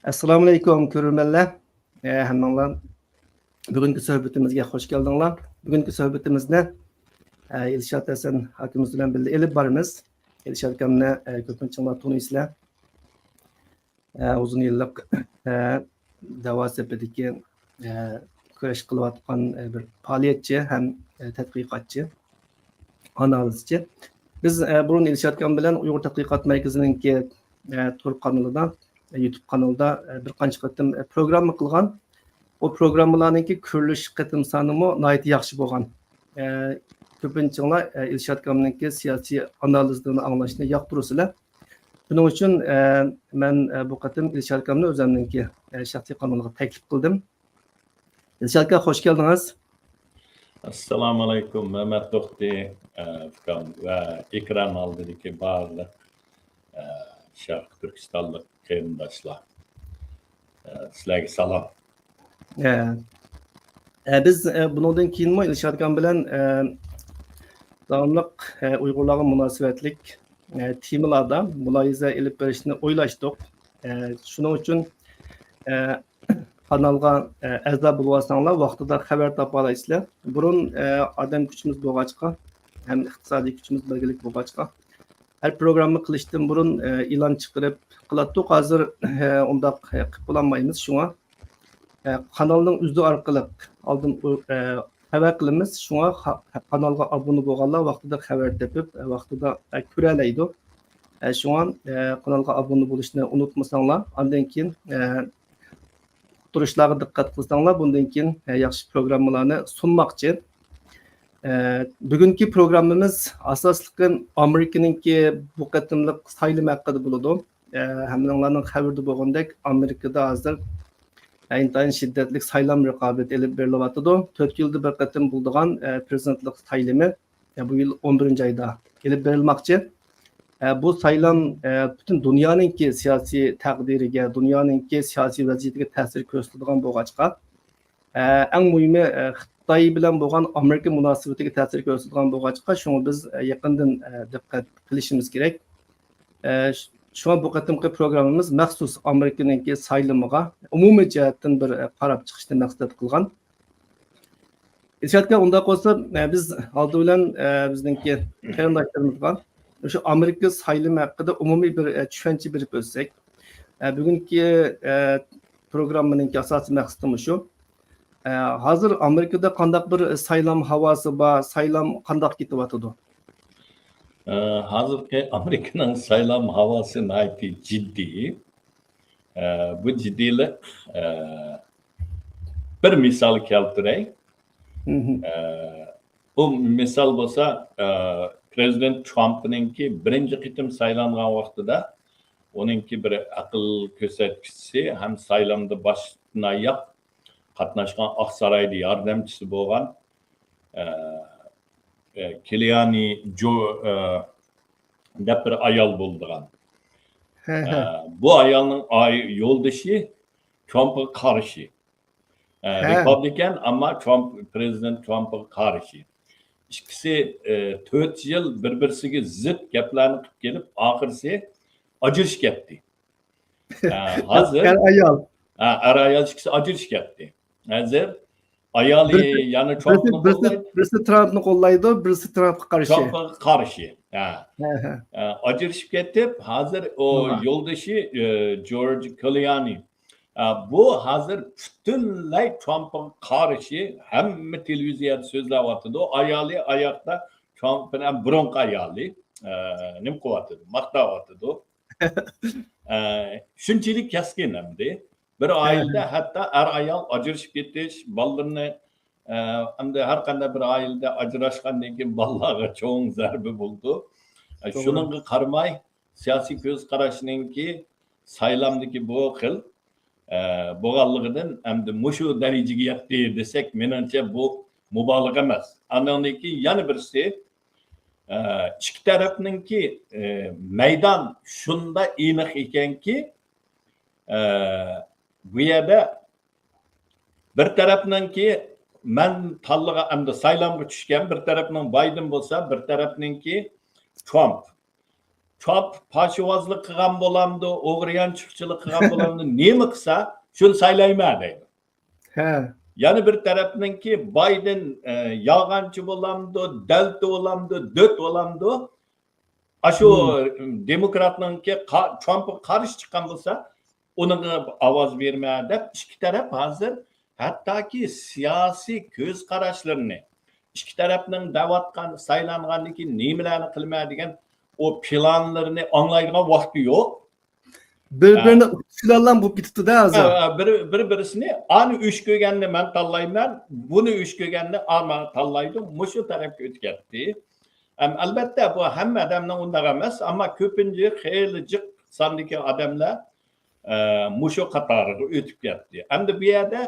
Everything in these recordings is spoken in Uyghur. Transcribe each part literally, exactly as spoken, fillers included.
ئەسسالامۇئەلەيكۇم، كۆرۈرمەنلەر. ئە، ھەممىڭلار بۈگۈنكى سۆھبىتىمىزگە خوش كەلدىڭلار. بۈگۈنكى سۆھبىتىمىزنى، ئە، ئىلشات ھەسەن ئاكىمىز بىلەن بىللە ئېلىپ بارىمىز. ئىلشات ئاكامنى، ئە، كۆپىنچىڭلار تونۇيسىلەر. ئە، ئۇزۇن يىللىق، ئە، دەۋا سېپىدىكى، ئە، كۈرەش قىلىۋاتقان، ئە، بىر پائالىيەتچى ھەم، ئە، تەتقىقاتچى، ئانالىزچى. بىز، ئە، بۇرۇن ئىلشات ئاكام بىلەن ئۇيغۇر تەتقىقات مەركىزىنىڭكى، ئە، تور قانىلىدا، يۇتۇب قانىلىدا، ئە، بىر قانچە قېتىم، ئە، پروگرامما قىلغان. ئۇ پروگراممىلارنىڭكى كۆرۈلۈش قېتىم سانىمۇ ناھايىتى ياخشى بولغان. ئە، كۆپىنچىڭلار، ئە، ئىلشات ئاكامنىڭكى سىياسىي ئانالىزلىرىنى ئاڭلاشنى ياقتۇرىسىلەر. شۇنىڭ ئۈچۈن، ئە، مەن، ئە، بۇ قېتىم ئىلشات ئاكامنى ئۆزۈمنىڭكى، ئە، شەخسىي قانىلىغا تەكلىپ قىلدىم. ئىلشات ئاكا، خوش كەلدىڭىز. ئەسسالامۇئەلەيكۇم، مەمەت توختى، ئە، ئۇكام ۋە ئېكران ئالدىدىكى بارلىق، ئە، شەرقىي تۈركىستانلىق قېرىنداشلار. ئە، سىلەرگە سالام. ئە، ئە، بىز، ئە، بۇنىڭدىن كېيىنمۇ ئىلشات ئاكام بىلەن، ئە، داۋاملىق، ئە، ئۇيغۇرلارغا مۇناسىۋەتلىك، ئە، تېمىلاردا مۇلاھىزە ئېلىپ بېرىشنى ئويلاشتۇق. ئە، شۇنىڭ ئۈچۈن، ئە، قانالغا، ئە، ئەزا بولۇۋالساڭلار، ۋاقتىدا خەۋەر تاپالايسىلەر. بۇرۇن، ئە، ئادەم كۈچىمىز بولغاچقا، ھەم ئىقتىسادىي كۈچىمىز بەلگىلىك بولغاچقا، ھەر پروگرامما قىلىشتىن بۇرۇن، ئە، ئېلان چىقىرىپ قىلاتتۇق. ھازىر، ئە، ئۇنداق، ئە، قىلىپ بولالمايمىز. شۇڭا، ئە، قانالنىڭ ئۆزى ئارقىلىق ئالدىن، ئۇ-، ئە، خەۋەر قىلىمىز. شۇڭا خا-، قانالغا ئابۇنە بولغانلار ۋاقتىدا خەۋەر تېپىپ، ئە، ۋاقتىدا، ئە، كۆرەلەيدۇ. ئە، شۇڭا، ئە، قانالغا ئابۇنە بولۇشنى ئۇنتۇمىساڭلار. ئاندىن كېيىن، ئە، ئۇقتۇرۇشلارغا دىققەت قىلساڭلار، بۇندىن كېيىن، ئە، ياخشى پروگراممىلارنى سۇنماقچى. ئە، بۈگۈنكى پروگراممىمىز ئاساسلىقى ئامېرىكىنىڭكى بۇ قېتىملىق سايلىمى ھەققىدە بولىدۇ. ئە، ھەممىڭلارنىڭ خەۋىرىدە بولغاندەك، ئامېرىكىدا ھازىر ئىنتايىن شىددەتلىك سايلام رىقابىتى ئېلىپ بېرىلىۋاتىدۇ. تۆت يىلدا بىر قېتىم بولىدىغان، ئە، پرېزىدېنتلىق سايلىمى، ئە، بۇ يىل ئون بىرىنچى ئايدا ئېلىپ بېرىلماقچى. ئە، بۇ سايلام، ئە، پۈتۈن دۇنيانىڭكى سىياسىي تەقدىرىگە، دۇنيانىڭكى سىياسىي ۋەزىيىتىگە تەسىر كۆرسىتىدىغان بولغاچقا، ئە، ئەڭ مۇھىمى، ئە، خىتاي بىلەن بولغان ئامېرىكا مۇناسىۋىتىگە تەسىر كۆرسىتىدىغان بولغاچقا، شۇڭا بىز، ئە، يېقىندىن، ئە، دىققەت قىلىشىمىز كېرەك. ئە، ش-، شۇڭا بۇ قېتىمقى پروگراممىمىز مەخسۇس ئامېرىكىنىڭكى سايلىمىغا ئومۇمىي جەھەتتىن بىر، ئە، قاراپ چىقىشنى مەقسەت قىلغان. ئىلشات ئاكا، ئۇنداق بولسا، ئە، بىز ئالدى بىلەن، ئە، بىزنىڭكى قېرىنداشلىرىمىزغا شۇ ئامېرىكا سايلىمى ھەققىدە ئومۇمىي بىر، ئە، چۈشەنچە بېرىپ ئۆتسەك. ئە، بۈگۈنكى، ئە، پروگراممىنىڭكى ئاساسىي مەقسىتىمۇ شۇ. ئە، ھازىر ئامېرىكىدا قانداق بىر سايلام ھاۋاسى بار، سايلام قانداق كېتىۋاتىدۇ؟ ئە، ھازىرقى ئامېرىكىنىڭ سايلام ھاۋاسى ناھايىتى جىددىي. ئە، بۇ جىددىيلىق، ئە، بىر مىسال كەلتۈرەي. مھم. ئە، بۇ مىسال بولسا، ئە، پرېزىدېنت ترامپنىڭكى بىرىنچى قېتىم سايلانغان ۋاقتىدا ئۇنىڭكى بىر ئەقىل كۆرسەتكۈچىسى ھەم سايلامدا باشتىن ئاياق قاتناشقان، ئاقسارايدا ياردەمچىسى بولغان، ئە، ئە، كىلىيانى جو، ئە، دەپ بىر ئايال بولىدىغان. ھە، ھە. ئە، بۇ ئايالنىڭ ئاي-، يولدىشى ترامپقا قارشى. ئە، ھە. رېپابلىكان، ئەمما ترامپ، پرېزىدېنت ترامپقا قارشى. ئىككىسى، ئە، تۆت يىل بىر-بىرسىگە زىت گەپلەرنى قىلىپ كېلىپ، ئاخىرسى ئاجرىشىپ كەتتى. ئە، ھازىر ئەر ئايال. ھە، ئەر ئايال ئىككىسى ئاجرىشىپ كەتتى. ھازىر ئايالى بىرسى، يەنە بىرسى، ترامپنى بىرسى، قوللايدۇ. بىرسى ترامپنى قوللايدۇ، بىرسى ترامپقا قارشى. ترامپقا قارشى. ھە. ھە، ھە. ئە، ئاجرىشىپ كېتىپ، ھازىر ئۇ، ھە، يولدىشى، ئە، جورج كىلىيانى. ئە، بۇ ھازىر پۈتۈنلەي ترامپقا قارشى، ھەممە تېلېۋىزىيەدە سۆزلەۋاتىدۇ. ئايالى ئاياقتا، ترامپ بىلەن بۇرۇنقى ئايالى، ئە، نېمە قىلىۋاتىدۇ؟ ماختاۋاتىدۇ. ئە، شۇنچىلىك كەسكىن ئەمدى. بىر ئائىلىدە ھەتتا ئەر-ئايال ئاجرىشىپ كېتىش، بالىلىرىنى، ئە، ئەمدى ھەر قانداق بىر ئائىلىدە ئاجراشقاندىن كېيىن بالىلارغا چوڭ زەربە بولىدۇ. ئە، توغرا. شۇنىڭغا قارىماي، سىياسىي كۆز قاراشنىڭكى سايلامدىكى بۇ خىل، ئە، بولغانلىقىدىن ئەمدى مۇشۇ دەرىجىگە يەتتى دېسەك، مېنىڭچە بۇ مۇبالىغە ئەمەس. ئاندىن كېيىن يەنە بىرسى، ئە، ئىككى تەرەپنىڭكى، ئە، مەيدان شۇنداق ئېنىق ئىكەنكى، ئە، بۇ يەردە بىر تەرەپنىڭكى مەن تاللىغان، ئەمدى سايلامغا چۈشكەن، بىر تەرەپنىڭ بايدېن بولسا، بىر تەرەپنىڭكى ترامپ. ترامپ پاشىۋازلىق قىلغان بولامدۇ، ئوغرىيانچۇقچىلىق قىلغان بولامدۇ، نېمە قىلسا، شۇنى سايلايمەن دەيدۇ. ھە. يەنە بىر تەرەپنىڭكى بايدېن، ئە، يالغانچى بولامدۇ، دەلتە بولامدۇ، دۆت بولامدۇ، ئاشۇ دېموكراتنىڭكى قا-، ترامپقا قارشى چىققان بولسا، ئۇنىڭغا ئاۋاز بېرىمەن دەپ، ئىككى تەرەپ ھازىر ھەتتاكى سىياسىي كۆز قاراشلىرىنى، ئىككى تەرەپنىڭ دەۋاتقان، سايلانغاندىن كېيىن نېمىلەرنى قىلىمەن دېگەن ئۇ پىلانلىرىنى ئاڭلايدىغان ۋاقتى يوق. بىر-بىرىنى ئۇتۇشۇلالام بولۇپ كېتىپتۇ-دە ھازىر. ھە، بىر، بىر-بىرسىنى، ئانى ئۆچ كۆرگەننى مەن تاللايمەن، بۇنى ئۆچ كۆرگەننى ئامان تاللايدۇ، مۇشۇ تەرەپكە ئۆتۈپ كەتتى. ھەم ئەلۋەتتە، بۇ ھەممە ئادەمنىڭ ئۇنداق ئەمەس، ئەمما كۆپىنچە خېلى جىق ساندىكى ئادەملەر، ئە، مۇشۇ قاتارغا ئۆتۈپ كەتتى. ئەمدى بۇ يەردە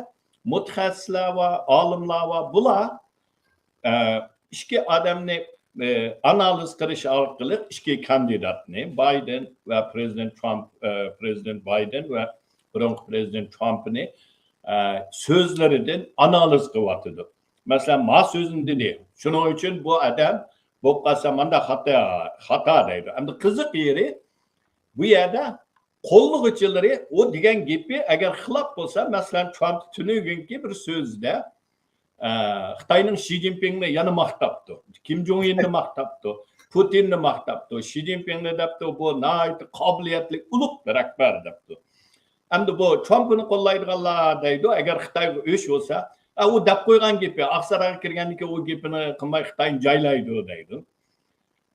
مۇتەخەسسىسلەر بار، ئالىملار بار، بۇلار ئىككى ئادەمنى، ئانالىز قىلىش ئارقىلىق ئىككى كاندىداتنى، بايدېن ۋە پرېزىدېنت ترامپ، پرېزىدېنت بايدېن ۋە بۇرۇنقى پرېزىدېنت ترامپنى، سۆزلىرىدىن ئانالىز قىلىۋاتىدۇ. مەسىلەن، ما سۆزنى دېدى. شۇنىڭ ئۈچۈن بۇ ئادەم بولۇپ قالسا ماندا خاتا، خاتا دەيدۇ. ئەمدى قىزىق يېرى، بۇ يەردە قوللىغۇچىلىرى ئۇ دېگەن گېپى ئەگەر خىلاپ بولسا، مەسىلەن، ترامپ تۈنۈگۈنكى بىر سۆزىدە، ئە، خىتاينىڭ شى جىنپىڭنى يەنە ماختاپتۇ، كىم جوڭ ئىننى ماختاپتۇ، پۇتىننى ماختاپتۇ، شى جىنپىڭنى دەپتۇ، بۇ ناھايىتى قابىلىيەتلىك ئۇلۇغ رەھبەر دەپتۇ. ئەمدى بۇ ترامپنى قوللايدىغانلار دەيدۇ، ئەگەر خىتايغا ئۆچ بولسا، ئە، ئۇ دەپ قويغان گېپى، ئاقسارايغا كىرگەندىن كېيىن ئۇ گېپىنى قىلماي خىتاينى جايلايدۇ دەيدۇ.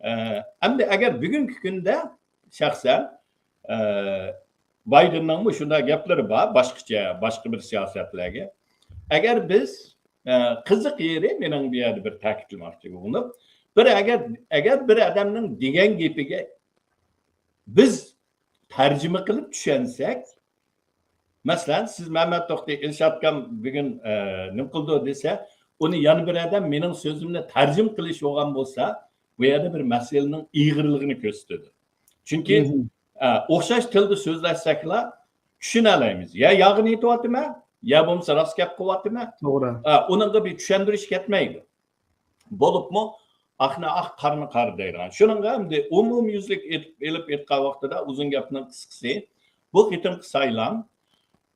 ئە، ئەمدى ئەگەر بۈگۈنكى كۈندە شەخسەن، ئە، بايدېننىڭمۇ شۇنداق گەپلىرى بار، باشقىچە، باشقا بىر سىياسەتلەرگە. ئەگەر بىز، ئە، قىزىق يېرى، مېنىڭ بۇ يەردە بىر تەكىتلىمەكچى بولغىنىم، بىر ئەگەر، ئەگەر بىر ئادەمنىڭ دېگەن گېپىگە بىز تەرجىمە قىلىپ چۈشەنسەك، مەسىلەن، سىز مەمەت توختى، ئىلشات ئاكام بۈگۈن، ئە، نېمە قىلدى دېسە، ئۇنى يەنە بىر ئادەم مېنىڭ سۆزۈمنى تەرجىمە قىلىش بولغان بولسا، بۇ يەردە بىر مەسىلىنىڭ ئېغىرلىقىنى كۆرسىتىدۇ. چۈنكى، مم. ئە، ئوخشاش تىلدا سۆزلەشسەكلا چۈشىنەلەيمىز. يا يالغان ئېيتىۋاتىمەن، يا بولمىسا راست گەپ قىلىۋاتىمەن. توغرا. ئە، ئۇنىڭغا بىر چۈشەندۈرۈش كەتمەيدۇ. بولۇپمۇ ئاقنى ئاق، قارىنى قارا دەيدىغان. شۇنىڭغا ئەمدى ئومۇميۈزلۈك ئېيتىپ، ئېلىپ ئېيتقان ۋاقتىدا، ئۇزۇن گەپنىڭ قىسقىسى، بۇ قېتىمقى سايلام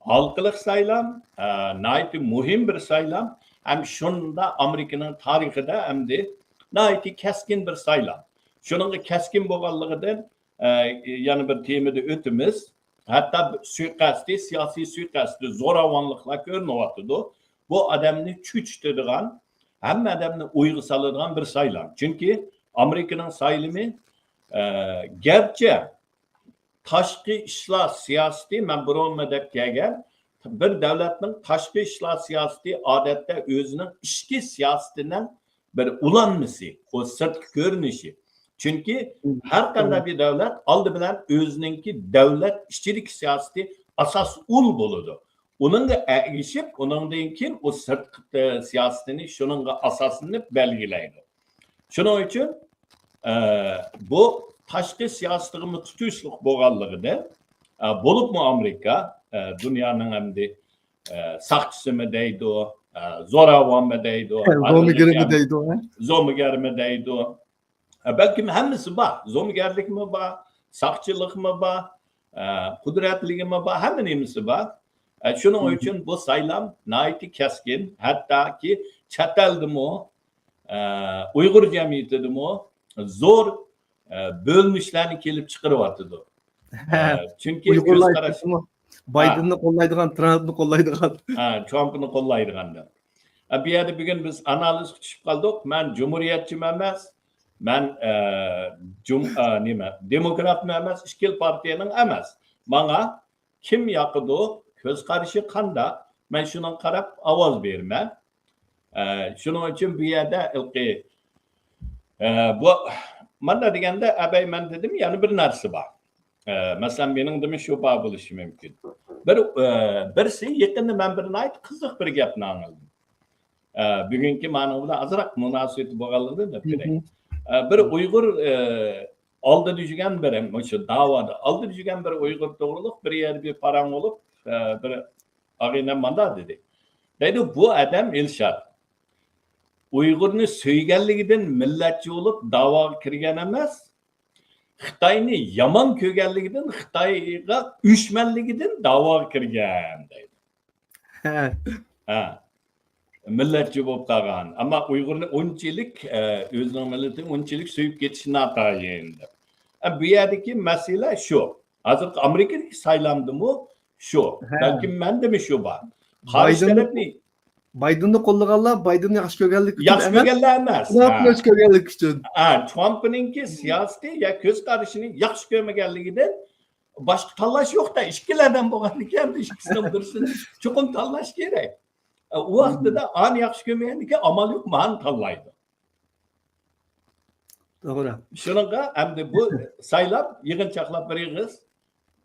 ھالقىلىق سايلام، ئە، ناھايىتى مۇھىم بىر سايلام. ھەم شۇنداق ئامېرىكىنىڭ تارىخىدا ئەمدى ناھايىتى كەسكىن بىر سايلام. شۇنىڭغا كەسكىن بولغانلىقىدىن، ئە، يەنە بىر تېمىدا ئۆتىمىز. ھەتتا سۇيىقەستى، سىياسىي سۇيىقەستى، زوراۋانلىقلار كۆرۈنۈۋاتىدۇ. بۇ ئادەمنى چۆچۈتىدىغان، ھەممە ئادەمنى ئويغا سالىدىغان بىر سايلام. چۈنكى ئامېرىكىنىڭ سايلىمى، ئە، گەرچە تاشقى ئىشلار سىياسىتى، مەن بۇرۇنمۇ دەپ كەلگەن، بىر دۆلەتنىڭ تاشقى ئىشلار سىياسىتى ئادەتتە ئۆزىنىڭ ئىچكى سىياسىتىنىڭ بىر ئۇلانمىسى، ئۇ سىرتقى كۆرۈنۈشى. چۈنكى ھەر قانداق بىر دۆلەت ئالدى بىلەن ئۆزىنىڭكى دۆلەت ئىچىدىكى سىياسىتى ئاساس ئۇل بولىدۇ. ئۇنىڭغا ئەگىشىپ، ئۇنىڭدىن كېيىن ئۇ سىرتقى سىياسىتىنى شۇنىڭغا ئاساسلىنىپ بەلگىلەيدۇ. شۇنىڭ ئۈچۈن، ئە، بۇ تاشقى سىياسىتىغىمۇ تۇتۇشلۇق بولغانلىقىدىن، ئە، بولۇپمۇ ئامېرىكا، ئە، دۇنيانىڭ ئەمدى، ئە، ساقچىسىمۇ دەيدۇ، ئە، زوراۋانمۇ دەيدۇ، زومىگىرمۇ دەيدۇ، ھە؟ زومىگەرمۇ دەيدۇ. ئە، بەلكىم ھەممىسى بار. زومىگەرلىكمۇ بار، ساقچىلىقمۇ بار، ئە، قۇدرەتلىكىمۇ بار، ھەممە نېمىسى بار. ئە، شۇنىڭ ئۈچۈن بۇ سايلام ناھايىتى كەسكىن، ھەتتاكى چەت ئەلدىمۇ، ئە، ئۇيغۇر جەمئىيىتىدىمۇ زور، ئە، بۆلۈنۈشلەرنى كېلىپ چىقىرىۋاتىدۇ. ئە، چۈنكى ئۇيغۇرلار كۆز قاراش ئېيتىپتىمۇ، ھە. بايدېننى قوللايدىغان، ترامپنى قوللايدىغان. ھە، ترامپنى قوللايدىغان دەپ. ئە، بۇ يەردە بۈگۈن بىز ئانالىزغا چۈشۈپ قالدۇق. مەن جۇمھۇرىيەتچىمۇ ئەمەس، مەن، ئە، جۇم-، ئە، نېمە، دېموكراتمۇ ئەمەس، ئىككىلا پارتىيەنىڭ ئەمەس. ماڭا كىم ياقىدۇ، كۆز قارىشى قانداق، مەن شۇنىڭغا قاراپ ئاۋاز بېرىمەن. ئە، شۇنىڭ ئۈچۈن بۇ يەردە ھېلىقى، ئە، بۇ، مانا دېگەندە، ئەبەي، مەن دېدىم، يەنە بىر نەرسە بار. ئە، مەسىلەن، مېنىڭدىمۇ شۇ بار بولۇشى مۇمكىن. بىر، ئە، بىرسى، يېقىندا مەن بىر ناھايىتى قىزىق بىر گەپنى ئاڭلىدىم. ئە، بۈگۈنكى مانىڭ بىلەن ئازراق مۇناسىۋىتى بولغانلىقىدىن دەپ بېرەي. ئە، بىر ئۇيغۇر، ئە، ئالدىدا يۈرگەن بىر، مۇشۇ داۋادا ئالدىدا يۈرگەن بىر ئۇيغۇر توغرۇلۇق بىر يەردە بىر پاراڭ بولۇپ، ئە، بىر ئاغىنەم مانداق دېدى. دەيدۇ، بۇ ئادەم ئىلشات ئۇيغۇرنى سۆيگەنلىكىدىن مىللەتچى بولۇپ داۋاغا كىرگەن ئەمەس، خىتاينى يامان كۆرگەنلىكىدىن، خىتايغا ئۆچمەنلىكىدىن داۋاغا كىرگەن دەيدۇ. ھە. ھە. مىللەتچى بولۇپ قالغان. ئەمما ئۇيغۇرنى ئۇنچىلىك، ئە، ئۆزىنىڭ مىللىتىنى ئۇنچىلىك سۆيۈپ كېتىشى ناتايىن دەپ. ئە، بۇ يەردىكى مەسىلە شۇ. ھازىرقى ئامېرىكىدىكى سايلامدىمۇ شۇ. ھە. بەلكىم مەندىمۇ شۇ بار. قارشى بايدېن، تەرەپنى بايدېننى قوللىغانلار بايدېننى ياخشى كۆرگەنلىكى ئۈچۈن ياخشى ئەمەس، كۆرگەنلەر ئەمەس. ترامپنى ھە. ياخشى كۆرگەنلىكى ئۈچۈن. ھە، ترامپنىڭكى سىياسىتى يا كۆز قارىشىنى ياخشى كۆرمىگەنلىكىدىن باشقا تاللاش يوق-دە، ئىككىلەردىن بولغاندىكىن ئەمدى ئىككىسىنىڭ بىرسىنى چوقۇم تاللاش كېرەك. ئە، ئۇ ۋاقتىدا ئانى ياخشى كۆرمىگەندىكىن ئامال يوق، مانى تاللايدۇ. توغرا. شۇنىڭغا ئەمدى بۇ سايلام يىغىنچاقلاپ بىر ئېغىز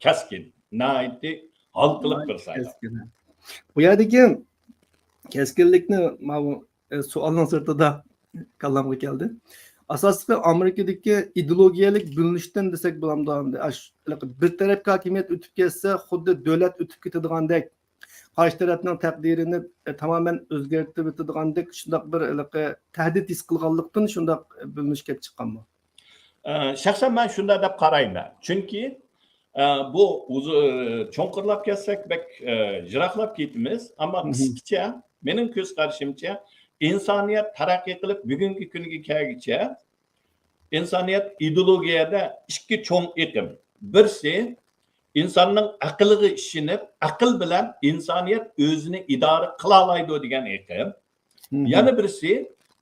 كەسكىن، ناھايىتى ھالقىلىق بىر سايلام. كەسكىن. بۇ يەردىكى كەسكىنلىكنى ماۋۇ، ئە، سوئالنىڭ سىرتىدا كاللامغا كەلدى. ئاساسلىقى ئامېرىكىدىكى ئىدېئولوگىيەلىك بۆلۈنۈشتىن دېسەك بولامدۇ؟ ئەمدى ئاش-، بىر تەرەپكە ھاكىمىيەت ئۆتۈپ كەتسە، خۇددى دۆلەت ئۆتۈپ كېتىدىغاندەك، قارشى تەرەپنىڭ تەقدىرىنى، ئە، تامامەن ئۆزگەرتىۋېتىدىغاندەك شۇنداق بىر ھېلىقى تەھدىت ھېس قىلغانلىقتىن شۇنداق بۆلۈنۈش كەپ چىققانمۇ؟ ئە، شەخسەن مەن شۇنداق دەپ قارايمەن. چۈنكى، ئە، بۇ ئۇز-، چوڭقۇرلاپ كەتسەك بەك، ئە، يىراقلاپ كېتىمىز. ئەمما مھم. قىسقىچە، مېنىڭ كۆز قارىشىمچە، ئىنسانىيەت تەرەققىي قىلىپ بۈگۈنكى كۈنگە كەلگۈچە، ئىنسانىيەت ئىدېئولوگىيەدە ئىككى چوڭ ئېقىم. بىرسى، ئىنساننىڭ ئەقلىگە ئىشىنىپ، ئەقىل بىلەن ئىنسانىيەت ئۆزىنى ئىدارە قىلالايدۇ دېگەن ئېقىم. مھم. يەنە بىرسى،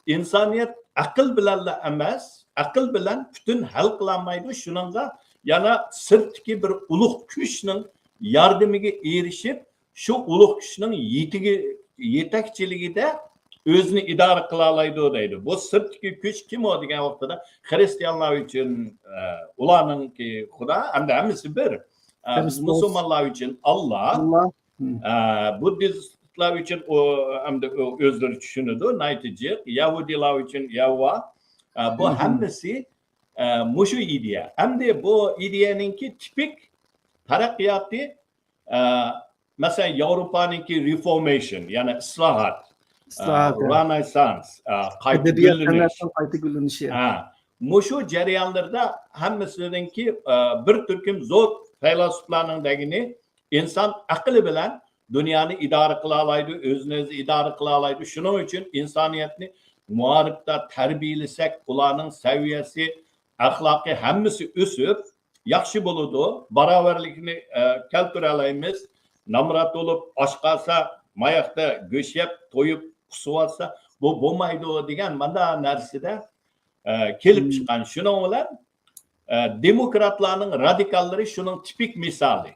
ئىنسانىيەت ئەقىل بىلەنلا ئەمەس، ئەقىل بىلەن پۈتۈن ھەل قىلالمايدۇ. شۇنىڭغا يەنە سىرتتىكى بىر ئۇلۇغ كۈچنىڭ ياردىمىگە ئېرىشىپ، شۇ ئۇلۇغ كۈچنىڭ يېتىگى-، يېتەكچىلىكىدە ئۆزىنى ئىدارە قىلالايدۇ دەيدۇ. بۇ سىرتتىكى كۈچ كىم ئۇ دېگەن ۋاقتىدا خىرىستىيانلار ئۈچۈن، ئە، ئۇلارنىڭكى خۇدا، ئەمدى ھەممىسى بىر. ئە، خىرىستوس. مۇسۇلمانلار ئۈچۈن ئاللا. ئاللا. مم. ئە، بۇددىستلار ئۈچۈن ئۇ، ئەمدى ئۇ ئۆزلىرى چۈشىنىدۇ، نايتى جىق. يەھۇدىيلار ئۈچۈن يەھۋا. ئە، بۇ مم. ھەممىسى، ئە، مۇشۇ ئىدىيە. ئەمدى بۇ ئىدىيەنىڭكى تىپىك تەرەققىياتى، ئە، مەسىلەن، ياۋروپانىڭكى رېفورمېيشن، يەنى ئىسلاھات، ئىسلاھات، ئە، رېنېسسانس، ئە، قايتا ئەدەبىيات، گۈللىنىش. سەنئەتنىڭ قايتا گۈللىنىشى. ھە. مۇشۇ جەريانلىرىدا ھەممىسىنىڭكى، ئە، بىر تۈركۈم زور پەيلاسوپلارنىڭ دېگىنى، ئىنسان ئەقلى بىلەن دۇنيانى ئىدارە قىلالايدۇ، ئۆزىنى ئۆزى ئىدارە قىلالايدۇ. شۇنىڭ ئۈچۈن ئىنسانىيەتنى مائارىپتا تەربىيەلىسەك، ئۇلارنىڭ سەۋىيەسى، ئەخلاقى ھەممىسى ئۆسۈپ، ياخشى بولىدۇ. باراۋەرلىكنى، ئە، كەلتۈرەلەيمىز. نامرات بولۇپ ئاچ قالسا، ماياقتا گۆش يەپ، تويۇپ، قۇسۇۋالسا، بۇ بولمايدۇ دېگەن مانداق نەرسىدە، ئە، كېلىپ مم. چىققان. شۇنىڭ بىلەن ئە، دېموكراتلارنىڭ رادىكاللىرى شۇنىڭ تىپىك مىسالى.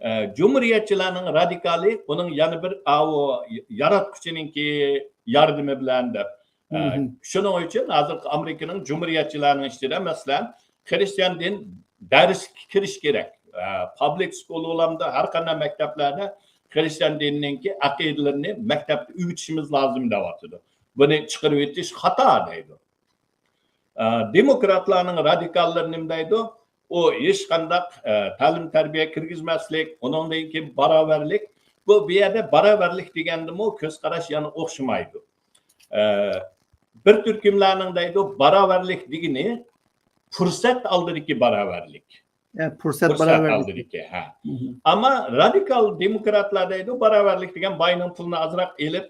ئە، جۇمھۇرىيەتچىلەرنىڭ رادىكالى ئۇنىڭ يەنە بىر ئاۋۇ ياراتقۇچىنىڭكى ياردىمى بىلەن دەپ. ئە، مم. شۇنىڭ ئۈچۈن ھازىرقى ئامېرىكىنىڭ جۇمھۇرىيەتچىلەرنىڭ ئىچىدە، مەسىلەن، خىرىستىيان دىن دەرسكە كىرىش كېرەك. ئە، پابلىك سكۇل بولامدۇ، ھەر قانداق مەكتەپلەردە خىرىستىيان دىنىنىڭكى ئەقىدىلىرىنى مەكتەپتە ئۆگىتىشىمىز لازىم دەۋاتىدۇ. بۇنى چىقىرىۋېتىش خاتا دەيدۇ. ئە، دېموكراتلارنىڭ رادىكاللىرى نېمە دەيدۇ؟ ئۇ ھېچقانداق، ئە، تەلىم-تەربىيە كىرگۈزمەسلىك، ئۇنىڭدىن كېيىن باراۋەرلىك. بۇ، بۇ يەردە باراۋەرلىك دېگەندىمۇ كۆز قاراش يەنە ئوخشىمايدۇ. ئە، بىر تۈركۈملەرنىڭ دەيدۇ، باراۋەرلىك دېگىنى پۇرسەت ئالدىدىكى باراۋەرلىك. ئە، پۇرسەت پۇرسەت باراۋەرلىك. ئالدىدىكى، ھە. مم. ئەمما رادىكال دېموكراتلار دەيدۇ، باراۋەرلىك دېگەن باينىڭ پۇلىنى ئازراق ئېلىپ،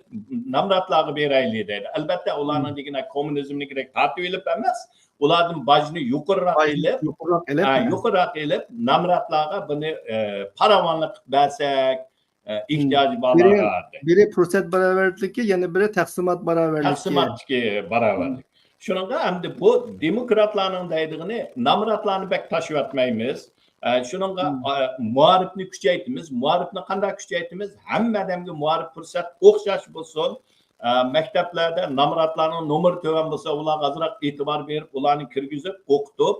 نامراتلارغا بېرەيلى دەيدۇ. ئەلبەتتە، ئۇلارنىڭ مم. دېگىنى كوممۇنىزمنىڭكىدەك تارتىۋېلىپ ئەمەس، ئۇلاردىن باجنى يۇقىرىراق باجنى ئېلىپ، يۇقىرىراق ئېلىپ، ھە، ھە. يۇقىرىراق ئېلىپ، نامراتلارغا بۇنى، ئە، پاراۋانلىق قىلىپ بەرسەك، ئە، مم. ئېھتىياجى بىرى، بارلارغا دەيدۇ. بىرى پۇرسەت باراۋەرلىكى، يەنە بىرى تەقسىمات باراۋەرلىكى. تەقسىماتتىكى باراۋەرلىك. مم. شۇنىڭغا ئەمدى بۇ دېموكراتلارنىڭ دەيدىغىنى، نامراتلارنى بەك تاشىۋەتمەيمىز. ئە، شۇنىڭغا، مم. ئە، مائارىپنى كۈچەيتىمىز. مائارىپنى قانداق كۈچەيتىمىز؟ ھەممە ئادەمگە مائارىپ پۇرسەت ئوخشاش بولسۇن. ئە، مەكتەپلەردە نامراتلارنىڭ نومۇرى تۆۋەن بولسا، ئۇلارغا ئازراق ئېتىبار بېرىپ، ئۇلارنى كىرگۈزۈپ، ئوقۇتۇپ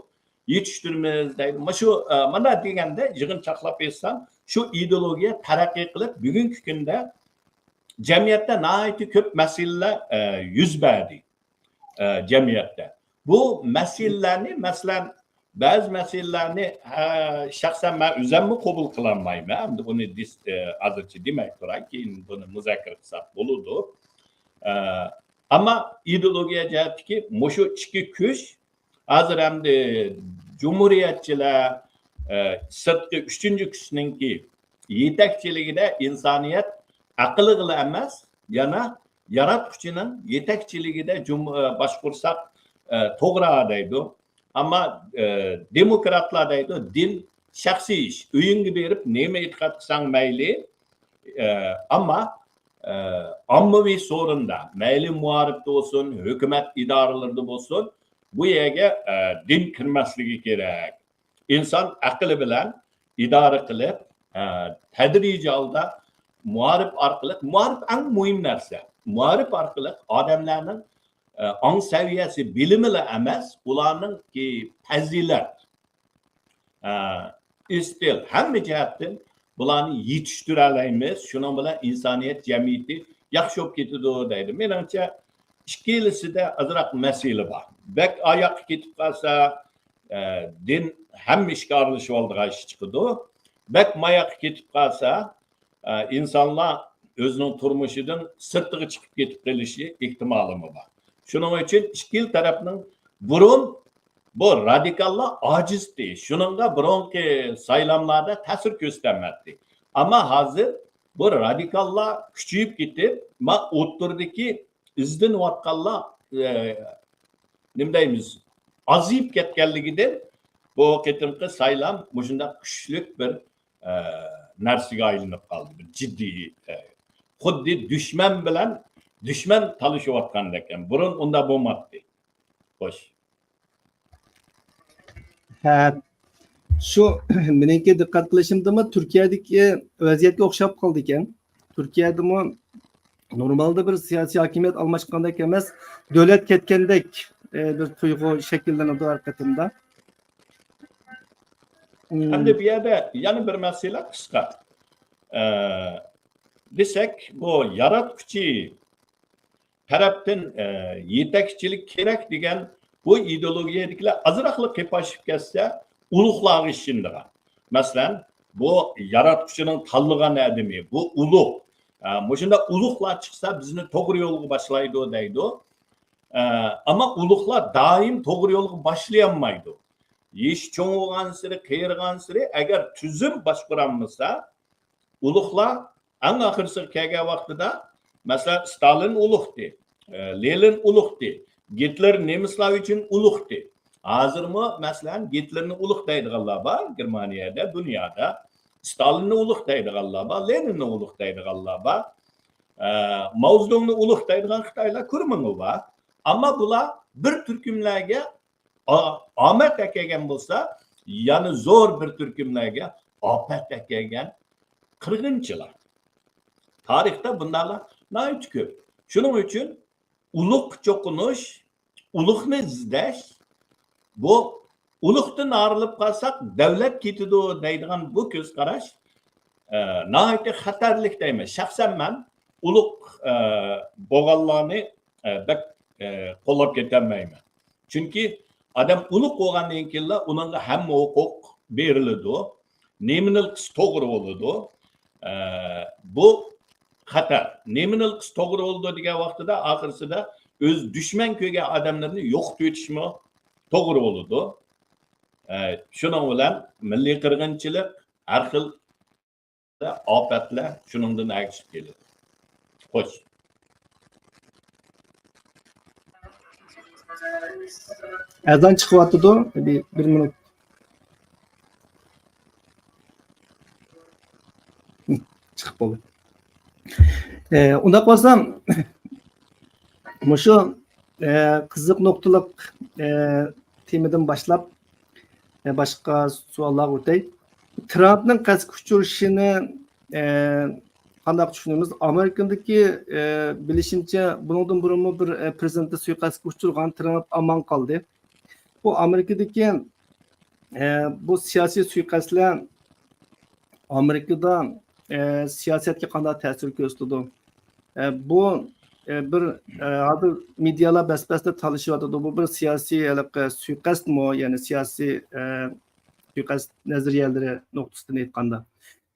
يېتىشتۈرىمىز دەيدۇ. مۇشۇ، ئە، مانا دېگەندە يىغىنچاقلاپ ئېيتسام، شۇ ئىدېئولوگىيە تەرەققىي قىلىپ، بۈگۈنكى كۈندە جەمئىيەتتە ناھايىتى كۆپ مەسىلىلەر، ئە، يۈز بەردى. ئە، جەمئىيەتتە. بۇ مەسىلىلەرنى، مەسىلەن، بەزى مەسىلىلەرنى، ئە، شەخسەن مەن ئۆزەممۇ قوبۇل قىلالمايمەن. ئەمدى ئۇنى دىس-، ئە، ھازىرچە دېمەي تۇراي، كېيىن بۇنى مۇزاكىرە قىلساق بولىدۇ. ئە، ئەمما ئىدېئولوگىيە جەھەتتىكى مۇشۇ ئىككى كۈچ ھازىر ئەمدى جۇمھۇرىيەتچىلەر، ئە، سىرتقى ئۈچىنچى كۈچنىڭكى يېتەكچىلىكىدە ئىنسانىيەت ئەقلىغىلا ئەمەس، يەنە ياراتقۇچىنىڭ يېتەكچىلىكىدە جۇم-، ئە، باشقۇرساق، ئە، توغرا دەيدۇ. ئەمما، ئە، دېموكراتلار دەيدۇ، دىن شەخسىي ئىش. ئۆيۈڭگە بېرىپ نېمە ئېتىقاد قىلساڭ مەيلى. ئە، ئەمما، ئە، ئاممىۋى سورۇندا، مەيلى مائارىپتا بولسۇن، ھۆكۈمەت ئىدارىلىرىدە بولسۇن، بۇ يەرگە، ئە، دىن كىرمەسلىكى كېرەك. ئىنسان ئەقلى بىلەن ئىدارە قىلىپ، ئە، تەدرىجىي ھالدا مائارىپ ئارقىلىق، مائارىپ ئەڭ مۇھىم نەرسە. مائارىپ ئارقىلىق ئادەملەرنىڭ، ئە، ئاڭ سەۋىيەسى، بىلىمىلا ئەمەس، ئۇلارنىڭكى پەزىلەت، ئە، ئىستىل، ھەممە جەھەتتىن بۇلارنى يېتىشتۈرەلەيمىز. شۇنىڭ بىلەن ئىنسانىيەت جەمئىيىتى ياخشى بولۇپ كېتىدۇ دەيدۇ. مېنىڭچە، ئىككىلىسىدە ئازراق مەسىلە بار. بەك ئاياققا كېتىپ قالسا، ئە، دىن ھەممە ئىشكە ئارىلىشىۋالىدىغان ئىش چىقىدۇ. بەك ماياققا كېتىپ قالسا، ئە، ئىنسانلار ئۆزىنىڭ تۇرمۇشىدىن سىرتىغا چىقىپ كېتىپ قېلىشى ئېھتىمالىمۇ بار. شۇنىڭ ئۈچۈن ئىككىلا تەرەپنىڭ بۇرۇن بۇ رادىكاللار ئاجىزتى. شۇنىڭغا بۇرۇنقى سايلاملاردا تەسىر كۆرسىتەلمەپتى. ئەمما ھازىر بۇ رادىكاللار كۈچىيىپ كېتىپ، ما ئوتتۇرىدىكى ئىزدىنىۋاتقانلار، ئە، نېمە دەيمىز، ئازىيىپ كەتكەنلىكىدىن بۇ قېتىمقى سايلام مۇشۇنداق كۈچلۈك بىر، ئە، نەرسىگە ئايلىنىپ قالدى. بىر جىددىي، ئە، خۇددى دۈشمەن بىلەن دۈشمەن تالىشىۋاتقاندەك. بۇرۇن ئۇنداق بولماتتى. خوش. ھە، شۇ مېنىڭكى دىققەت قىلىشىمدىمۇ تۈركىيەدىكى ۋەزىيەتكە ئوخشاپ قالدىكەن. تۈركىيەدىمۇ نورمالدا بىر سىياسىي ھاكىمىيەت ئالماشقاندەك ئەمەس، دۆلەت كەتكەندەك، ئە، بىر تۇيغۇ شەكىللىنىدۇ ھەر قېتىمدا. ئەمدى بۇ يەردە يەنە بىر مەسىلە قىسقا. ئە، دېسەك، بۇ ياراتقۇچى تەرەپتىن، ئە، يېتەكچىلىك كېرەك دېگەن بۇ ئىدېئولوگىيەدىكىلەر ئازراقلا قېپاشىپ كەتسە، ئۇلۇغلارغا ئىشىنىدىغان. مەسىلەن، بۇ ياراتقۇچىنىڭ تاللىغان ئادىمى، بۇ ئۇلۇغ. ئە، مۇشۇنداق ئۇلۇغلار چىقسا، بىزنى توغرا يولغا باشلايدۇ دەيدۇ. ئە، ئەمما ئۇلۇغلار دائىم توغرا يولغا باشلىيالمايدۇ. يېشى چوڭ بولغانسېرى، قېرىغانسېرى، ئەگەر تۈزۈم باشقۇرالمىسا، ئۇلۇغلار ئەڭ ئاخىرسىغا كەلگەن ۋاقتىدا، مەسىلەن، ستالىن ئۇلۇغتى، ئە، لېنىن ئۇلۇغتى، گىتلېر نېمىسلار ئۈچۈن ئۇلۇغتى. ھازىرمۇ، مەسىلەن، گىتلېرنى ئۇلۇغ دەيدىغانلار بار گېرمانىيەدە، دۇنيادا. ستالىننى ئۇلۇغ دەيدىغانلار بار، لېنىننى ئۇلۇغ دەيدىغانلار بار. ئە، ماۋزېدۇڭنى ئۇلۇغ دەيدىغان خىتايلار كۆرمىڭۇ بار. ئەمما بۇلار بىر تۈركۈملەرگە ئا-، ئامەت ئەكەلگەن بولسا، يەنە زور بىر تۈركۈملەرگە ئاپەت ئەكەلگەن قىرغىنچىلار. تارىختا بۇنداقلار ناھايىتى كۆپ. شۇنىڭ ئۈچۈن ئۇلۇغقا چوقۇنۇش، ئۇلۇغنى ئىزدەش، بۇ ئۇلۇغدىن ئايرىلىپ قالساق دەۋلەت كېتىدۇ دەيدىغان بۇ كۆز قاراش، ئە، ناھايىتى خەتەرلىك دەيمەن. شەخسەن مەن ئۇلۇغ، ئە، بولغانلارنى، ئە، بەك، ئە، قوللاپ كېتەلمەيمەن. چۈنكى ئادەم ئۇلۇغ بولغاندىن كېيىنلا ئۇنىڭغا ھەممە ھوقۇق بېرىلىدۇ. نېمىنى قىلسا توغرا بولىدۇ. ئە، بۇ خەتەر. نېمىنى قىلسا توغرا بولىدۇ دېگەن ۋاقتىدا ئاخىرسىدا ئۆز دۈشمەن كۆرگەن ئادەملىرىنى يوقىتىۋېتىشمۇ توغرا بولىدۇ. ئە، شۇنىڭ بىلەن مىللىي قىرغىنچىلىق، ھەر خىل ئاپەتلەر شۇنىڭدىن ئەگىشىپ كېلىدۇ. خوش. ئەزان چىقىۋاتىدۇ. بىر، بىر مىنۇت. چىقىپ بولدى. ئە، ئۇنداق بولسا، مۇشۇ، ئە، قىزىق نۇقتىلىق، ئە، تېمىدىن باشلاپ، ئە، باشقا سوئاللارغا ئۆتەي. ترامپنىڭ قەستكە ئۇچرىشىنى، ئە، قانداق چۈشىنىمىز؟ ئامېرىكىدىكى، ئە، بىلىشىمچە، بۇنىڭدىن بۇرۇنمۇ بىر، ئە، پىرېزىدېنت سۇيىقەستكە ئۇچرىغان، ترامپ ئامان قالدى. بۇ ئامېرىكىدىكى، ئە، بۇ سىياسىي سۇيىقەستلەر ئامېرىكىدا، ئە، سىياسەتكە قانداق تەسىر كۆرسىتىدۇ؟ ئە، بۇ، ئە، بىر، ئە، ھازىر مېدىيالار بەس-بەستە تالىشىۋاتىدۇ. بۇ بىر سىياسىي ھېلىقى سۇيىقەستمۇ، يەنى سىياسىي، ئە، سۇيىقەست نەزەرىيەلىرى نۇقتىسىدىن ئېيتقاندا.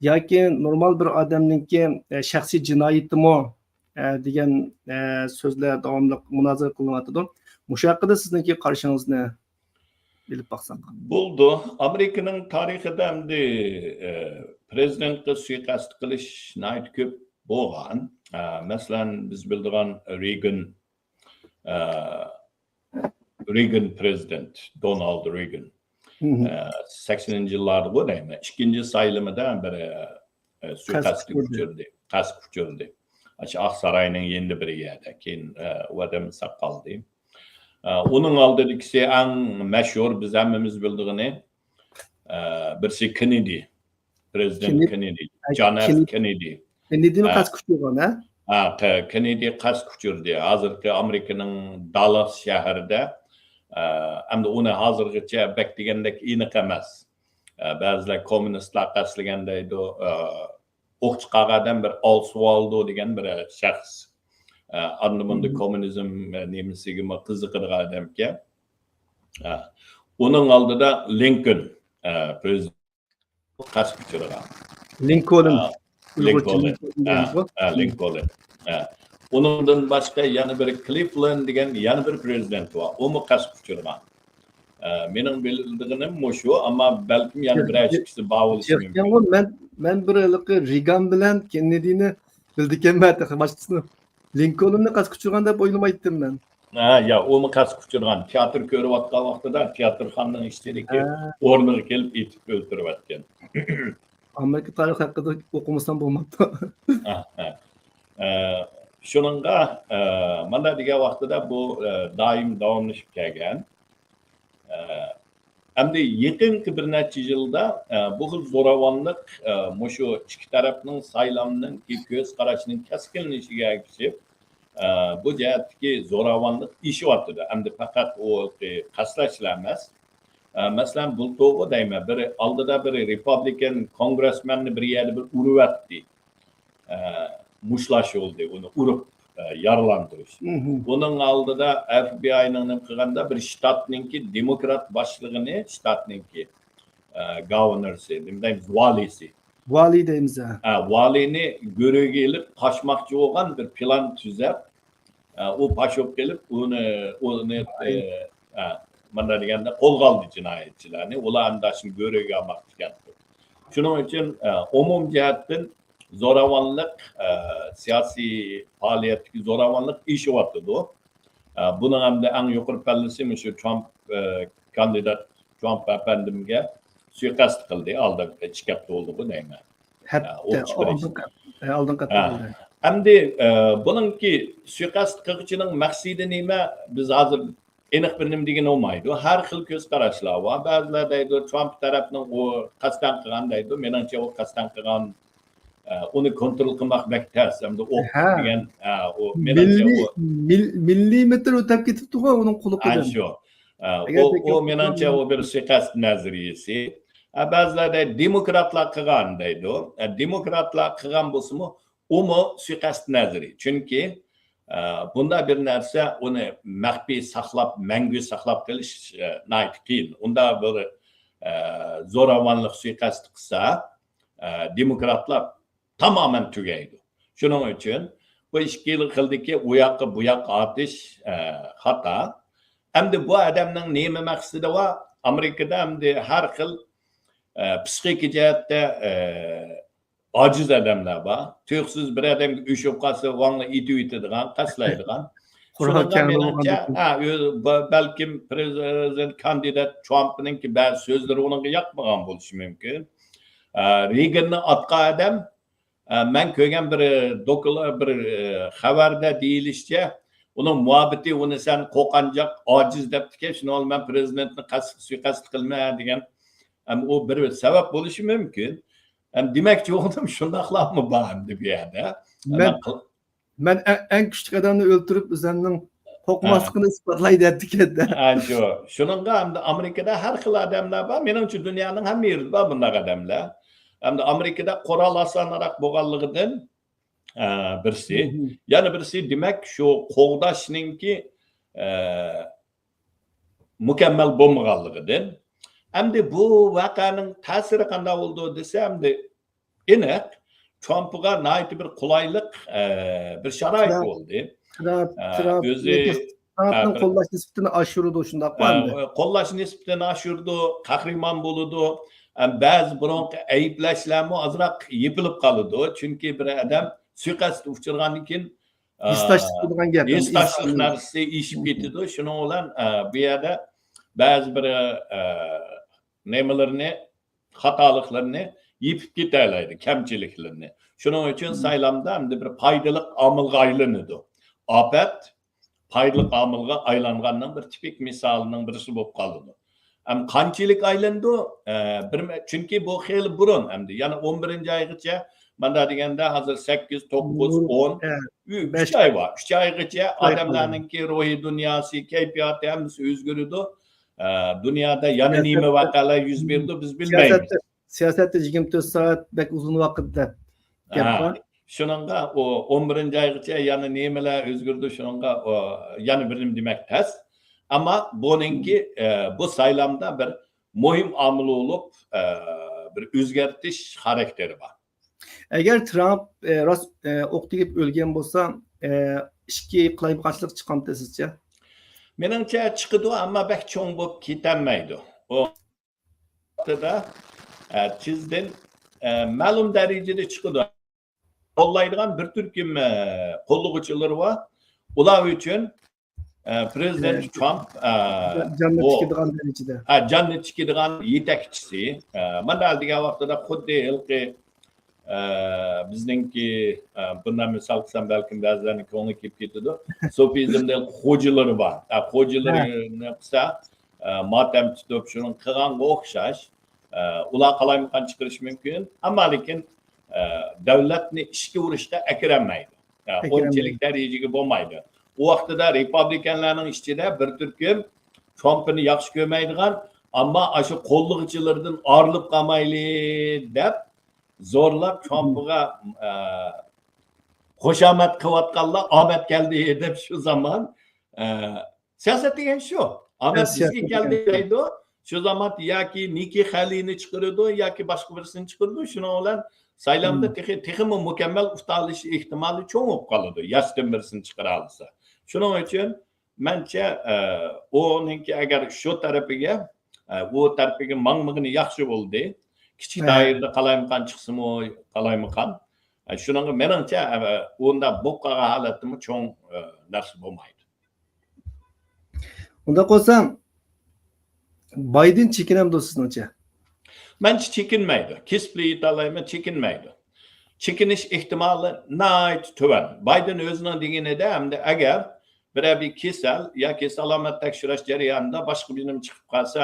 ياكى نورمال بىر ئادەمنىڭكى، ئە، شەخسىي جىنايىتىمۇ، ئە، دېگەن، ئە، سۆزلەر داۋاملىق مۇنازىرە قىلىنىۋاتىدۇ. مۇشۇ ھەققىدە سىزنىڭكى قارىشىڭىز نە؟ ئېلىپ باقساڭ. بولىدۇ. ئامېرىكىنىڭ تارىخىدا ئەمدى، ئە، پرېزىدېنتقا سۇيىقەست قىلىش ناھايىتى كۆپ بولغان. ئە، مەسىلەن، بىز بىلىدىغان رېيگان، ئە، رېيگان پرېزىدېنت، دونالد رېيگان. ئە، سەكسىنىنچى يىللاردىغۇ دەيمەن. ئىككىنچى سايلىمىدا بىر، ئە، سۇيىقەستكە ئۇچرىدى. قەستكە ئۇچرىدى. ئاشۇ ئاق ساراينىڭ يېنىدا بىر يەردە. كېيىن، ئە، ئۇ ئادەم ساق قالدى. ئە، ئۇنىڭ ئالدىدىكىسى ئەڭ مەشھۇر، بىز ھەممىمىز بىلىدىغىنى، ئە، بىرسى كېننېدى. پرېزىدېنت كېننېدى. جان ئېف كېننېدى. كېننېدىمۇ قەستكە ئۇچرىغان، ھە؟ ھە، كېننېدى قەستكە ئۇچرىدى. ھازىرقى ئامېرىكىنىڭ دالاس شەھىرىدە، ئە، ئەمدى ئۇنى ھازىرغىچە بەك دېگەندەك ئېنىق ئەمەس. ئە، بەزىلەر كوممۇنىستلار قەستلىگەن دەيدۇ. ئە، ئوق چىقارغان ئادەم بىر ئالسۋالدو دېگەن بىر شەخس. ئە، ئاندا مۇندا كوممۇنىزم، ئە، نېمىسىگىمۇ قىزىقىدىغان ئادەمكەن. ئە، ئۇنىڭ ئالدىدا لىنكولن، ئە، پرېزىدېنت قەستكە ئۇچرىغان. لىنكولن. ئە، ئۇيغۇرچە لىنكولن. لىنكولن دېگەنسىز. ئە، لىنكولن. ئە. ئۇنىڭدىن باشقا يەنە بىر كلىفلەند دېگەن يەنە بىر پرېزىدېنت بار. ئۇمۇ قەستكە ئۇچرىغان. ئە، مېنىڭ بىلىدىغىنىم مۇشۇ، ئەمما بەلكىم يەنە بىرەر ئىككىسى بار بولۇشى مۇمكىن. مەن، مەن بىر ھېلىقى رېيگان بىلەن كېننېدىنى بىلىدىكەنمەن، تېخى باشقىسىنى. لىنكولننى قەستكە ئۇچرىغان دەپ ئويلىمايتتىم مەن. ھە، يا، ئۇمۇ قەستكە ئۇچرىغان. تىياتىر كۆرۈۋاتقان ۋاقتىدا تىياتىرخانىنىڭ ئىچىدىكى ئورنىغا كېلىپ ئېتىپ ئۆلتۈرۈۋەتكەن. ئامېرىكا تارىخى ھەققىدە ئوقۇمىسام بولماپتۇ. ھە، ھە. ئە، شۇنىڭغا، ئە، مانا دېگەن ۋاقتىدا بۇ، ئە، دائىم داۋاملىشىپ كەلگەن. ئە، ئەمدى يېقىنقى بىر نەچچە يىلدا، ئە، بۇ خىل زوراۋانلىق، ئە، مۇشۇ ئىككى تەرەپنىڭ سايلامنىڭكى كۆز قاراشىنىڭ كەسكىنلىشىگە ئەگىشىپ، ئە، بۇ جەھەتتىكى زوراۋانلىق ئېشىۋاتىدۇ. ئەمدى پەقەت ئۇ قەستلەشلا ئەمەس. ئە، مەسىلەن، بۇلتۇرغۇ دەيمەن، بىر ئالدىدا بىر رېپابلىكان كونگرېسمېننى بىر يەردە بىر ئۇرۇۋەتتى. ئە، مۇشتلاش بولدى، ئۇنى ئۇرۇپ، ئە، يارىلاندۇرۇش. بۇنىڭ ئالدىدا ئەف بى ئاينىڭ نېمە قىلغاندا بىر شتاتنىڭكى دېموكرات باشلىقىنى، شتاتنىڭكى، ئە، گاۋنېرسى، نېمە دەيمىز، ۋالىيسى. ۋالىي دەيمىز، ھە. ھە، ۋالىينى گۆرۈگە ئېلىپ قاچماقچى بولغان بىر پىلان تۈزەپ، ئە، ئۇ پاش بولۇپ قېلىپ، ئۇنى، ئۇنى، ئە، ئە، مۇنداق دېگەندە قولغا ئالدى جىنايەتچىلەرنى، ئۇلار ئەمدى شۇنى گۆرۈگە ئالماقچىكەن. شۇنىڭ ئۈچۈن، ئە، ئومۇم جەھەتتىن زوراۋانلىق، ئە، سىياسىي پائالىيەتتىكى زوراۋانلىق ئېشىۋاتىدۇ. ئە، بۇنىڭ ئەمدى ئەڭ يۇقىرى پەللىسى مۇشۇ ترامپ، ئە، كاندىدات ترامپ ئەپەندىمگە سۇيىقەست قىلدى، ئالدىنقى ئىككى ھەپتە بولدىغۇ دەيمەن. ھەپتە، ئە، ئوق چىقىرىش. ئالدىنقى ھەپتە، ئالدىنقى ھەپتە ھە. بولدى. ئەمدى، ئە، بۇنىڭكى سۇيىقەست قىلغۇچىنىڭ مەقسىتى نېمە؟ بىز ھازىر ئېنىق بىر نېمە دېگىلى بولمايدۇ. ھەر خىل كۆز قاراشلار بار. بەزىلەر دەيدۇ، ترامپ تەرەپنىڭ ئۇ قەستەن قىلغان دەيدۇ. مېنىڭچە ئۇ قەستەن قىلغان، ئە، ئۇنى كونترول قىلماق بەك تەس. ئەمدى ئوق ھە. دېگەن، ئە، ئۇ مېنىڭچە مىللىي، ئۇ مىل-، مىللىمېتىر ئۆتەپ كېتىپتىغۇ ئۇنىڭ قۇلىقىدىن. ئەنە شۇ. ئە، ئەگەر ئۇ، ئۇ مېنىڭچە ئۇ بىر سۇيىقەست نەزەرىيىسى. ئە، بەزىلەر دەيدۇ، دېموكراتلار قىلغان دەيدۇ. ئە، دېموكراتلار قىلغان بولسىمۇ، ئۇمۇ سۇيىقەست نەزىرى. چۈنكى، ئە، بۇنداق بىر نەرسە، ئۇنى مەخپىي ساقلاپ، مەڭگۈ ساقلاپ قېلىش، ئە، ناھايىتى قىيىن. ئۇنداق بىر، ئە، زوراۋانلىق سۇيىقەست قىلسا، ئە، دېموكراتلار تامامەن تۈگەيدۇ. شۇنىڭ ئۈچۈن بۇ ئىككى خىلدىكى ئۇ ياققا، بۇ ياققا ئاتىش، ئە، خاتا. ئەمدى بۇ ئادەمنىڭ نېمە مەقسىتى بار؟ ئامېرىكىدا ئەمدى ھەر خىل، ئە، پسىخىكا جەھەتتە، ئە، ئاجىز ئادەملەر بار. تۇيۇقسىز بىر ئادەمگە ئۆچۈپ قالسا، ۋاڭلا ئېتىۋېتىدىغان، قەستلەيدىغان. شۇنىڭغا مېنىڭچە، ھە، ئۆ-، بە-، بەلكىم پرېزىدېنت كاندىدات ترامپنىڭكى بەزى سۆزلىرى ئۇنىڭغا ياقمىغان بولۇشى مۇمكىن. ئە، رېيگاننى ئاتقان ئادەم، ئە، مەن كۆرگەن بىر دوكلا-، بىر، ئە، خەۋەردە دېيىلىشىچە، ئۇنىڭ مۇھەببىتى ئۇنى سەن قورقۇنچاق، ئاجىز دەپتىكەن، شۇنىڭ بىلەن مەن پرېزىدېنتنى قەست-، سۇيىقەست قىلىمەن دېگەن. ئەمما ئۇ بىر سەۋەب بولۇشى مۇمكىن. ئەمما دېمەكچى بولغىنىم شۇنداقلارمۇ بار ئەمدى بۇ يەردە. مەن، مەن قىل- مەن ئە-، ئەڭ كۈچلۈك ئادەمنى ئۆلتۈرۈپ، ئۆزۈمنىڭ قورقماسلىقىنى ئىسپاتلاي دەپتىكەن. ھە، شۇ. شۇنىڭغا ئەمدى ئامېرىكىدا ھەر خىل ئادەملەر بار. مېنىڭچە دۇنيانىڭ ھەممە يېرىدە بار بۇنداق ئادەملەر. ئەمدى ئامېرىكىدا قورال ئاسانراق بولغانلىقىدىن، ئە، بىرسى. يەنە بىرسى، دېمەك، شۇ قوغداشنىڭكى، ئە، مۇكەممەل بولمىغانلىقىدىن. ئەمدى بۇ ۋەقەنىڭ تەسىرى قانداق بولىدۇ دېسە، ئەمدى ئېنىق، ترامپقا ناھايىتى بىر قولايلىق، ئە، بىر شارائىت بولدى. ئە، ئۆزى ترامپنىڭ قوللاش نىسبىتىنى ئاشۇرىدۇ، شۇنداقمۇ ئەمدى؟ قوللاش نىسبىتىنى ئاشۇرىدۇ، قەھرىمان بولىدۇ. ئە، بەزى بۇرۇنقى ئەيىبلەشلەرمۇ ئازراق يېپىلىپ قالىدۇ. چۈنكى بىر ئادەم سۇيىقەستكە ئۇچرىغاندىن كېيىن، ئە، ھېسداشلىق بولىدىغان گەپ، ھېسداشلىق نەرسىسى ئېشىپ كېتىدۇ. شۇنىڭ بىلەن، ئە، بۇ يەردە بەزى بىر، ئە، نېمىلىرىنى، خاتالىقلىرىنى يېپىپ كېتەلەيدۇ، كەمچىلىكلىرىنى. شۇنىڭ ئۈچۈن سايلامدا ئەمدى بىر پايدىلىق ئامىلغا ئايلىنىدۇ. ئاپەت پايدىلىق ئامىلغا ئايلانغاننىڭ بىر تىپىك مىسالىنىڭ بىرسى بولۇپ قالىدۇ. ئەم، قانچىلىك ئايلىنىدۇ؟ ئە، بىر مە-، چۈنكى بۇ خېلى بۇرۇن ئەمدى، يەنى ئون بىرىنچى ئايغىچە، مانا دېگەندە ھازىر سەككىز، توققۇز، ئون، ئۈ-، ئۈچ ئاي بار. ئۈچ ئايغىچە ئادەملەرنىڭكى روھىي دۇنياسى، كەيپىياتى ھەممىسى ئۆزگىرىدۇ. ئە، دۇنيادا يەنە نېمە ۋەقەلەر يۈز بېرىدۇ، بىز بىلمەيمىز. سىياسەتتە، سىياسەتتە يىگىرمە تۆت سائەت بەك ئۇزۇن ۋاقىت دەپ گەپ بار. شۇنىڭغا ئۇ ئون بىرىنچى ئايغىچە يەنە نېمىلەر ئۆزگىرىدۇ، شۇنىڭغا ئۇ يەنە بىرنېمە دېمەك تەس. ئەمما بۇنىڭكى، ئە، بۇ سايلامدا بىر مۇھىم ئامىل بولۇپ، ئە، بىر ئۆزگەرتىش خاراكتېرى بار. ئەگەر ترامپ، ئە، راست، ئە، ئوق تېگىپ ئۆلگەن بولسا، ئە، ئىككى قالايمىقانچىلىق چىقامتى سىزچە؟ مېنىڭچە چىقىدۇ، ئەمما بەك چوڭ بولۇپ كېتەلمەيدۇ. ئۇ ۋاقتىدا، ئە، تېزدىن، ئە، مەلۇم دەرىجىدە چىقىدۇ. قوللايدىغان بىر تۈركۈم، ئە، قوللىغۇچىلىرى بار. ئۇلار ئۈچۈن، ئە، پرېزىدېنت ترامپ، ئە، جاننى تىكىدىغان دەرىجىدە. ئە، جاننى تىكىدىغان يېتەكچىسى. ئە، مانا دېگەن ۋاقتىدا خۇددى ھېلىقى، ئە، بىزنىڭكى، ئە، بۇنداق مىسال قىلسام، بەلكىم بەزىلەرنىڭ كۆڭلى كېلىپ كېتىدۇ. سوفىزمدا خوجىلىرى بار. ئە، خوجىلىرىنى قىلسا، ئە، ماتەم تۇتۇپ، شۇنىڭ قىلغانغا ئوخشاش. ئە، ئۇلار قالايمىقان چىقىرىشى مۇمكىن. ئەمما لېكىن، ئە، دۆلەتنى ئىچكى ئۇرۇشقا ئەكىرەلمەيدۇ. ئە، ئۇنچىلىك دەرىجىگە بولمايدۇ. ئۇ ۋاقتىدا رېپابلىكانلارنىڭ ئىچىدە بىر تۈركۈم ترامپنى ياخشى كۆرمەيدىغان، ئەمما ئاشۇ قوللىغۇچىلىرىدىن ئايرىلىپ قالمايلى دەپ زورلاپ ترامپقا، ئە، خۇشامەت قىلىۋاتقانلار ئامەت كەلدى دەپ شۇ زامان، ئە، سىياسەت دېگەن شۇ. ئامەت بىزگە كەلدى دەيدۇ. شۇ زامان ياكى نىكى خېلىنى چىقىرىدۇ، ياكى باشقا بىرسىنى چىقىرىدۇ. شۇنىڭ بىلەن سايلامدا تېخى، تېخىمۇ مۇكەممەل ئۇتۇۋېلىش ئېھتىمالى چوڭ بولۇپ قالىدۇ، ياشتىن بىرسىنى چىقىرالىسا. شۇنىڭ ئۈچۈن مەنچە، ئە، ئۇنىڭكى ئەگەر شۇ تەرىپىگە، ئە، ئۇ تەرىپىگە ماڭمىغىنى ياخشى بولدى. كىچىك دائىرىدە قالايمىقان چىقسىمۇ قالايمىقان. ئە، شۇنىڭغا مېنىڭچە، ئە، ئۇنداق بولۇپ قالغان ھالەتتىمۇ چوڭ، ئە، نەرسە بولمايدۇ. ئۇنداق بولسا، بايدېن چېكىنەمدۇ سىزنىڭچە؟ مەنچە چېكىنمەيدۇ. كېسىپ بىلەن ئېيتالايمەن، چېكىنمەيدۇ. چېكىنىش ئېھتىمالى ناھايىتى تۆۋەن. بايدېن ئۆزىنىڭ دېگىنىدە، ئەمدى ئەگەر بىرەر بىر كېسەل ياكى سالامەت تەكشۈرۈش جەريانىدا باشقا بىر نېمە چىقىپ قالسا،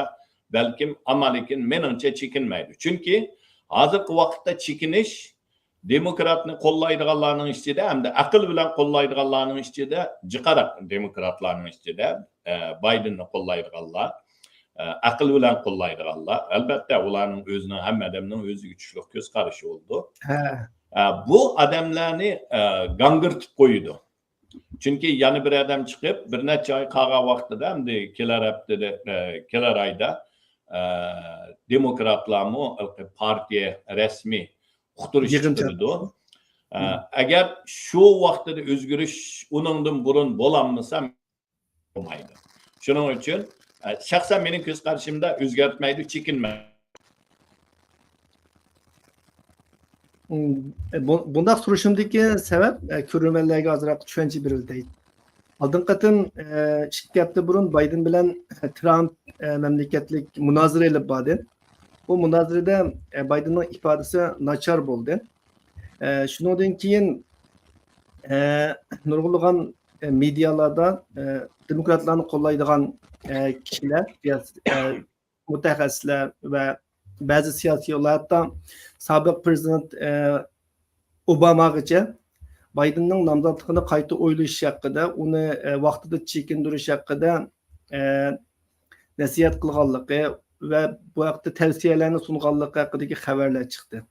بەلكىم، ئەمما لېكىن مېنىڭچە چېكىنمەيدۇ. چۈنكى ھازىرقى ۋاقىتتا چېكىنىش دېموكراتنى قوللايدىغانلارنىڭ ئىچىدە ھەمدە ئەقىل بىلەن قوللايدىغانلارنىڭ ئىچىدە جىقراق، دېموكراتلارنىڭ ئىچىدە، ئە، بايدېننى قوللايدىغانلار، ئە، ئەقىل بىلەن قوللايدىغانلار. ئەلبەتتە، ئۇلارنىڭ ئۆزىنىڭ، ھەممە ئادەمنىڭ ئۆزىگە تۇشلۇق كۆز قارىشى بولىدۇ. ئە، بۇ ئادەملەرنى، ئە، گاڭگىرىتىپ قويىدۇ. چۈنكى يەنە بىر ئادەم چىقىپ، بىر نەچچە ئاي قالغان ۋاقتىدا، ئەمدى كېلەر ھەپتىدە، ئە، كېلەر ئايدا، ئە، دېموكراتلارمۇ پارتىيە رەسمىي ئۇقتۇرۇش چىقىرىدۇ. ئە، ئەگەر شۇ ۋاقتىدا ئۆزگىرىش ئۇنىڭدىن بۇرۇن بولالمىسا، بولمايدۇ. شۇنىڭ ئۈچۈن، ئە، شەخسەن مېنىڭ كۆز قارىشىمدا ئۆزگەرتمەيدۇ، چېكىنمەيدۇ. مم، ئە، بۇ-، بۇنداق سورىشىمدىكى سەۋەب، ئە، كۆرۈرمەنلەرگە ئازراق چۈشەنچە بېرىۋېتەي. ئالدىنقى قېتىم، ئە، ئىككى ھەپتە بۇرۇن بايدېن بىلەن، ئە، ترامپ، ئە، مەملىكەتلىك مۇنازىرە ئېلىپ باردى. بۇ مۇنازىرىدە، ئە، بايدېننىڭ ئىپادىسى ناچار بولدى. ئە، شۇنىڭدىن كېيىن، ئە، نۇرغۇنلىغان، ئە، مېدىيالاردا، ئە، دېموكراتلارنى قوللايدىغان، ئە، كىشىلەر، سىياس-، ئە، مۇتەخەسسىسلەر ۋە بەزى سىياسىيونلار ھەتتا سابىق پىرېزىدېنت، ئە، ئوباماغىچە بايدېننىڭ نامزاتلىقىنى قايتا ئويلىشىش ھەققىدە، ئۇنى، ئە، ۋاقتىدا چېكىندۈرۈش ھەققىدە، ئە، نەسىھەت قىلغانلىقى ۋە بۇ ھەقتە تەۋسىيەلەرنى سۇنغانلىقى ھەققىدىكى خەۋەرلەر چىقتى.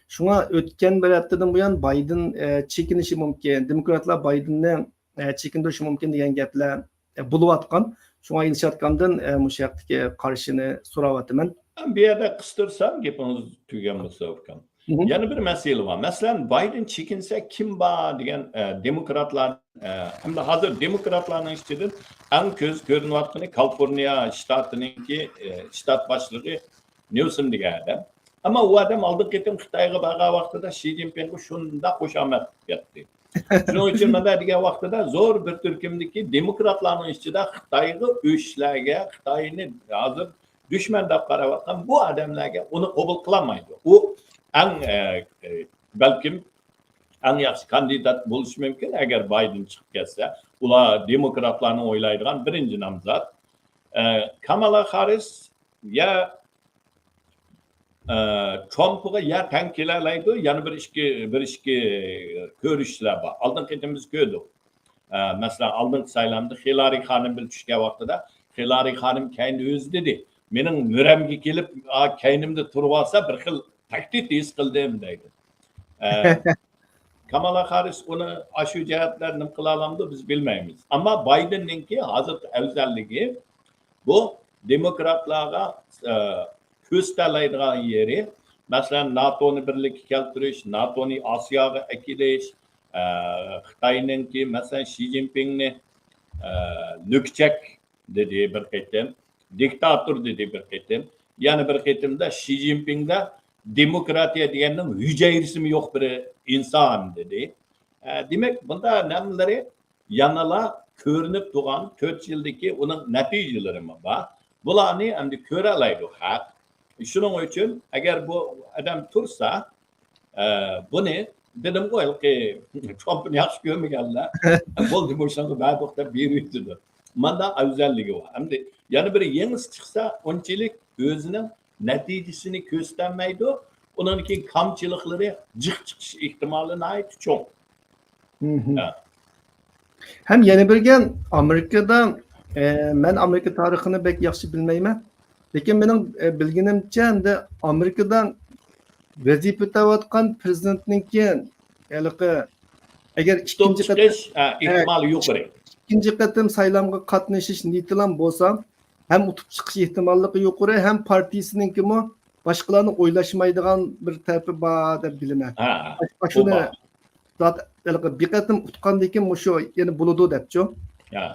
شۇڭا ئۆتكەن بىر ھەپتىدىن بۇيان بايدېن، ئە، چېكىنىشى مۇمكىن، دېموكراتلار بايدېننى، ئە، چېكىندۈرۈشى مۇمكىن دېگەن گەپلەر، ئە، بولۇۋاتقان. شۇڭا ئىلشاتكامدىن، ئە، مۇشۇ ھەقتىكى قارىشىنى سوراۋاتىمەن. بۇ يەردە قىستۇرسام، گېپىڭىز تۈگىگەن بولسا، ئۇكام. مهم. يەنە بىر مەسىلە بار. مەسىلەن، بايدېن چېكىنسە كىم بار دېگەن، ئە، دېموكراتلار، ئە، ھەمدە ھازىر دېموكراتلارنىڭ ئىچىدىن ئەڭ كۆز كۆرۈنۈۋاتقىنى كالىفورنىيە شتاتىنىڭكى، ئە، شتات باشلىقى نيۇسوم دېگەن ئادەم. ئەمما ئۇ ئادەم ئالدىنقى قېتىم خىتايغا بارغان ۋاقتىدا شى جىنپىڭغا شۇنداق خۇشامەت قىلىپ كەتتى. شۇنىڭ ئۈچۈن مانا دېگەن ۋاقتىدا زور بىر تۈركۈمدىكى دېموكراتلارنىڭ ئىچىدە خىتايغا ئۆچلەرگە، خىتاينى ھازىر دۈشمەن دەپ قاراۋاتقان بۇ ئادەملەرگە ئۇنى قوبۇل قىلالمايدۇ. ئۇ ئەڭ، ئە، ئە، بەلكىم ئەڭ ياخشى كاندىدات بولۇشى مۇمكىن، ئەگەر بايدېن چىقىپ كەتسە. ئۇلار دېموكراتلارنىڭ ئويلايدىغان بىرىنچى نامزات. ئە، كامالا خاررىس يا، ئە، ترامپقا يا تەڭ كېلەلەيدۇ، يەنە بىر ئىككى، بىر ئىككى كۆرۈشلەر بار. ئالدىنقى قېتىم بىز كۆردۇق. ئە، مەسىلەن، ئالدىنقى سايلامدا خىلارى خانىم بىلەن چۈشكەن ۋاقتىدا خىلارى خانىم كەينىدە ئۆزى دېدى، مېنىڭ مۈرەمگە كېلىپ، ئا، كەينىمدە تۇرۇۋالسا بىر خىل تەھدىت ھېس قىلدىم دەيدۇ. ئە، كامالا خاررىس ئۇنى ئاشۇ جەھەتلەر نېمە قىلالامدۇ، بىز بىلمەيمىز. ئەمما بايدېننىڭكى ھازىرقى ئەۋزەللىكى بۇ دېموكراتلارغا، ئە، كۆرسىتەلەيدىغان يېرى، مەسىلەن، ناتونى بىرلىككە كەلتۈرۈش، ناتونى ئاسىياغا ئەكېلىش، ئە، خىتاينىڭكى، مەسىلەن، شى جىنپىڭنى، ئە، لۈكچەك دېدى بىر قېتىم، دىكتاتور دېدى بىر قېتىم، يەنە بىر قېتىمدا شى جىنپىڭدا دېموكراتىيە دېگەننىڭ ھۈجەيرىسىمۇ يوق بىر ئىنسان دېدى. ئە، دېمەك، بۇنداق نەملىرى يەنىلا كۆرۈنۈپ تۇرغان تۆت يىلدىكى ئۇنىڭ نەتىجىلىرىمۇ بار. بۇلارنى ئەمدى كۆرەلەيدۇ خەق. شۇنىڭ ئۈچۈن ئەگەر بۇ ئادەم تۇرسا، ئە، بۇنى دېدىمغۇ، ھېلىقى ترامپنى ياخشى كۆرمىگەنلەر بولدى، مۇشۇنىڭغا بەردۇق دەپ بېرىۋېتىدۇ. ماندا ئەۋزەللىكى بار. ئەمدى يەنە بىر يېڭىسى چىقسا، ئۇنچىلىك ئۆزىنىڭ نەتىجىسىنى كۆرسىتەلمەيدۇ. ئۇنىڭدىن كېيىن كامچىلىقلىرى جىق چىقىش ئېھتىمالى ناھايىتى چوڭ. مهم. ھە. ھەم يەنە بىر گەپ، ئامېرىكىدا، ئە، مەن ئامېرىكا تارىخىنى بەك ياخشى بىلمەيمەن. لېكىن مېنىڭ، ئە، بىلگىنىمچە، ئەمدى ئامېرىكىدا ۋەزىپە ئۆتەۋاتقان پىرېزىدېنتنىڭكى ھېلىقى، ئەگەر تۇتۇپ ئىككىنچى قېتىم، چىقىش، ھە، ئە، ئېھتىمالى يۇقىرى. ئىككىنچى قېتىم سايلامغا قاتنىشىش نىيىتىلا بولسا، ھەم ئۇتۇپ چىقىش ئېھتىماللىقى يۇقىرى، ھەم پارتىيىسىنىڭكىمۇ باشقىلارنى ئويلاشمايدىغان بىر تەرىپى بار دەپ بىلىمەن. ھە، ئاشۇنى بار. زات-، ھېلىقى بىر قېتىم ئۇتقاندىن كېيىن مۇشۇ يەنە بولىدۇ دەپچۇ. ھە.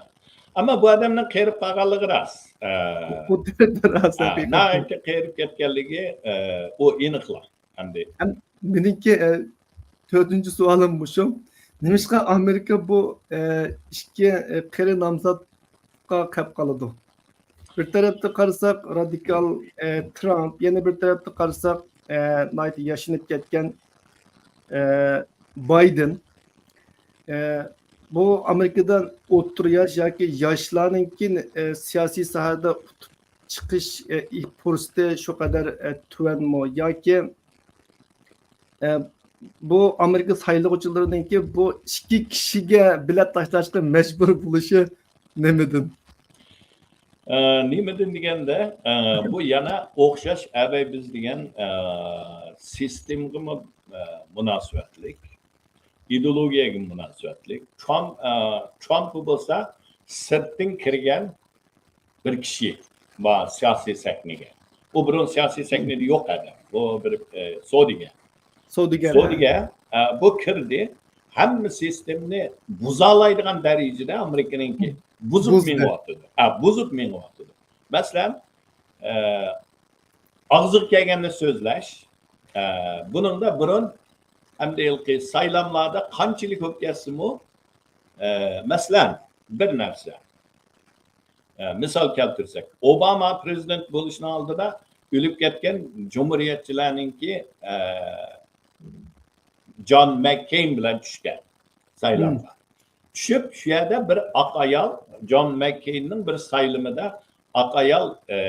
ئەمما بۇ ئادەمنىڭ قېرىپ قالغانلىقى راست. ئە، بۇ راست، ھە، ھەقىقەتەن. ناھايىتى قېرىپ كەتكەنلىكى، ئە، ئۇ ئېنىقلا. ئەمدى. ھەم مېنىڭكى، ئە، تۆتىنچى سوئالىم مۇشۇ. نېمىشقا ئامېرىكا بۇ، ئە، ئىككى، ئە، قېرى نامزاتقا قەپ قالىدۇ؟ بىر تەرەپتە قارىساق، رادىكال، ئە، ترامپ، يەنە بىر تەرەپتە قارىساق، ئە، ناھايىتى ياشىنىپ كەتكەن، ئە، بايدېن. ئە، بۇ ئامېرىكىدا ئوتتۇرا ياش ياكى ياشلارنىڭكى، ئە، سىياسىي ساھەدە ئۇتۇپ چىقىش، ئە، ئى-، پۇرسىتى شۇ قەدەر، ئە، تۆۋەنمۇ ياكى، ئە، بۇ ئامېرىكا سايلىغۇچىلىرىنىڭكى بۇ ئىككى كىشىگە بېلەت تاشلاشقا مەجبۇر بولۇشى نېمىدىن؟ ئە، نېمىدىن دېگەندە، ئە، بۇ يەنە ئوخشاش ئەبەي بىز دېگەن، ئە، سىستېمىغىمۇ، ئە، مۇناسىۋەتلىك، ئىدېئولوگىيەگە مۇناسىۋەتلىك. ترامپ، ئە، ترامپ بولسا سىرتتىن كىرگەن بىر كىشى بار سىياسىي سەھنىگە. ئۇ بۇرۇن سىياسىي سەھنىدە يوق ئادەم. بۇ بىر، ئە، سودىگەر. سودىگەر، ھە. سودىگەر، ئە، بۇ كىردى. ھەممە سىستېمىنى بۇزالايدىغان دەرىجىدە ئامېرىكىنىڭكى بۇزۇپ بۇزدى. مېڭىۋاتىدۇ. ھە، بۇزۇپ مېڭىۋاتىدۇ. مەسىلەن، ئە، ئاغزىغا كەلگەننى سۆزلەش، ئە، بۇنىڭدا بۇرۇن ئەمدى ھېلىقى سايلاملاردا قانچىلىك بولۇپ كەتسىمۇ، ئە، مەسىلەن، بىر نەرسە، ئە، مىسال كەلتۈرسەك، ئوباما پىرېزىدېنت بولۇشنىڭ ئالدىدا ئۆلۈپ كەتكەن جۇمھۇرىيەتچىلەرنىڭكى، ئە، جان مەككېين بىلەن چۈشكەن سايلامغا. چۈشۈپ، شۇ يەردە بىر ئاق ئايال، جان مەككېيننىڭ بىر سايلىمىدا ئاق ئايال، ئە،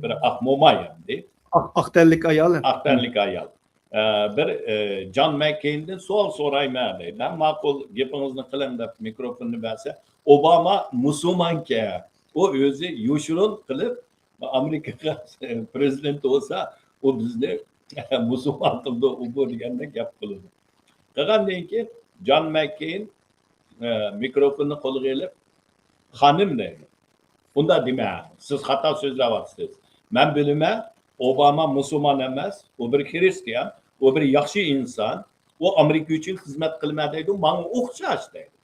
بىر ئاق موماي ئەمدى. ئاق، ئاق تەنلىك ئايال. ئاق تەنلىك ئايال. ئە، بىر، ئە، جان مەككېيندىن سوئال سورايمەن دەيدۇ. ھە، ماقۇل، گېپىڭىزنى قىلىڭ دەپ مىكروفوننى بەرسە، ئوباما مۇسۇلمانكەن. ئۇ ئۆزى يوشۇرۇن قىلىپ، ئامېرىكا پىرېزىدېنتى بولسا، ئۇ بىزنى مۇسۇلمان قىلىدۇ، ئۇ بۇ دېگەندەك گەپ قىلىدۇ. قىلغاندىن كېيىن جان مەككېين، ئە، مىكروفوننى قولىغا ئېلىپ، خانىم دەيدۇ. ئۇنداق دېمە، سىز خاتا سۆزلەۋاتىسىز. مەن بىلىمەن، ئوباما مۇسۇلمان ئەمەس، ئۇ بىر خرىستىيان. ئۇ بىر ياخشى ئىنسان، ئۇ ئامېرىكا ئۈچۈن خىزمەت قىلىمەن دەيدۇ، ماڭا ئوخشاش دەيدۇ.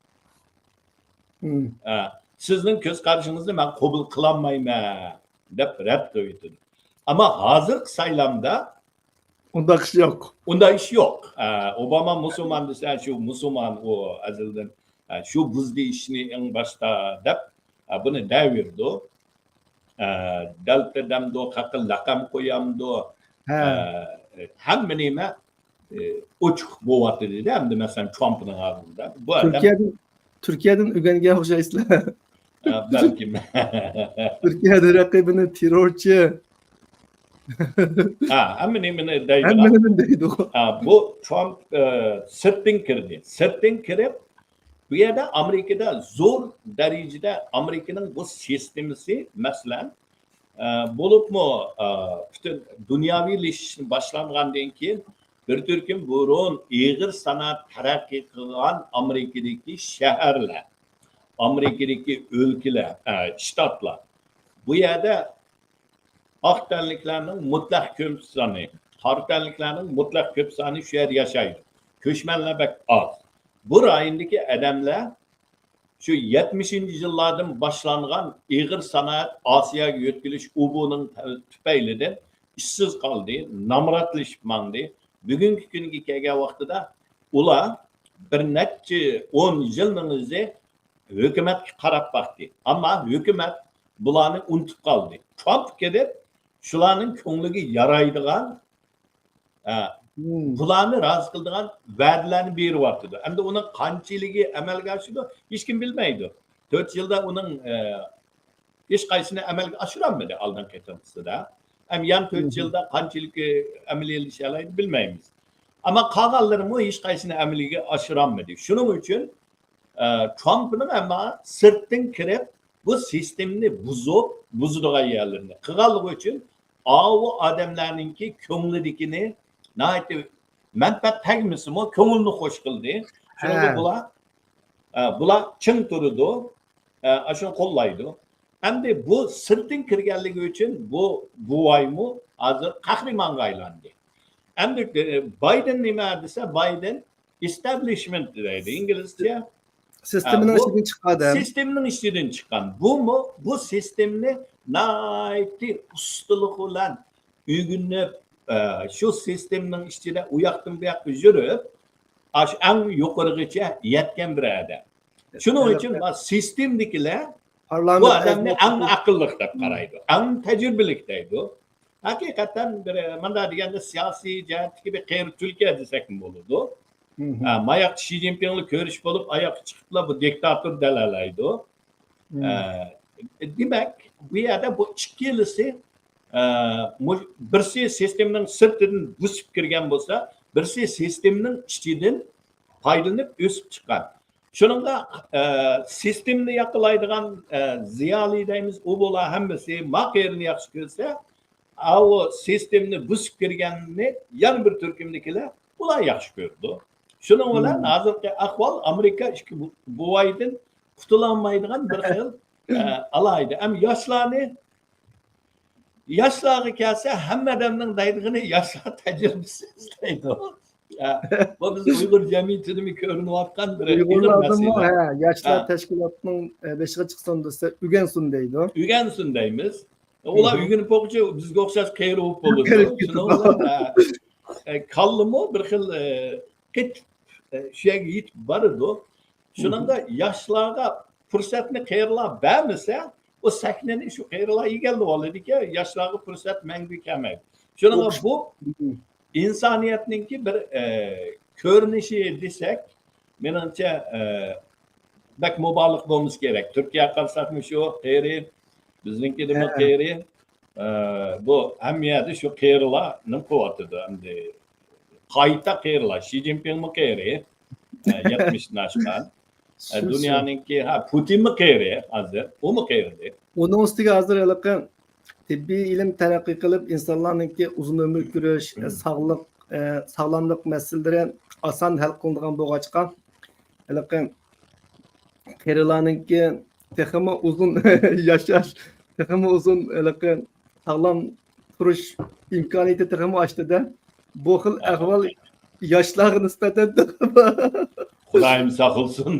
ھە، سىزنىڭ كۆز قارىشىڭىزنى مەن قوبۇل قىلالمايمەن دەپ رەت قىلىۋېتىدۇ. ئەمما ھازىرقى سايلامدا ئۇنداق ئىش يوق. ئۇنداق ئىش يوق. ھە، ئوباما مۇسۇلمان دېسە، شۇ مۇسۇلمان، ئۇ ئەزەلدىن، ھە، شۇ بۇزدى ئىشنى ئەڭ باشتا دەپ، ھە، بۇنى دەۋېرىدۇ. ھە، دەلتا دەمدۇ، قاقىل لەقەم قويامدۇ، ھە. ھە، ھەممە نېمە ئوچۇق بولۇۋاتىدۇ-دە، ئەمدى مەسىلەن، ترامپنىڭ ئالدىدا. بۇ ئادەم تۈركىيەدىن، تۈركىيەدىن ئۆگەنگەن ئوخشايسىلەر. ھە، بەلكىم. تۈركىيەدە رەقىبىنى تېررورچى. ھە، ھەممە نېمىنى دەيدۇ. ھەممە نېمىنى دەيدۇ. ھە، بۇ ترامپ، ئە، سىرتتىن كىردى. سىرتتىن كىرىپ، بۇ يەردە ئامېرىكىدا زور دەرىجىدە ئامېرىكىنىڭ بۇ سىستېمىسى، مەسىلەن، ئە، بولۇپمۇ، ئە، پۈتۈن دۇنياۋىلىشىش باشلانغاندىن كېيىن، بىر تۈركۈم بۇرۇن ئېغىر سانائەت تەرەققىي قىلغان ئامېرىكىدىكى شەھەرلەر، ئامېرىكىدىكى ئۆلكىلەر، ئە، شتاتلار، بۇ يەردە ئاق تەنلىكلەرنىڭ مۇتلەق كۆپ سانى، قارا تەنلىكلەرنىڭ مۇتلەق كۆپ سانى شۇ يەردە ياشايدۇ. كۆچمەنلەر بەك ئاز. بۇ رايوندىكى ئادەملەر شۇ يەتمىشىنچى يىللاردىن باشلانغان ئېغىر سانائەت ئاسىياغا يۆتكىلىش ئۇبۇنىڭ تۈپەيلىدىن ئىشسىز قالدى، نامراتلىشىپ ماڭدى. بۈگۈنكى كۈنگە كەلگەن ۋاقتىدا ئۇلار بىر نەچچە ئون يىلنىڭ ئۆزى ھۆكۈمەتكە قاراپ باقتى. ئەمما ھۆكۈمەت بۇلارنى ئۇنتۇپ قالدى. ترامپ كېلىپ، شۇلارنىڭ كۆڭلىگە يارايدىغان، ئە، بۇلارنى رازى قىلىدىغان ۋەدىلەرنى بېرىۋاتىدۇ. ئەمدى ئۇنىڭ قانچىلىكى ئەمەلگە ئاشىدۇ، ھېچكىم بىلمەيدۇ. تۆت يىلدا ئۇنىڭ، ئە، ھېچقايسىنى ئەمەلگە ئاشۇرالمىدى ئالدىنقى قېتىمقىسىدا. ھەم يەنە تۆت يىلدا قانچىلىكى ئەمەلىيلىشەلەيدۇ بىلمەيمىز. ئەمما قالغانلىرىمۇ ھېچقايسىنى ئەمەلگە ئاشۇرالمىدى. شۇنىڭ ئۈچۈن ئە، ترامپنىڭ ئەمما سىرتتىن كىرىپ، بۇ سىستېمىنى بۇزۇپ، بۇزىدىغان يەرلىرىنى قىلغانلىقى ئۈچۈن، ئاۋۇ ئادەملەرنىڭكى كۆڭلىدىكىنى ناھايىتى مەنپەئەت تەگمىسىمۇ، كۆڭلىنى خوش قىلدى. شۇنىڭغا بۇلار، ئە، بۇلار چىڭ تۇرىدۇ، ئە، ئاشۇنى قوللايدۇ. ئەمدى بۇ سىرتتىن كىرگەنلىكى ئۈچۈن بۇ بوۋايمۇ ھازىر قەھرىمانغا ئايلاندى. ئەمدى، ئە، بايدېن نېمە دېسە، بايدېن ئېستابلىشمېنت دەيدۇ ئىنگلىزچە. سىستېمىنىڭ ئىچىدىن چىققان ئادەم. سىستېمىنىڭ ئىچىدىن چىققان. بۇمۇ، بۇ سىستېمىنى ناھايىتى ئۇستىلىق بىلەن ئۆگىنىپ، ئە، شۇ سىستېمىنىڭ ئىچىدە ئۇ ياقتىن بۇ ياققا يۈرۈپ، ئاشۇ ئەڭ يۇقىرىغىچە يەتكەن بىر ئادەم. شۇنىڭ ئۈچۈن سىستېمىدىكىلەر بۇ ئادەمنى ئەڭ ئەقىللىق دەپ قارايدۇ، ئەڭ تەجرىبىلىك دەيدۇ. ھەقىقەتەن بىر، مۇنداق دېگەندە، سىياسىي جەھەتتىكى بىر قېرى تۈلكە دېسەكمۇ بولىدۇ. ھە، ماياقتا شى جىنپىڭلا كۆرۈش بولۇپ، ئاياققا چىقىپلا بۇ دىكتاتور دەلەلەيدۇ. ھە، دېمەك، بۇ يەردە بۇ ئىككىلىسى، ئە، مۇ-، بىرسى سىستېمىنىڭ سىرتىدىن بۆسۈپ كىرگەن بولسا، بىرسى سىستېمىنىڭ ئىچىدىن پايدىلىنىپ ئۆسۈپ چىققان. شۇنىڭغا، ئە، سىستېمىنى ياقلايدىغان، ئە، زىيالىي دەيمىز، ئۇ بۇلار ھەممىسى ما قېرىنى ياخشى كۆرسە، ئاۋۇ سىستېمىنى بۇزۇپ كىرگەننى يەنە بىر تۈركۈمدىكىلەر ئۇلار ياخشى كۆرىدۇ. شۇنىڭ بىلەن ھازىرقى ئەھۋال ئامېرىكا ئىككى بۇ-، بوۋايدىن قۇتۇلالمايدىغان بىر خىل، ئە، ئالاھىدە. ئەمما ياشلارنى، ياشلارغا كەلسە، ھەممە ئادەمنىڭ دەيدىغىنى ياشلار تەجرىبىسى ئىزدەيدۇ. ئە، بۇ بىز ئۇيغۇر جەمئىيىتىدىمۇ كۆرۈنۈۋاتقان بىر ئېغىر مەسىلە. ھە، ياشلار تەشكىلاتىنىڭ، ئە، بېشىغا چىقسۇن دېسە، ئۆگەنسۇن دەيدۇ. ئۆگەنسۇن دەيمىز. ئۇلار ئۆگىنىپ بولغۇچە بىزگە ئوخشاش قېرى بولۇپ بولىدۇ. شۇنىڭ بىلەن، ئە، ئە، كاللىمۇ بىر خىل، ئە، قېتىپ، ئە، شۇ يەرگە يېتىپ بارىدۇ. شۇنىڭدا ياشلارغا پۇرسەتنى قېرىلار بەرمىسە، ئۇ سەھنىنى شۇ قېرىلار ئىگىلىۋالىدىكەن، ياشلارغا پۇرسەت مەڭگۈ كەلمەيدۇ. شۇنىڭغا بۇ ئىنسانىيەتنىڭكى بىر، ئە، كۆرۈنۈشى دېسەك، مېنىڭچە، ئە، بەك مۇبالىغە بولمىسا كېرەك. تۈركىيەگە قارىساقمۇ شۇ قېرى، بىزنىڭكىدىمۇ قېرى. ئە، بۇ ھەممە يەردە شۇ قېرىلار نېمە قىلىۋاتىدۇ ئەمدى. قايتا قېرىلار. شى جىنپىڭمۇ قېرى. ئە، يەتمىشتىن ئاشقان. ئە، دۇنيانىڭكى، ھە، پۇتىنمۇ قېرى ھازىر. ئۇمۇ قېرىدى. ئۇنىڭ ئۈستىگە ھازىر ھېلىقى تېببىي ئىلىم تەرەققىي قىلىپ، ئىنسانلارنىڭكى ئۇزۇن ئۆمۈر كۆرۈش، ساغلىق، ئە، ساغلاملىق مەسىلىلىرى ئاسان ھەل قىلىنىدىغان بولغاچقا، ھېلىقى قېرىلارنىڭكى تېخىمۇ ئۇزۇن ياشاش، تېخىمۇ ئۇزۇن ھېلىقى ساغلام تۇرۇش ئىمكانىيىتى تېخىمۇ ئاشتى-دە. بۇ خىل ئەھۋال ياشلارغا نىسبەتەن خۇدايىم ساقلىسۇن.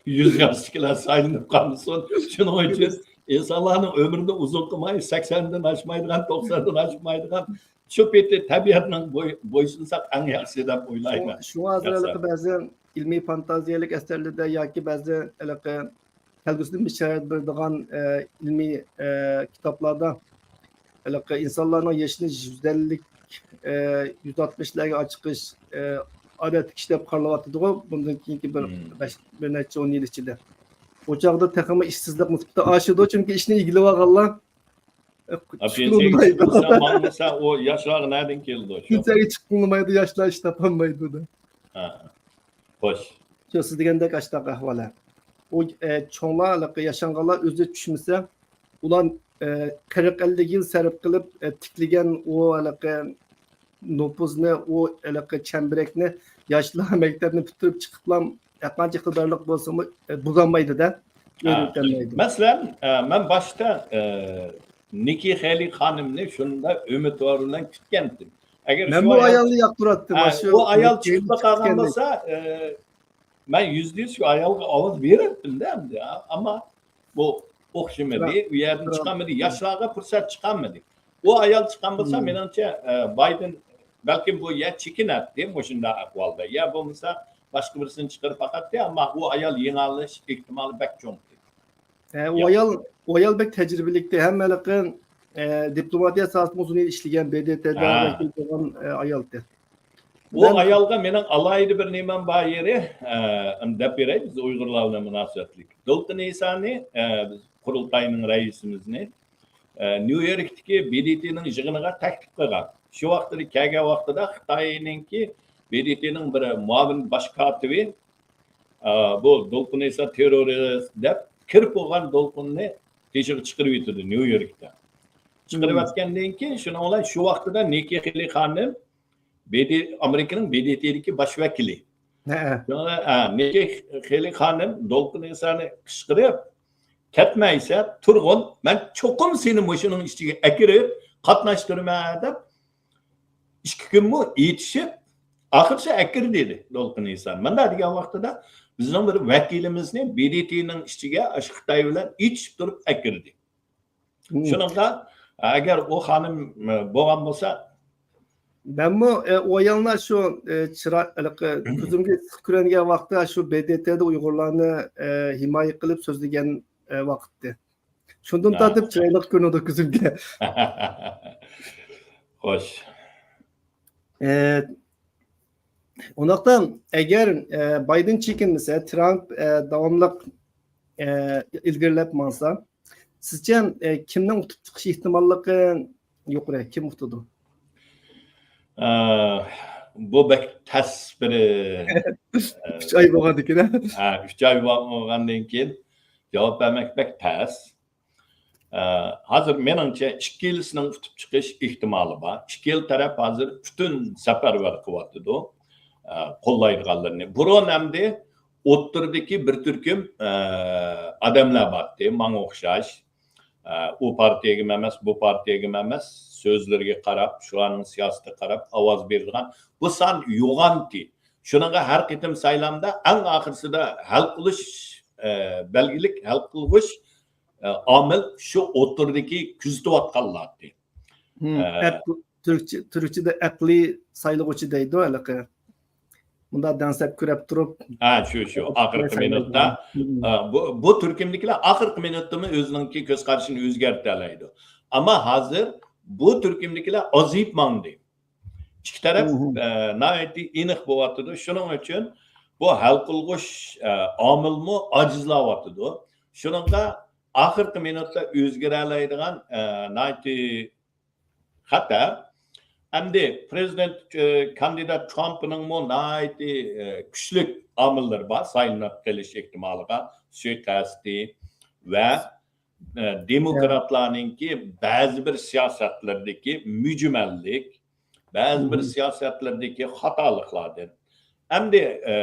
يۈز ياشتىكىلەر سايلىنىپ قالمىسۇن. شۇنىڭ ئۈچۈن ئىنسانلارنىڭ ئۆمرىنى ئۇزۇن قىلماي، سەكسەندىن ئاشمايدىغان، توقساندىن ئاشمايدىغان، شۇ پېتى تەبىئەتنىڭ بوي-، بويسۇنساق ئەڭ ياخشى دەپ ئويلايمەن. شۇڭا ھازىر ھېلىقى بەزى ئىلمىي فانتازىيەلىك ئەسەرلەردە ياكى بەزى ھېلىقى كەلگۈسىدىن بېشارەت بېرىدىغان، ئە، ئىلمىي، ئە، كىتابلاردا ھېلىقى ئىنسانلارنىڭ يېشىنى يۈز ئەللىك، ئە، يۈز ئاتمىشلارغا چىقىش، ئە، ئادەتتىكى ئىش دەپ قارىلىۋاتىدىغۇ، بۇندىن كېيىنكى بىر بەش، بىر نەچچە ئون يىل ئىچىدە. ئۇ چاغدا تېخىمۇ ئىشسىزلىق نىسبىتى ئاشىدۇ، چۈنكى ئىشنى ئىگىلىۋالغانلار، ئە، چۈشكىلى پېنسىيەگە بولمايدۇ. چىقمىسا، ماڭمىسا، ئۇ ياشلارغا نەدىن كېلىدۇ شۇ؟ پېنسىيەگە چىققىلى بولمايدۇ، ياشلار ئىش تاپالمايدۇ دە. ھە. خوش. شۇ سىز دېگەندەك ئاشۇنداق ئەھۋال. ئۇ، ئە، چوڭلار، ھېلىقى ياشانغانلار ئۆزى چۈشمىسە، ئۇلار، ئە، قىرىق ئەللىك يىل سەرپ قىلىپ، ئە، تىكلىگەن ئۇ ھېلىقى نوپۇزنى، ئۇ ھېلىقى چەمبىرەكنى ياشلار مەكتەپنى پۈتتۈرۈپ چىقىپلا ھەرقانچە ئىقتىدارلىق بولسىمۇ، ئە، بۇزالمايدۇ-دە، ھە. ئۆرۈۋېتەلمەيدۇ. مەسىلەن، ئە، مەن باشتا، ئە، نىككى خېلى خانىمنى شۇنداق ئۈمىدۋار بىلەن كۈتكەنتىم. ئەگەر مەن شۇ بۇ ئايال، ئايالنى ياقتۇراتتىم، ھە، ماشۇ ئۇ ئايال نىككى چىقىپ قالغان كۈتكەندەك. بولسا، ئە، مەن يۈزدە يۈز شۇ ئايالغا ئاۋاز بېرەتتىم-دە ئەمدى. ئەمما بۇ ئوخشىمىدى، ئۇ يەردىن چىقالمىدى، ياشلارغا پۇرسەت چىقالمىدى. ئۇ ئايال چىققان بولسا، مېنىڭچە، ئە، بايدېن بەلكىم بۇ يەر چېكىنەتتى مۇشۇنداق ئەھۋالدا. يا بولمىسا باشقا بىرسىنى چىقىرىپ باقاتتى، ئەمما ئۇ ئايال يېڭىلىش ئېھتىمالى بەك چوڭ. ھە، ئۇ ئايال، ئۇ ئايال بەك تەجرىبىلىكتى، ھەم ھېلىقى، ئە، دىپلوماتىيە ساھەسىدە ئۇزۇن يىل ئىشلىگەن، ب د ت دا ۋەكىل بولغان، ئە، ئايالتى. ئۇ ئايالغا مېنىڭ ئالاھىدە بىر نېمەم بار يېرى، ئە، دەپ بېرەي، بىز ئۇيغۇرلار بىلەن مۇناسىۋەتلىك. دولقۇن ئىسانى، ئە، بىز قۇرۇلتاينىڭ رەئىسىمىزنى، ئە، نيۇ يوركتىكى ب د ت نىڭ يىغىنىغا تەكلىپ قىلغان. شۇ ۋاقتىدا كەلگەن ۋاقتىدا خىتاينىڭكى ب د ت نىڭ بىر مۇئاۋىن باش كاتىپى، ئە، بۇ دولقۇن ئىسا تېررورىست دەپ كىرىپ بولغان دولقۇننى تېشىغا چىقىرىۋېتىدۇ نيۇ يوركتا. چىقىرىۋەتكەندىن كېيىن شۇنىڭ بىلەن شۇ ۋاقتىدا نىككى خېلى خانىم ب د، ئامېرىكىنىڭ ب د ت دىكى باش ۋەكىلى. ھە. شۇڭا، ھە، نىككى خېلى خانىم دولقۇن ئىسانى قىچقىرىپ، كەتمەيسە تۇرغۇن، مەن چوقۇم سېنى مۇشۇنىڭ ئىچىگە ئەكىرىپ قاتناشتۇرىمەن دەپ، ئىككى كۈنمۇ ئېتىشىپ، ئاخىرسى ئەكىردى دېدى دولقۇن ئىسان. مۇنداق دېگەن ۋاقتىدا بىزنىڭ بىر ۋەكىلىمىزنى ب د ت نىڭ ئىچىگە ئاشۇ خىتاي بىلەن ئېتىشىپ تۇرۇپ ئەكىردى. شۇنىڭغا، ئەگەر ئۇ خانىم، ئە، بولغان بولسا. مەنمۇ، ئە، ئۇ ئايالنى شۇ، ئە، چىرا-، ھېلىقى كۆزۈمگە ئىسسىق كۆرۈنگەن ۋاقتى شۇ ب د ت دا ئۇيغۇرلارنى، ئە، ھىمايە قىلىپ سۆزلىگەن، ئە، ۋاقىتتى. شۇندىن تارتىپ چىرايلىق كۆرۈنىدۇ كۆزۈمگە. خوش. ئە، ئۇنداقتا ئەگەر، ئە، بايدېن چېكىنمىسە، ترامپ، ئە، داۋاملىق، ئە، ئىلگىرىلەپ ماڭسا، سىزچە، ئە، كىمنىڭ ئۇتۇپ چىقىش ئېھتىماللىقى يۇقىرى؟ كىم ئۇتىدۇ؟ ئە، بۇ بەك تەس بىر، ئە، ئۈچ ئاي بولغاندىكىن، ھە؟ ھە، ئۈچ ئاي بولغاندىن كېيىن جاۋاب بەرمەك بەك تەس. ئە، ھازىر مېنىڭچە ئىككىلىسىنىڭ ئۇتۇپ چىقىش ئېھتىمالى بار. ئىككىلا تەرەپ ھازىر پۈتۈن سەپەرۋەر قىلىۋاتىدۇ، ئە، قوللايدىغانلىرىنى. بۇرۇن ئەمدى ئوتتۇرىدىكى بىر تۈركۈم، ئە، ئادەملەر بارتى، ماڭا ئوخشاش. ئە، ئۇ پارتىيەگىمۇ ئەمەس، بۇ پارتىيەگىمۇ ئەمەس، سۆزلىرىگە قاراپ، شۇلارنىڭ سىياسىتىگە قاراپ ئاۋاز بېرىدىغان بۇ سان يوغانتى. شۇنىڭغا ھەر قېتىم سايلامدا ئەڭ ئاخىرسىدا ھەل قىلىش، ئە، بەلگىلىك ھەل قىلغۇچ، ئە، ئامىل شۇ ئوتتۇرىدىكى كۆزىتىۋاتقانلاردى. ھىم، ئە، ئەق-، تۈركچە، تۈركچىدە ئەقلىي سايلىغۇچى دەيدۇ ھېلىقى. مۇنداق دەڭسەپ كۆرەپ تۇرۇپ، ھە، شۇ، شۇ، ئاخىرقى مىنۇتتا، ھىم. ئە، بۇ، بۇ تۈركۈمدىكىلەر ئاخىرقى مىنۇتتىمۇ ئۆزىنىڭكى كۆز قارىشىنى ئۆزگەرتەلەيدۇ. ئەمما ھازىر بۇ تۈركۈمدىكىلەر ئازىيىپ ماڭدى. ئىككى تەرەپ، ئە، ناھايىتى ئېنىق بولۇۋاتىدۇ. شۇنىڭ ئۈچۈن بۇ ھەل قىلغۇچ، ئە، ئامىلمۇ ئاجىزلاۋاتىدۇ. شۇنىڭغا ئاخىرقى مىنۇتتا ئۆزگىرەلەيدىغان، ئە، ناھايىتى خەتەر. ئەمدى پرېزىدېنت، ئە، كاندىدات ترامپنىڭمۇ ناھايىتى، ئە، كۈچلۈك ئامىللىرى بار سايلىنىپ قېلىش ئېھتىمالىغا، سۇيىقەستى ۋە، ئە، دېموكراتلارنىڭكى بەزى بىر سىياسەتلىرىدىكى مۈجمەللىك، بەزى بىر سىياسەتلىرىدىكى خاتالىقلاردىن. ئەمدى، ئە،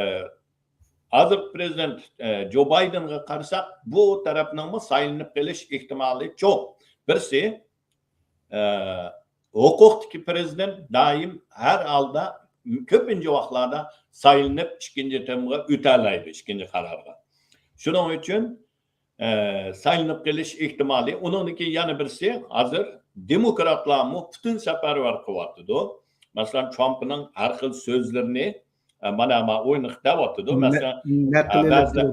ھازىرقى پرېزىدېنت، ئە، جو بايدېنغا قارىساق، بۇ تەرەپنىڭمۇ سايلىنىپ قېلىش ئېھتىمالى چوڭ. بىرسى، ئە، ھوقۇقتىكى پرېزىدېنت دائىم ھەر ھالدا كۆپىنچە ۋاقىتلاردا سايلىنىپ ئىككىنچى تېمىغا ئۆتەلەيدۇ، ئىككىنچى قارارغا. شۇنىڭ ئۈچۈن، ئە، سايلىنىپ قېلىش ئېھتىمالى. ئۇنىڭدىن كېيىن يەنە بىرسى، ھازىر دېموكراتلارمۇ پۈتۈن سەپەرۋەر قىلىۋاتىدۇ. مەسىلەن، ترامپنىڭ ھەر خىل سۆزلىرىنى، ئە، مانا، مانا ئوينىقىپ دەۋاتىدۇ. مەسىلەن، ئە، بەزىلەر،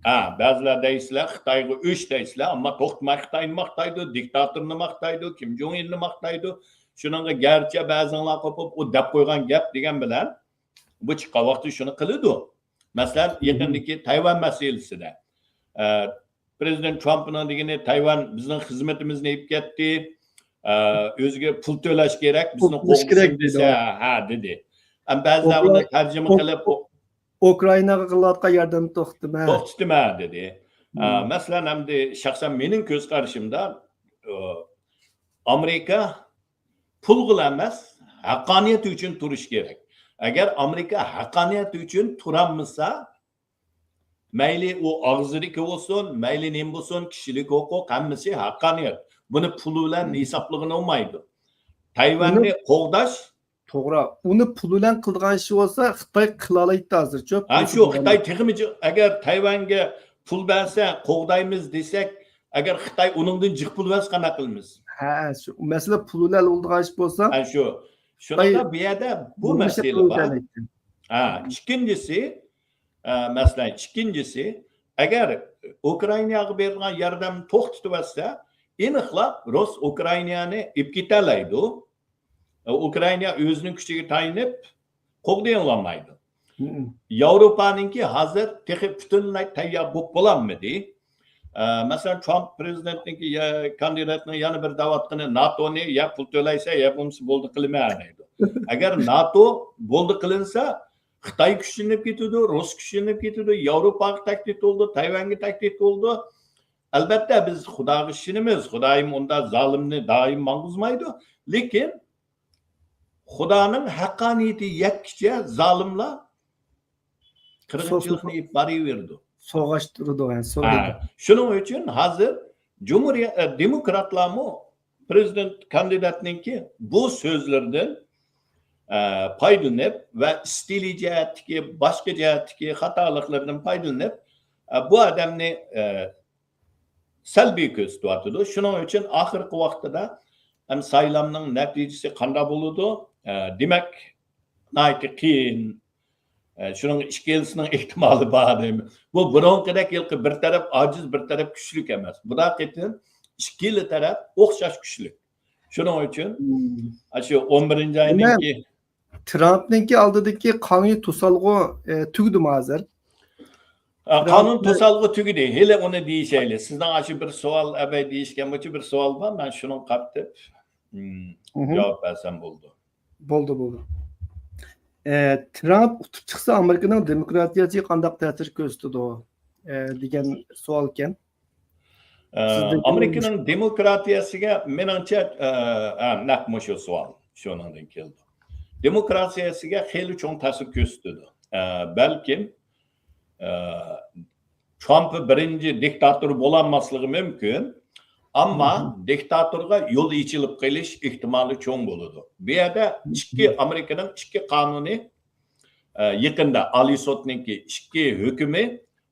ھە، بەزىلەر دەيسىلەر، خىتايغا ئۆچ دەيسىلەر، ئەمما توختىماي خىتاينى ماختايدۇ، دىكتاتورنى ماختايدۇ، كىم جوڭ ئىننى ماختايدۇ. شۇنىڭغا گەرچە بەزىڭلار قوپۇپ، ئۇ دەپ قويغان گەپ دېگەن بىلەن، بۇ چىققان ۋاقتى شۇنى قىلىدۇ. مەسىلەن، يېقىندىكى تەيۋەن مەسىلىسىدە، ئە، پرېزىدېنت ترامپنىڭ دېگىنى، تەيۋەن بىزنىڭ خىزمىتىمىزنى ئېلىپ كەتتى، ئە، ئۆزىگە پۇل تۆلەش كېرەك، بىزنى قوغدىسۇن دېسە، ھە، دېدى. ئەمما بەزىلەر ئۇنى تەرجىمە قىلىپ، ئۇكرائىناغا قىلىۋاتقان ياردەمنى توختىتىمەن، توختىتىمەن دېدى. ئە، مەسىلەن، ئەمدى شەخسەن مېنىڭ كۆز قارىشىمدا، ئە، ئامېرىكا پۇلغىلا ئەمەس، ھەققانىيەت ئۈچۈن تۇرۇش كېرەك. ئەگەر ئامېرىكا ھەققانىيەت ئۈچۈن تۇرالمىسا، مەيلى ئۇ ئاغزىدىكى بولسۇن، مەيلى نېمە بولسۇن، كىشىلىك ھوقۇق، ھەممىسى ھەققانىيەت. بۇنى پۇل بىلەن ھېسابلىغىلى بولمايدۇ. تەيۋەننى قوغداش. توغرا. ئۇنى پۇل بىلەن قىلىدىغان ئىشى بولسا، خىتاي قىلالايتتى ھازىرچۇ. ھە، شۇ خىتاي تېخىمۇ جىق، ئەگەر تەيۋەنگە پۇل بەرسە، قوغدايمىز دېسەك، ئەگەر خىتاي ئۇنىڭدىن جىق پۇل بەرسە، قانداق قىلىمىز؟ ھە، شۇ مەسىلە پۇل بىلەن بولىدىغان ئىش بولسا، ھە، شۇ. شۇنىڭدا بۇ يەردە بۇ مەسىلە بار. ھە، ئىككىنچىسى، ئە، مەسىلەن، ئىككىنچىسى، ئەگەر ئۇكرائىناغا بېرىدىغان ياردەمنى توختىتىۋەتسە، ئېنىقلا رۇس ئۇكرائىنانى ئېلىپ كېتەلەيدۇ. ئۇكرائىنا ئۆزىنىڭ كۈچىگە تايىنىپ قوغدىيالمايدۇ. ياۋروپانىڭكى ھازىر تېخى پۈتۈنلەي تەييار بولۇپ بولالمىدى. ئە، مەسىلەن، ترامپ پرېزىدېنتنىڭكى يا-، كاندىداتنىڭ يەنە بىر دەۋاتقىنى ناتونى يا پۇل تۆلەيسەن، يا بولمىسا بولدى قىلىمەن دەيدۇ. ئەگەر ناتو بولدى قىلىنسا، خىتاي كۈچلىنىپ كېتىدۇ، رۇس كۈچلىنىپ كېتىدۇ، ياۋروپاغا تەھدىت بولىدۇ، تەيۋەنگە تەھدىت بولىدۇ. ئەلبەتتە، بىز خۇداغا ئىشىنىمىز. خۇدايىم ئۇنداق زالىمنى دائىم ماڭغۇزمايدۇ. لېكىن خۇدانىڭ ھەققانىيىتى يەتكىچە زالىملار قىرغىنچىلىقنى ئېلىپ بارىۋېرىدۇ. سوغاشتۇرىدۇ، يەنى سوغىدۇ. ھە، شۇنىڭ ئۈچۈن ھازىر جۇمھۇرىيەت، ئە، دېموكراتلارمۇ پرېزىدېنت كاندىداتنىڭكى بۇ سۆزلىرىدىن، ئە، پايدىلىنىپ ۋە ئىستىلى جەھەتتىكى، باشقا جەھەتتىكى خاتالىقلىرىدىن پايدىلىنىپ، ئە، بۇ ئادەمنى، ئە، سەلبىي كۆرسىتىۋاتىدۇ. شۇنىڭ ئۈچۈن ئاخىرقى ۋاقتىدا ھەم سايلامنىڭ نەتىجىسى قانداق بولىدۇ؟ ئە، دېمەك، ناھايىتى قىيىن. ئە، شۇنىڭ ئىككىلىسىنىڭ ئېھتىمالى بار دەيمەن. بۇ بۇرۇنقىدەك ھېلىقى بىر تەرەپ ئاجىز، بىر تەرەپ كۈچلۈك ئەمەس. بۇدا قېتىم ئىككىلا تەرەپ ئوخشاش كۈچلۈك. شۇنىڭ ئۈچۈن، ئاشۇ ئون بىرىنچى ئاينىڭكى ترامپنىڭكى ئالدىدىكى قانۇنىي توسالغۇ، ئە، تۈگىدىمۇ ھازىر؟ ئە، قانۇن توسالغۇ تۈگىدى. ھېلى ئۇنى دېيىشەيلى. سىزنىڭ ئاشۇ بىر سوئال، ئەبەي دېيىشكەن بويىچە بىر سوئال بار. مەن شۇنىڭغا قارىتىپ، م، جاۋاب بەرسەم بولىدۇ. بولدى، بولدى. ئە، ترامپ ئۇتۇپ چىقسا، ئامېرىكىنىڭ دېموكراتىيەسىگە قانداق تەسىر كۆرسىتىدۇ، ئە، دېگەن سوئالكەن. ئە، ئامېرىكىنىڭ دېموكراتىيەسىگە، مېنىڭچە، ئە، ئە، نەق مۇشۇ سوئال شۇنىڭدىن كېلىدۇ. دېموكراتىيەسىگە خېلى چوڭ تەسىر كۆرسىتىدۇ. ئە، بەلكىم، ئە، ترامپ بىرىنچى دىكتاتور بولالماسلىقى مۇمكىن، ئەمما دىكتاتورغا يول ئېچىلىپ قېلىش ئېھتىمالى چوڭ بولىدۇ. بۇ يەردە ئىككى، ئامېرىكىنىڭ ئىككى قانۇنى، ئە، يېقىندا ئالىي سوتنىڭكى ئىككى ھۆكۈمى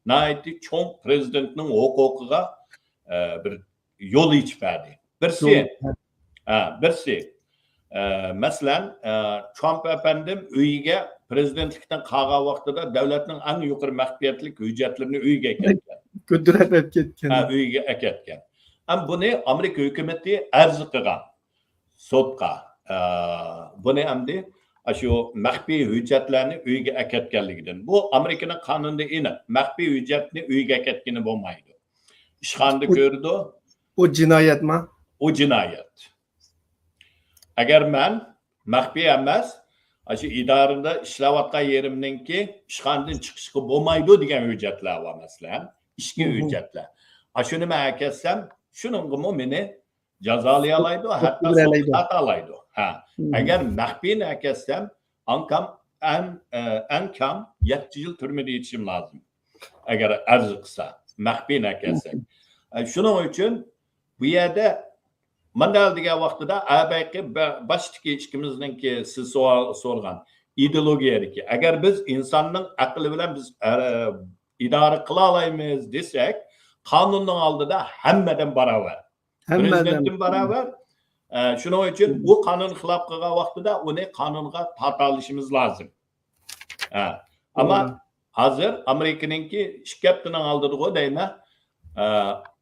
ناھايىتى چوڭ پرېزىدېنتنىڭ ھوقۇقىغا، ئە، بىر يول ئېچىپ بەردى. بىرسى، ھە، بىرسى، ئە، مەسىلەن، ئە، ترامپ ئەپەندىم ئۆيىگە پرېزىدېنتلىكتىن قالغان ۋاقتىدا دۆلەتنىڭ ئەڭ يۇقىرى مەخپىيەتلىك ھۆججەتلىرىنى ئۆيىگە ئەكەتكەن. كۆتۈرۈپ ئەكەتكەن. ھە، ئۆيىگە ئەكەتكەن. ھەم بۇنى ئامېرىكا ھۆكۈمىتى ئەرز قىلغان سوتقا. ئە، بۇنى ئەمدى ئاشۇ مەخپىي ھۆججەتلەرنى ئۆيىگە ئەكەتكەنلىكىدىن. بۇ ئامېرىكىنىڭ قانۇنىدا ئېنىق. مەخپىي ھۆججەتنى ئۆيىگە ئەكەتكىلى بولمايدۇ. ئىشخانىدا كۆرىدۇ. ئۇ جىنايەتما؟ ئۇ جىنايەت. ئەگەر مەن مەخپىي ئەمەس، ئاشۇ ئىدارىدە ئىشلەۋاتقان يېرىمنىڭكى ئىشخانىدىن چىقىشقا بولمايدۇ دېگەن ھۆججەتلەر بار، مەسىلەن، ئىچكى ھۆججەتلەر. ئاشۇنى مەن ئەكەتسەم، شۇنىڭغىمۇ مېنى جازالىيالايدۇ، ھەتتا سوتقا تارتالايدۇ. ھە. ئەگەر مەخپىينى ئەكەتسەم، ئەڭ كام، ئەن-، ئە، ئەڭ كام يەتتە يىل تۈرمىدە يېتىشىم لازىم. ئەگەر ئەرز قىلسا، مەخپىينى ئەكەتسەك. ئە، شۇنىڭ ئۈچۈن بۇ يەردە مانداق دېگەن ۋاقتىدا، ئەبەقى بە-، باشتىكى ئىككىمىزنىڭكى سىز سوئال سورىغان ئىدېئولوگىيەدىكى، ئەگەر بىز ئىنساننىڭ ئەقلى بىلەن بىز، ئە، ئىدارە قىلالايمىز دېسەك، قانۇننىڭ ئالدىدا ھەممە ئادەم باراۋەر. ھەممە ئادەم. پرېزىدېنتتىن باراۋەر. ئە، شۇنىڭ ئۈچۈن ئۇ قانۇن خىلاپ قىلغان ۋاقتىدا ئۇنى قانۇنغا تارتالىشىمىز لازىم. ھە. ئەمما ھازىر ئامېرىكىنىڭكى ئىككى ھەپتىنىڭ ئالدىدىغۇ دەيمەن، ئە،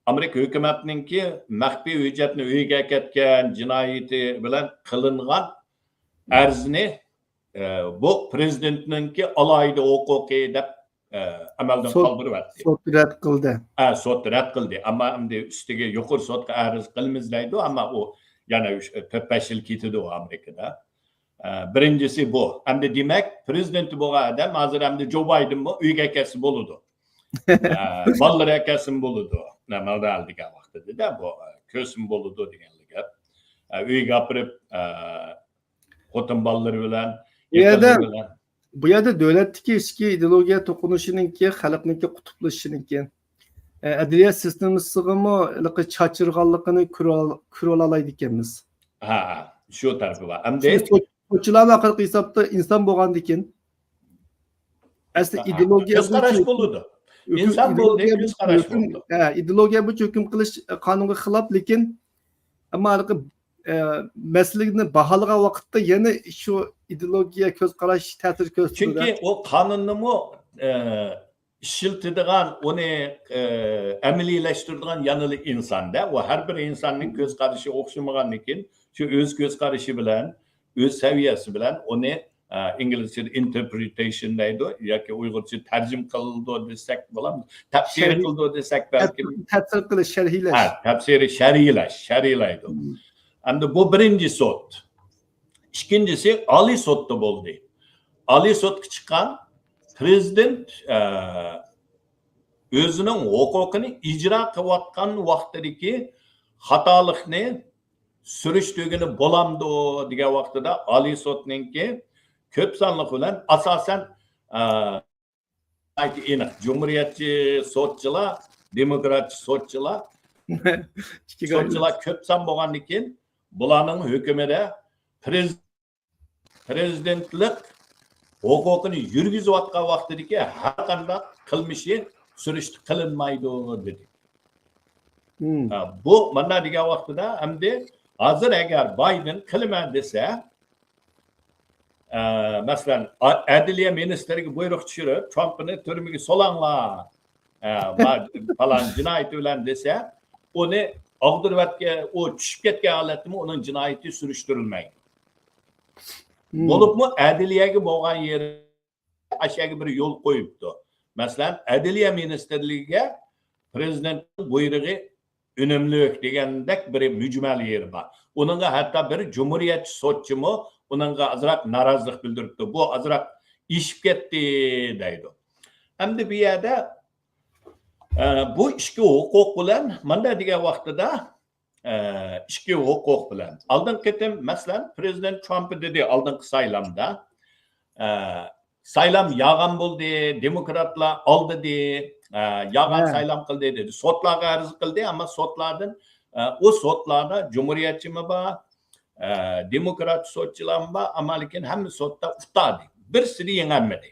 ئامېرىكا ھۆكۈمەتنىڭكى مەخپىي ھۆججەتنى ئۆيىگە ئەكەتكەن جىنايىتى بىلەن قىلىنغان ئەرزنى، ئە، بۇ پرېزىدېنتنىڭكى ئالاھىدە ھوقۇقى دەپ، ئە، ئەمەلدىن سوت، قالدۇرۇۋەتتى. سوت رەت قىلدى. ئە، سوت رەت قىلدى. ئەمما ئەمدى ئۈستىگە يۇقىرى سوتقا ئەرز قىلىمىز دەيدۇ، ئەمما ئۇ يەنە ئۈچ، تۆت، بەش يىل كېتىدۇ ئامېرىكىدا. ئە، بىرىنچىسى بۇ. ئەمدى دېمەك، پرېزىدېنت بولغان ئادەم ھازىر ئەمدى جو بايدېنمۇ ئۆيگە كەلسە بولىدۇ. ئە، بالىلىرى كەلسىمۇ بولىدۇ. نېمە دېگەن ۋاقتىدا بۇ، ئە، كۆرسىمۇ بولىدۇ دېگەنلىك گەپ. ئە، ئۆيگە ئاپىرىپ، ئە، خوتۇن بالىلىرى بىلەن، بۇ يەردە، يېقىنلىرى بىلەن. بۇ يەردە دۆلەتتىكى ئىچكى ئىدېئولوگىيە توقۇنۇشىنىڭكى، خەلقنىڭكى قۇتۇپلىشىشىنىڭكى، ئە، ئەدلىيە سىستېمىسىغىمۇ ھېلىقى چاچرىغانلىقىنى كۆرۈۋال-، كۆرۈۋالالايدىكەنمىز. ھە، شۇ تەرىپى بار. ئەمدى سوت-، سوتچىلارمۇ ئاخىرقى ھېسابتا ئىنسان بولغاندىكىن، ئەسلى ھە، ئىدېئولوگىيە كۆز قاراش بولىدۇ. ئىنسان بولدى، كۆز قاراش بولىدۇ. ھە، ئىدېئولوگىيە بويىچە ھۆكۈم قىلىش، ئە، قانۇنغا خىلاپ، لېكىن ئەمما ھېلىقى، ئە، مەسىلىنى باھالىغان ۋاقىتتا يەنە شۇ ئىدېئولوگىيە، كۆز قاراش تەسىر كۆرسىتىدۇ. چۈنكى ئۇ قانۇننىمۇ، ئە، ئىشلىتىدىغان، ئۇنى، ئە، ئەمەلىيلەشتۈرىدىغان يەنىلا ئىنساندا. ئۇ ھەر بىر ئىنساننىڭ كۆز قارىشى ئوخشىمىغاندىكىن، شۇ ئۆز كۆز قارىشى بىلەن، ئۆز سەۋىيەسى بىلەن ئۇنى، ئە، ئىنگلىزچىدە ئىنتېرپرېتېيشن دەيدۇ، ياكى ئۇيغۇرچە تەرجىمە قىلىدۇ دېسەك بولامدۇ؟ تەپسىر قىلىدۇ دېسەك بەلكىم. تەپسىر قىلىش، شەرھلەش. ھە، تەپسىرى شەرھلەش، شەرھلەيدۇ. ئەمدى بۇ بىرىنچى سوت. ئىككىنچىسى ئالىي سوتتا بولدى. ئالىي سوتقا چىققان پرېزىدېنت، ئە، ئۆزىنىڭ ھوقۇقىنى ئىجرا قىلىۋاتقان ۋاقتىدىكى خاتالىقنى سۈرۈشتۈرگىلى بولامدۇ دېگەن ۋاقتىدا ئالىي سوتنىڭكى كۆپ سانلىق بىلەن ئاساسەن، ئە، ئېنىق، جۇمھۇرىيەتچى سوتچىلار، دېموكراتچى سوتچىلار، سوتچىلار كۆپ سان بولغاندىن كېيىن، بۇلارنىڭ ھۆكۈمىدە پرېز-، پرېزىدېنتلىق ھوقۇقىنى يۈرگۈزۈۋاتقان ۋاقتىدىكى ھەر قانداق قىلمىشى سۈرۈشتە قىلىنمايدۇ، دېدى. ھە، بۇ مانا دېگەن ۋاقتىدا ئەمدى ھازىر ئەگەر بايدېن قىلىمەن دېسە، ئە، مەسىلەن، ئە-، ئەدلىيە مىنىستىرىگە بۇيرۇق چۈشۈرۈپ، ترامپنى تۈرمىگە سولاڭلار، ئە، پالان جىنايىتى بىلەن دېسە، ئۇنى ئاغدۇرۇۋەتكەن، ئۇ چۈشۈپ كەتكەن ھالەتتىمۇ ئۇنىڭ جىنايىتى سۈرۈشتۈرۈلمەيدۇ. بولۇپمۇ ئەدلىيەگە بولغان يېرى ئاشۇ يەرگە بىر يول قويۇپتۇ. مەسىلەن، ئەدلىيە مىنىستىرلىكىگە پرېزىدېنتنىڭ بۇيرۇقى ئۈنۈملۈك دېگەندەك بىر مۈجمەل يېرى بار. ئۇنىڭغا ھەتتا بىر جۇمھۇرىيەتچى سوتچىمۇ ئۇنىڭغا ئازراق نارازىلىق بىلدۈرۈپتۇ. بۇ ئازراق ئېشىپ كەتتى دەيدۇ. ئەمدى بۇ يەردە، ئە، بۇ ئىككى ھوقۇق بىلەن مانداق دېگەن ۋاقتىدا، ئە، ئىككى ھوقۇق بىلەن. ئالدىنقى قېتىم، مەسىلەن، پرېزىدېنت ترامپ دېدى ئالدىنقى سايلامدا، ئە، سايلام يالغان بولدى، دېموكراتلار ئالدىدى، ئە، يالغان سايلام قىلدى دېدى. سوتلارغا ئەرز قىلدى، ئەمما سوتلاردىن، ئە، ئۇ سوتلاردا جۇمھۇرىيەتچىمۇ بار، ئە، دېموكرات سوتچىلارمۇ بار، ئەمما لېكىن ھەممە سوتتا ئۇتتى. بىرسىدە يېڭەلمىدى.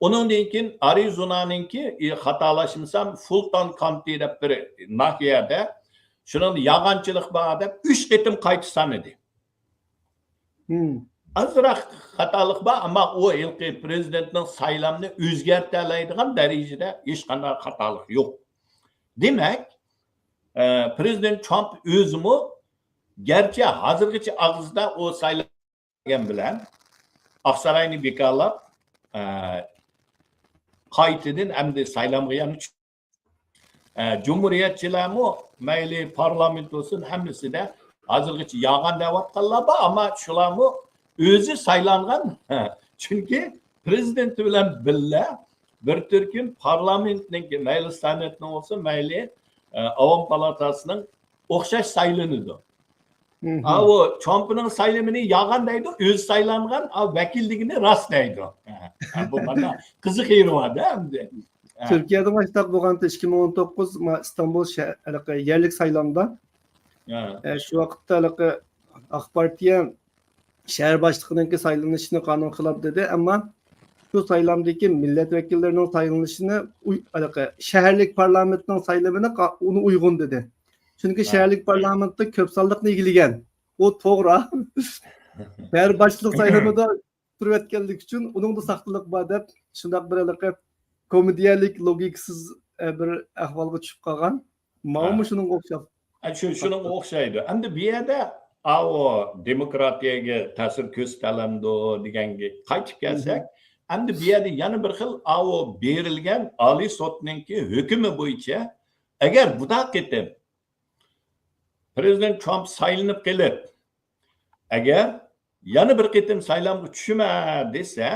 ئۇنىڭدىن كېيىن ئارىزونانىڭكى، ئى، خاتالاشمىسام، فۇلتون كاۋنتى دەپ بىر ناھىيەدە شۇنىڭدا يالغانچىلىق بار دەپ ئۈچ قېتىم قايتا سانىدى. ئازراق خاتالىق بار، ئەمما ئۇ ھېلىقى پرېزىدېنتنىڭ سايلامنى ئۆزگەرتەلەيدىغان دەرىجىدە ھېچقانداق خاتالىق يوق. دېمەك، ئە، پرېزىدېنت ترامپ ئۆزىمۇ گەرچە ھازىرغىچە ئاغزىدا ئۇ سايلام بىلەن ئاقساراينى بىكارلاپ، ئە، قايتىدىن ئەمدى سايلامغا يەنە چۈش-، ئە، جۇمھۇرىيەتچىلەرمۇ مەيلى پارلامېنت بولسۇن، ھەممىسىدە ھازىرغىچە يالغان دەۋاتقانلار بار، ئەمما شۇلارمۇ ئۆزى سايلانغان. چۈنكى پرېزىدېنت بىلەن بىللە بىر تۈركۈم پارلامېنتنىڭكى، مەيلى سېناتنىڭ بولسۇن، مەيلى، ئە، ئاۋام پالاتاسىنىڭ ئوخشاش سايلىنىدۇ. ئاۋۇ ترامپنىڭ سايلىمىنى يالغان دەيدۇ، ئۆزى سايلانغان، ئاۋۇ ۋەكىل دېگىنى راست دەيدۇ. ھە، بۇ مانا قىزىق يېرى بار-دە ئەمدى. ھە. تۈركىيەدە مۇشۇنداق بولغانتى، ئىككى مىڭ ئون توققۇز ما-، ئىستانبۇل شە-، ھېلىقى يەرلىك سايلامدا، ئە، شۇ ۋاقىتتا ھېلىقى ئاق پارتىيە شەھەر باشلىقىنىڭكى سايلىنىشىنى قانۇن خىلاپ دېدى، ئەمما شۇ سايلامدىكى مىللەت ۋەكىللىرىنىڭ سايلىنىشىنى ئۇي-، ھېلىقى شەھەرلىك پارلامېنتنىڭ سايلىمىنى قا-، ئۇنى ئۇيغۇن دېدى. چۈنكى شەھەرلىك پارلامېنتتا كۆپ سانلىقنى ئىگىلىگەن. ئۇ توغرا. شەھەر باشلىق سايلىمىدا تۇرۇۋەتكەنلىكى ئۈچۈن ئۇنىڭدا ساختىلىق بار دەپ، شۇنداق بىر ھېلىقى كومېدىيەلىك، لوگىكىسىز، ئە، بىر ئەھۋالغا چۈشۈپ قالغان. ماۋۇمۇ شۇنىڭغا ئوخشاپ. ئە، شۇ، شۇنىڭغا ئوخشايدۇ. ئەمدى بۇ يەردە ئاۋۇ دېموكراتىيەگە تەسىر كۆرسىتەلەمدۇ دېگەنگە قايتىپ كەلسەك، ئەمدى بۇ يەردە يەنە بىر خىل ئاۋۇ بېرىلگەن ئالىي سوتنىڭكى ھۆكمى بويىچە، ئەگەر بۇدا قېتىم پرېزىدېنت ترامپ سايلىنىپ قېلىپ، ئەگەر يەنە بىر قېتىم سايلامغا چۈشىمەن دېسە،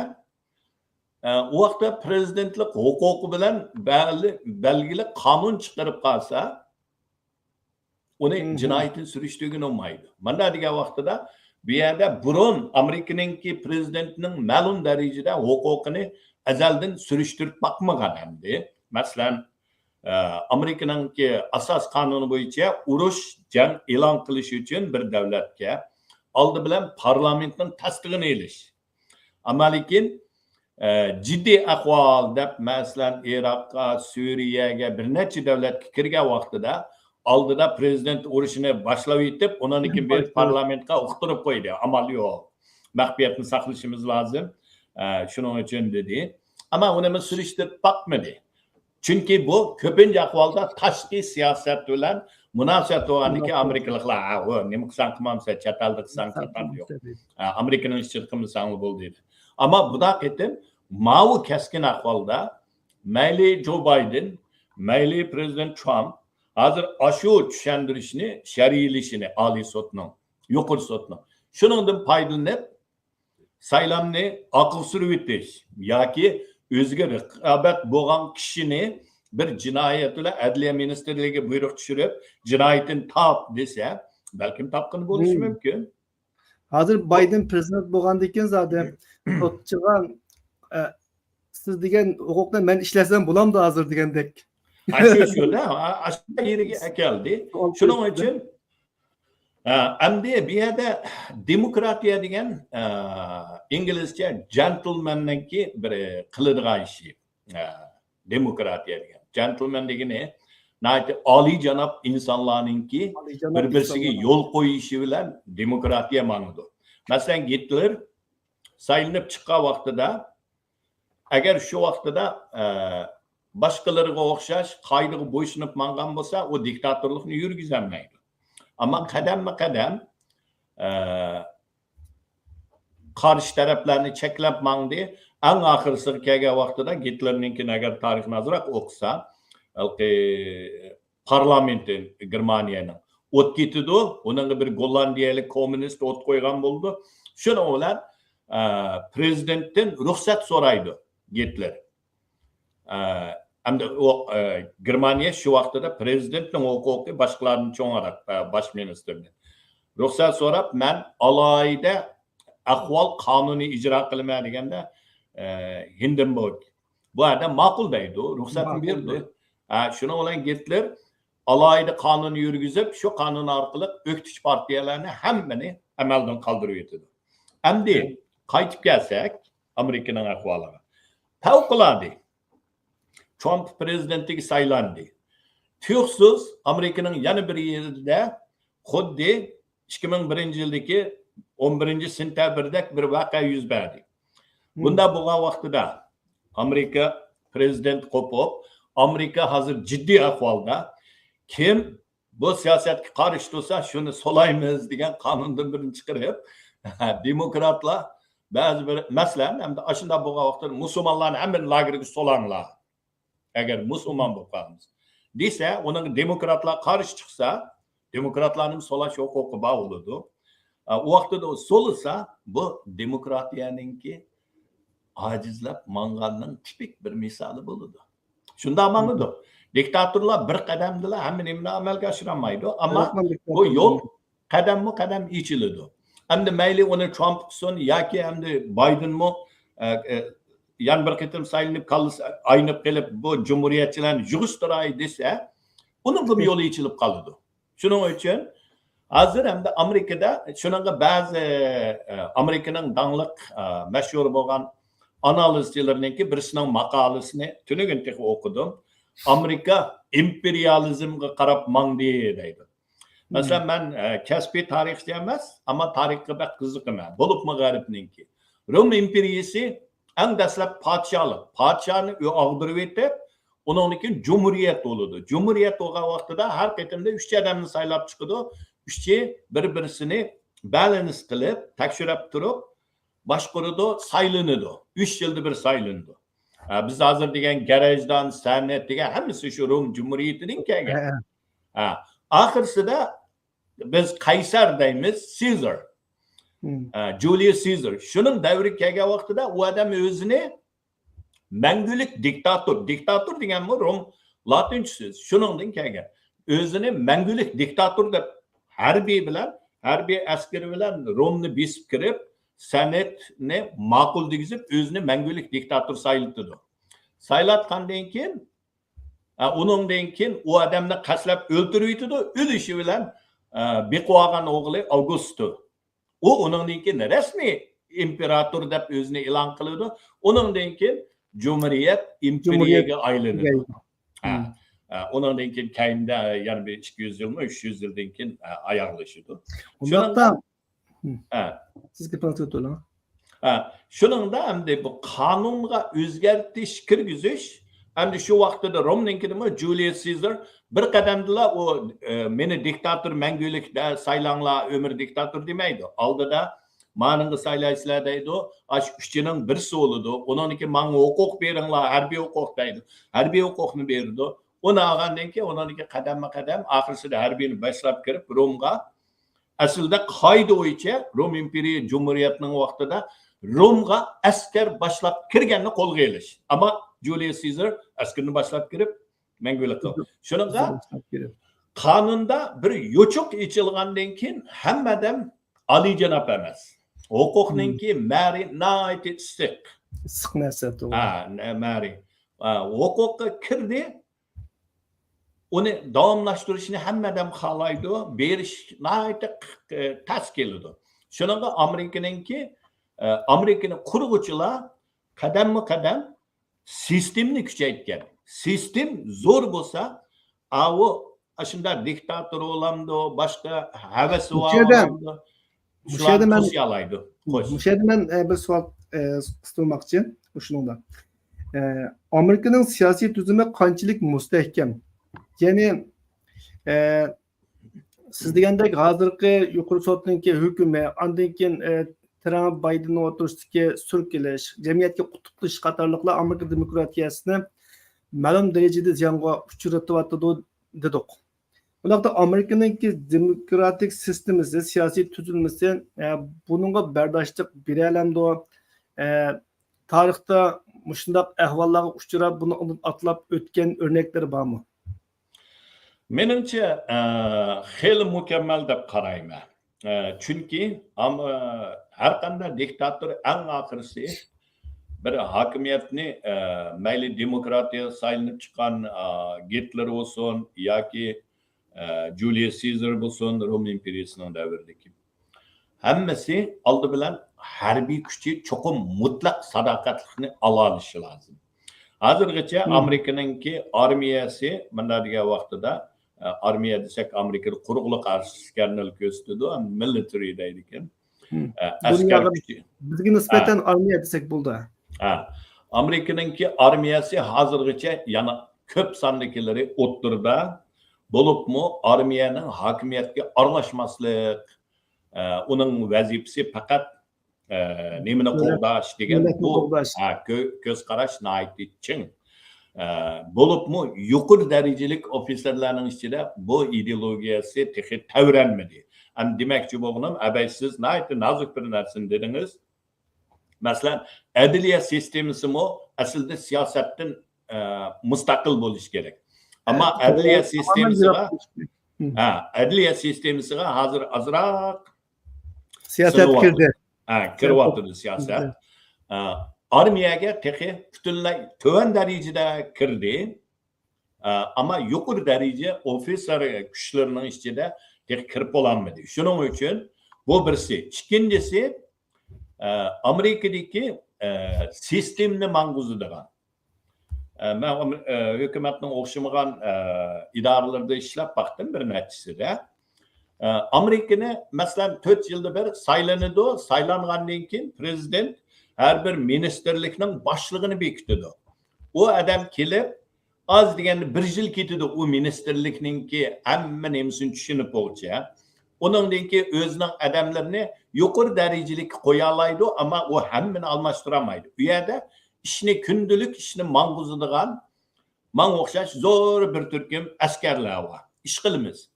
ئە، ئۇ ۋاقىتتا پرېزىدېنتلىق ھوقۇقى بىلەن بەل-، بەلگىلىك قانۇن چىقىرىپ قالسا، ئۇنى جىنايىتىنى سۈرۈشتۈرگىلى بولمايدۇ. مانداق دېگەن ۋاقتىدا، بۇ يەردە بۇرۇن ئامېرىكىنىڭكى پرېزىدېنتىنىڭ مەلۇم دەرىجىدە ھوقۇقىنى ئەزەلدىن سۈرۈشتۈرۈپ باقمىغان ئەمدى. مەسىلەن، ئە، ئامېرىكىنىڭكى ئاساسىي قانۇنى بويىچە ئۇرۇش، جەڭ ئېلان قىلىش ئۈچۈن بىر دۆلەتكە ئالدى بىلەن پارلامېنتنىڭ تەستىقىنى ئېلىش. ئەمما لېكىن، ئە، جىددىي ئەھۋال دەپ، مەسىلەن، ئىراققا، سۈرىيەگە، بىر نەچچە دۆلەتكە كىرگەن ۋاقتىدا ئالدىدا پرېزىدېنت ئۇرۇشىنى باشلاۋېتىپ، ئۇنىڭدىن كېيىن بېرىپ پارلامېنتقا ئۇقتۇرۇپ قويدى. ئامال يوق. مەخپىيەتنى ساقلىشىمىز لازىم. ئە، شۇنىڭ ئۈچۈن دېدى. ئەمما ئۇنى سۈرۈشتۈرۈپ باقمىدى. چۈنكى بۇ كۆپىنچە ئەھۋالدا تاشقى سىياسەت بىلەن مۇناسىۋەت بولغاندىكى ئامېرىكىلىقلار، «ھە، ئۇ نېمە قىلساڭ قىلمامسەن، چەت ئەلدە قىلساڭ قىلمامسەن، يوق. ھە، ئامېرىكىنىڭ ئىچىدە قىلمىساڭلا بولدى» دېدى. ئەمما بۇدا قېتىم ماۋۇ كەسكىن ئەھۋالدا مەيلى جو بايدېن، مەيلى پرېزىدېنت ترامپ ھازىر ئاشۇ چۈشەندۈرۈشنى، شەرھلىشىنى ئالىي سوتنىڭ، يۇقىرى سوتنىڭ، شۇنىڭدىن پايدىلىنىپ، سايلامنى ئارقىغا سۈرۈۋېتىش ياكى ئۆزىگە رىقابەت بولغان كىشىنى بىر جىنايەت بىلەن ئەدلىيە مىنىستىرلىكىگە بۇيرۇق چۈشۈرۈپ، جىنايىتىنى تاپ دېسە، بەلكىم تاپقىلى بولۇشى مۇمكىن. ھازىر بايدېن پرېزىدېنت بولغاندىن كېيىن زادى سوتچىغا، ئە، «سىز دېگەن ھوقۇقنى مەن ئىشلەتسەم بولامدۇ ھازىر؟» دېگەندەك. ئاشۇ، شۇ-، ئاشۇنداق يېرىگە ئەكەلدى. شۇنىڭ ئۈچۈن ھە، ئەمدى بۇ يەردە دېموكراتىيە دېگەن، ئە، ئىنگلىزچە جەنتلمەننىڭكى بىر قىلىدىغان ئىشى. ئە، دېموكراتىيە دېگەن. جەنتلمەن دېگىنى ناھايىتى ئالىيجاناب ئىنسانلارنىڭكى بىر-بىرسىگە يول قويۇشى بىلەن دېموكراتىيە ماڭىدۇ. مەسىلەن، گىتلېر سايلىنىپ چىققان ۋاقتىدا، ئەگەر شۇ ۋاقتىدا، ئە، باشقىلىرىغا ئوخشاش قائىدىگە بويسۇنۇپ ماڭغان بولسا، ئۇ دىكتاتورلۇقنى يۈرگۈزەلمەيدۇ. ئەمما قەدەممۇ قەدەم، ئە، قارشى تەرەپلەرنى چەكلەپ ماڭدى. ئەڭ ئاخىرسىغا كەلگەن ۋاقتىدا گىتلېرنىڭكىنى ئەگەر تارىخنى ئازراق ئوقۇسا، ھېلىقى پارلامېنتى گېرمانىيەنىڭ ئوت كېتىدۇ. ئۇنىڭغا بىر گوللاندىيەلىك كوممۇنىست ئوت قويغان بولىدۇ. شۇنىڭ بىلەن، ئە، پرېزىدېنتتىن رۇخسەت سورايدۇ گىتلېر. ئە، ئەمدى ئۇ، ئە، گېرمانىيە شۇ ۋاقتىدا پرېزىدېنتنىڭ ھوقۇقى باشقىلاردىن چوڭراق، ئە، باش مىنىستىردىن. رۇخسەت سوراپ، «مەن ئالاھىدە ئەھۋال قانۇنى ئىجرا قىلىمەن» دېگەندە، ئە، ھىندېنبۇرگ بۇ ئادەم ماقۇل دەيدۇ، رۇخسەتنى بېرىدۇ. ھە، شۇنىڭ بىلەن گىتلېر ئالاھىدە قانۇن يۈرگۈزۈپ، شۇ قانۇن ئارقىلىق ئۆكتىچى پارتىيەلەرنى ھەممىنى ئەمەلدىن قالدۇرۇۋېتىدۇ. ئەمدى قايتىپ كەلسەك ئامېرىكىنىڭ ئەھۋالىغا. پەۋقۇلئاددە ترامپ پرېزىدېنتىگە سايلاندى. تۇيۇقسىز ئامېرىكىنىڭ يەنە بىر يېرىدە خۇددى ئىككى مىڭ بىرىنچى يىلدىكى ئون بىرىنچى سېنتەبىردەك بىر ۋەقە يۈز بەردى. بۇنداق بولغان ۋاقتىدا ئامېرىكا پرېزىدېنتى قوپۇپ، ئامېرىكا ھازىر جىددىي ئەھۋالدا، كىم بۇ سىياسەتكە قارشى تۇرسا، شۇنى سولايمىز دېگەن قانۇندىن بىرنى چىقىرىپ، دېموكراتلار بەزى بىر، مەسىلەن، ئەمدى ئاشۇنداق بولغان ۋاقىتتا مۇسۇلمانلارنى ھەممىنى لاگېرغا سولاڭلار. ئەگەر مۇسۇلمان بولۇپ قالىمىز دېسە، ئۇنىڭغا دېموكراتلار قارشى چىقسا، دېموكراتلارنىڭ سولاش ھوقۇقى بار بولىدۇ. ئە، ئۇ ۋاقتىدا ئۇ سولىسا، بۇ دېموكراتىيەنىڭكى ئاجىزلاپ ماڭغاننىڭ تىپىك بىر مىسالى بولىدۇ. شۇنداق ماڭىدۇ. دىكتاتورلار بىر قەدەمدىلا ھەممە نېمىنى ئەمەلگە ئاشۇرالمايدۇ. ئەمما بۇ يول قەدەممۇ قەدەم ئېچىلىدۇ. ئەمدى مەيلى ئۇنى ترامپ قىلسۇن ياكى ئەمدى بايدېنمۇ، ئە، ئە، يەنە بىر قېتىم سايلىنىپ، كاللىسى ئاينىپ قېلىپ، بۇ جۇمھۇرىيەتچىلەرنى يىغىشتۇراي دېسە، ئۇنىڭغىمۇ يول ئېچىلىپ قالىدۇ. شۇنىڭ ئۈچۈن ھازىر ئەمدى ئامېرىكىدا شۇنىڭغا بەزى، ئە، ئامېرىكىنىڭ داڭلىق، ئە، مەشھۇر بولغان ئانالىزچىلىرىنىڭكى بىرسىنىڭ ماقالىسىنى تۈنۈگۈن تېخى ئوقۇدۇم. «ئامېرىكا ئىمپېرىيالىزمغا قاراپ ماڭدى» دەيدۇ. مەسىلەن، مەن، ئە، كەسپىي تارىخچى ئەمەس، ئەمما تارىخقا بەك قىزىقىمەن. بولۇپمۇ غەربنىڭكى. رىم ئىمپېرىيىسى ئەڭ دەسلەپ پادىشاھلىق. پادىشاھنى ئۆ-، ئاغدۇرۇۋېتىپ، ئۇنىڭدىن كېيىن جۇمھۇرىيەت بولىدۇ. جۇمھۇرىيەت بولغان ۋاقتىدا ھەر قېتىمدا ئۈچ ئادەمنى سايلاپ چىقىدۇ. ئۈچى بىر-بىرسىنى بالانس قىلىپ، تەكشۈرۈپ تۇرۇپ باشقۇرىدۇ، سايلىنىدۇ. ئۈچ يىلدا بىر سايلىنىدۇ. ھە، بىز ھازىر دېگەن گرەجدان، سېنات دېگەن ھەممىسى شۇ رىم جۇمھۇرىيىتىدىن كەلگەن. ھە. ھە. ئاخىرسىدا بىز قەيسەر دەيمىز، سېزار. ھە، جۇلىيۇس سېزار. شۇنىڭ دەۋرىگە كەلگەن ۋاقتىدا ئۇ ئادەم ئۆزىنى مەڭگۈلۈك دىكتاتور، دىكتاتور دېگەنمۇ رىم لاتىنچە سۆز، شۇنىڭدىن كەلگەن. ئۆزىنى مەڭگۈلۈك دىكتاتور دەپ ھەربىي بىلەن، ھەربىي ئەسكىرى بىلەن رىمنى بېسىپ كىرىپ، سېناتنى ماقۇل دېگۈزۈپ، ئۆزىنى مەڭگۈلۈك دىكتاتور سايلىتىدۇ. سايلاتقاندىن كېيىن، ئە، ئۇنىڭدىن كېيىن ئۇ ئادەمنى قەستلەپ ئۆلتۈرۈۋېتىدۇ. ئۆلۈشى بىلەن، ئە، بېقىۋالغان ئوغلى ئاۋگۇستو. ئۇ ئۇنىڭدىن كېيىن رەسمىي ئىمپېراتور دەپ ئۆزىنى ئېلان قىلىدۇ. ئۇنىڭدىن كېيىن جۇمھۇرىيەت ئىمپېرىيەگە ئايلىنىدۇ. ھە. ھە. ئۇنىڭدىن كېيىن كەينىدە يەنە بىر ئىككى يۈز يىلمۇ، ئۈچ يۈز يىلدىن كېيىن، ئە، ئاياغلىشىدۇ. شۇنىڭدا ھە. سىز گېپىڭىزگە تۆلەڭ. ھە، شۇنىڭدا ئەمدى بۇ قانۇنغا ئۆزگەرتىش كىرگۈزۈش، ئەمدى شۇ ۋاقتىدا رومنىڭكىدىمۇ جۇلىيۇس سېزار بىر قەدەمدىلا ئۇ، ئە، مېنى دىكتاتور مەڭگۈلۈك دە-، سايلاڭلار، ئۆمۈر دىكتاتور دېمەيدۇ. ئالدىدا مانىڭغا سايلايسىلەر دەيدۇ. ئاشۇ ئۈچىنىڭ بىرسى بولىدۇ. ئۇنىڭدىن كېيىن ماڭا ھوقۇق بېرىڭلار، ھەربىي ھوقۇق دەيدۇ. ھەربىي ھوقۇقنى بېرىدۇ. ئۇنى ئالغاندىن كېيىن ئۇنىڭدىن كېيىن قەدەممۇ قەدەم ئاخىرسىدا ھەربىينى باشلاپ كىرىپ رومغا ئەسلىدە قائىدە بويىچە روم ئىمپېرىيە جۇمھۇرىيەتنىڭ ۋاقتىدا رومغا ئەسكەر باشلاپ كىرگەننى قولغا ئېلىش. ئەمما جۇلىيۇس سېزار ئەسكىرىنى باشلاپ كىرىپ مەڭگۈلۈك قىلغان. شۇنىڭغا قانۇندا بىر يوچۇق ئېچىلغاندىن كېيىن ھەممە ئادەم ئالىيجاناب ئەمەس. ھوقۇقنىڭكى مەرى ناھايىتى ئىسسىق. ئىسسىق نەرسە، توغرا. ھە، نە-، مەرى. ھە، ھوقۇققا كىردى. ئۇنى داۋاملاشتۇرۇشنى ھەممە ئادەم خالايدۇ، بېرىش ناھايىتى ق-، تەس كېلىدۇ. شۇنىڭغا ئامېرىكىنىڭكى، ئە، ئامېرىكىنى قۇرغۇچىلار قەدەممۇ قەدەم سىستېمىنى كۈچەيتكەن. سىستېم زور بولسا، ئاۋۇ ئاشۇنداق دىكتاتور بولامدۇ، باشقا ھەۋەسى بار بولامدۇ؟ مۇشۇ يەردە مەن، توسىيالايدۇ. خوش. مۇشۇ يەردە مەن، ئە، بىر سوئال، ئە، قىستۇرماقچى شۇنىڭدا. ئە، ئامېرىكىنىڭ سىياسىي تۈزۈمى قانچىلىك مۇستەھكەم؟ يەنى، ئە، سىز دېگەندەك ھازىرقى يۇقىرى سوتنىڭكى ھۆكمى، ئاندىن كېيىن، ئە، ترامپ بايدېننىڭ ئوتتۇرىسىدىكى سۈركىلىش، جەمئىيەتكە قۇتۇق قىلىش قاتارلىقلار ئامېرىكا دېموكراتىيەسىنى مەلۇم دەرىجىدە زىيانغا ئۇچرىتىۋاتىدۇ دېدۇق. بۇنداقتا ئامېرىكىنىڭكى دېموكراتىك سىستېمىسى، سىياسىي تۈزۈلمىسى، ئە، بۇنىڭغا بەرداشلىق بېرەلەمدۇ؟ ئە، تارىختا مۇشۇنداق ئەھۋاللارغا ئۇچراپ، بۇنى ئاتلاپ ئۆتكەن ئۆرنەكلىرى بارمۇ؟ مېنىڭچە، ئە، خېلى مۇكەممەل دەپ قارايمەن. ئە، چۈنكى ئام-، ئە، ھەر قانداق دىكتاتور ئەڭ ئاخىرسى بىر ھاكىمىيەتنى، ئە، مەيلى دېموكراتىيە سايلىنىپ چىققان، ئە، گىتلېر بولسۇن ياكى، ئە، جۇلىيۇس سېزار بولسۇن، روم ئىمپېرىيىسىنىڭ دەۋرىدىكى. ھەممىسى ئالدى بىلەن ھەربىي كۈچى چوقۇم مۇتلەق ساداقەتلىكنى ئالالىشى لازىم. ھازىرغىچە ئامېرىكىنىڭكى ئارمىيەسى، مۇنداق دېگەن ۋاقتىدا، ئە، ئارمىيە دېسەك، ئامېرىكىدا قۇرۇقلۇق ئەسكەرنى كۆرسىتىدۇ، مىلىتىرى دەيدىكەن. ئە، ئەسكەر كۈچى. بىزگە نىسبەتەن ئارمىيە دېسەك بولدى. ھە. ئامېرىكىنىڭكى ئارمىيەسى ھازىرغىچە يەنە كۆپ ساندىكىلىرى ئوتتۇرىدا، بولۇپمۇ ئارمىيەنىڭ ھاكىمىيەتكە ئارىلاشماسلىق، ئە، ئۇنىڭ ۋەزىپىسى پەقەت، ئە، نېمىنى قوغداش دېگەن بۇ، ھە، كۆ-، كۆز قاراش ناھايىتى چىڭ. ئە، بولۇپمۇ يۇقىرى دەرىجىلىك ئوفىتسېرلارنىڭ ئىچىدە بۇ ئىدېئولوگىيەسى تېخى تەۋرەنمىدى. ئەمدى دېمەكچى بولغىنىم، ئەبەي، سىز ناھايىتى نازۇك بىر نەرسىنى دېدىڭىز. مەسىلەن، ئەدلىيە سىستېمىسىمۇ ئەسلىدە سىياسەتتىن، ئە، مۇستەقىل بولۇشى كېرەك. ئەمما ئەدلىيە سىستېمىسىغا، ھە، ئەدلىيە سىستېمىسىغا ھازىر ئازراق سىياسەت كىردى. ھە، كىرىۋاتىدۇ سىياسەت. ئە، ئارمىيەگە تېخى پۈتۈنلەي تۆۋەن دەرىجىدە كىردى. ئە، ئەمما يۇقىرى دەرىجە ئوفىتسېر كۈچلىرىنىڭ ئىچىدە تېخى كىرىپ بولالمىدى. شۇنىڭ ئۈچۈن بۇ بىرسى. ئىككىنچىسى، ئە، ئامېرىكىدىكى، ئە، سىستېمىنى ماڭغۇزىدىغان. ئە، مەن ئامېر-، ئە، ھۆكۈمەتنىڭ ئوخشىمىغان، ئە، ئىدارىلىرىدە ئىشلەپ باقتىم بىر نەچچىسىدە. ئە، ئامېرىكىنى، مەسىلەن، تۆت يىلدا بىر سايلىنىدۇ، سايلانغاندىن كېيىن پرېزىدېنت ھەر بىر مىنىستىرلىكنىڭ باشلىقىنى بېكىتىدۇ. ئۇ ئادەم كېلىپ، ئاز دېگەندە بىر يىل كېتىدۇ ئۇ مىنىستىرلىكنىڭكى ھەممە نېمىسىنى چۈشىنىپ بولغۇچە. ئۇنىڭدىن كېيىن ئۆزىنىڭ ئادەملىرىنى يۇقىرى دەرىجىلىككە قويالايدۇ، ئەمما ئۇ ھەممىنى ئالماشتۇرالمايدۇ. ئۇ يەردە ئىشنى، كۈندىلىك ئىشنى ماڭغۇزىدىغان، ماڭا ئوخشاش زور بىر تۈركۈم ئەسكەرلەر بار. ئىش قىلىمىز.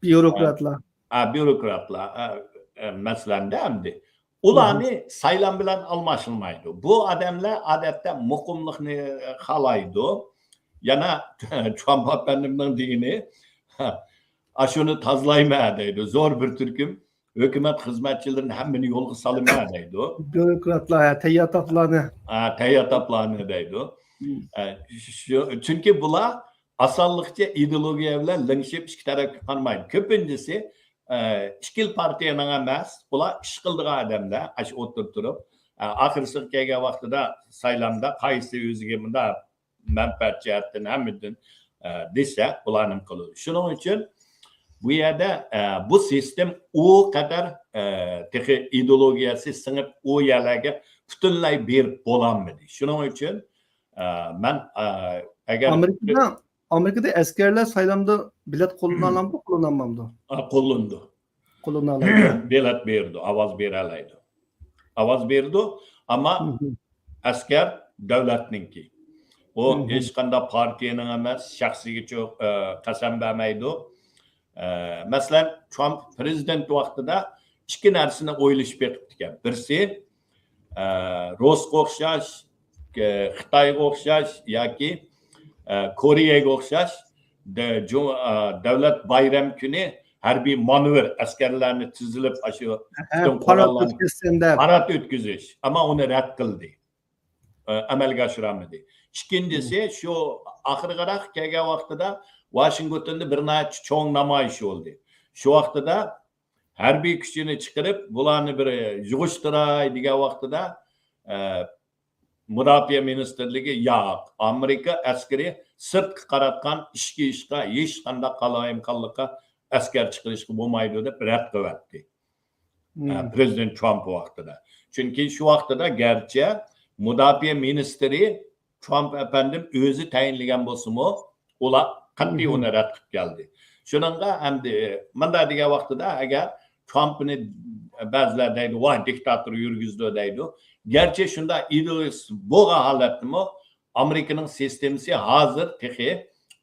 بيۇروكراتلار. ئا، بيۇروكراتلار، ئا، ئا، مەسىلەندە ئەمدى. ئۇلارنى سايلام بىلەن ئالماشتۇرمايدۇ. بۇ ئادەملەر ئادەتتە مۇقىملىقنى خالايدۇ. يەنە ترامپ ئەپەندىمنىڭ دېگىنى، ئاشۇنى تازىلايمەن دەيدۇ. زور بىر تۈركۈم ھۆكۈمەت خىزمەتچىلىرىنى ھەممىنى يولغا سالىمەن دەيدۇ. بيۇروكراتلار، ھە، تەييار تاپلارنى. ھە، تەييار تاپلارنى دەيدۇ. مم. ئە، شۇ، چۈنكى بۇلار ئاسانلىقچە ئىدېئولوگىيە بىلەن لىڭشىپ ئىككى تەرەپكە قارىمايدۇ. كۆپىنچىسى، ئە، ئىككىلا پارتىيەنىڭ ئەمەس، بۇلار ئىش قىلىدىغان ئادەملەر، ئاشۇ ئوتتۇرىدا تۇرۇپ، ئە، ئاخىرسىغا كەلگەن ۋاقتىدا سايلامدا قايسى ئۆزىگە مۇنداق مەنپەئەت جەھەتتىن ھەممىدىن، ئە، دېسە، ئۇلارنىمۇ قىلىدۇ. شۇنىڭ ئۈچۈن بۇ يەردە، ئە، بۇ سىستېم ئۇ قەدەر، ئە، تېخى ئىدېئولوگىيەسى سىڭىپ، ئۇ يەرلەرگە پۈتۈنلەي بېرىپ بولالمىدى. شۇنىڭ ئۈچۈن، ئە، مەن، ئە، ئەگەر ئامېرىكىدا، ئامېرىكىدا ئەسكەرلەر سايلامدا بېلەت قوللىنالامدۇ، قوللىنالمامدۇ؟ ئا، قوللىنىدۇ. قوللىنالايدۇ. بېلەت بېرىدۇ، ئاۋاز بېرەلەيدۇ. ئاۋاز بېرىدۇ، ئەمما مم. ئەسكەر دۆلەتنىڭكى. ئۇ مم. ھېچقانداق پارتىيەنىڭ ئەمەس، شەخسىگە چو-، ئە، قەسەم بەرمەيدۇ. ئە، مەسىلەن، ترامپ پرېزىدېنت ۋاقتىدا ئىككى نەرسىنى ئويلىشىپ بېقىپتىكەن. بىرسى، ئە، رۇسقا ئوخشاش، ئە، خىتايغا ئوخشاش ياكى، ئە، كورېيەگە ئوخشاش دە-، جۇ-، ئە، دۆلەت بايرام كۈنى ھەربىي مانېۋىر، ئەسكەرلەرنى تىزىلىپ، ئاشۇ ھە، پۈتۈن پارات قوراللارنى ئۆتكۈزسەم دەپ. پارات ئۆتكۈزۈش. ئەمما ئۇنى رەت قىلدى. ئە، ئەمەلگە ئاشۇرالمىدى. ئىككىنچىسى، شۇ ئاخىرغىراق كەلگەن ۋاقتىدا ۋاشىنگتوندا بىر ناھايىتى چوڭ نامايىش بولدى. شۇ ۋاقتىدا ھەربىي كۈچىنى چىقىرىپ، بۇلارنى بىر يىغىشتۇراي دېگەن ۋاقتىدا، ئە، مۇداپىئە مىنىستىرلىكى، ياق، ئامېرىكا ئەسكىرى سىرتقا قاراتقان ئىچكى ئىشقا، ھېچقانداق قالايمىقانلىققا ئەسكەر چىقىرىشقا بولمايدۇ دەپ رەت قىلىۋەتتى. مم. ئە، پرېزىدېنت ترامپ ۋاقتىدا. چۈنكى شۇ ۋاقتىدا گەرچە مۇداپىئە مىنىستىرى ترامپ ئەپەندىم ئۆزى تەيىنلىگەن بولسىمۇ، ئۇلار قەتئىي مم. ئۇنى رەت قىلىپ كەلدى. شۇنىڭغا ئەمدى مۇنداق دېگەن ۋاقتىدا، ئەگەر ترامپنى بەزىلەر دەيدۇ، ۋاي، دىكتاتور يۈرگۈزىدۇ دەيدۇ. گەرچە شۇنداق ئىدېئولوگىيىسى بولغان ھالەتتىمۇ، ئامېرىكىنىڭ سىستېمىسى ھازىر تېخى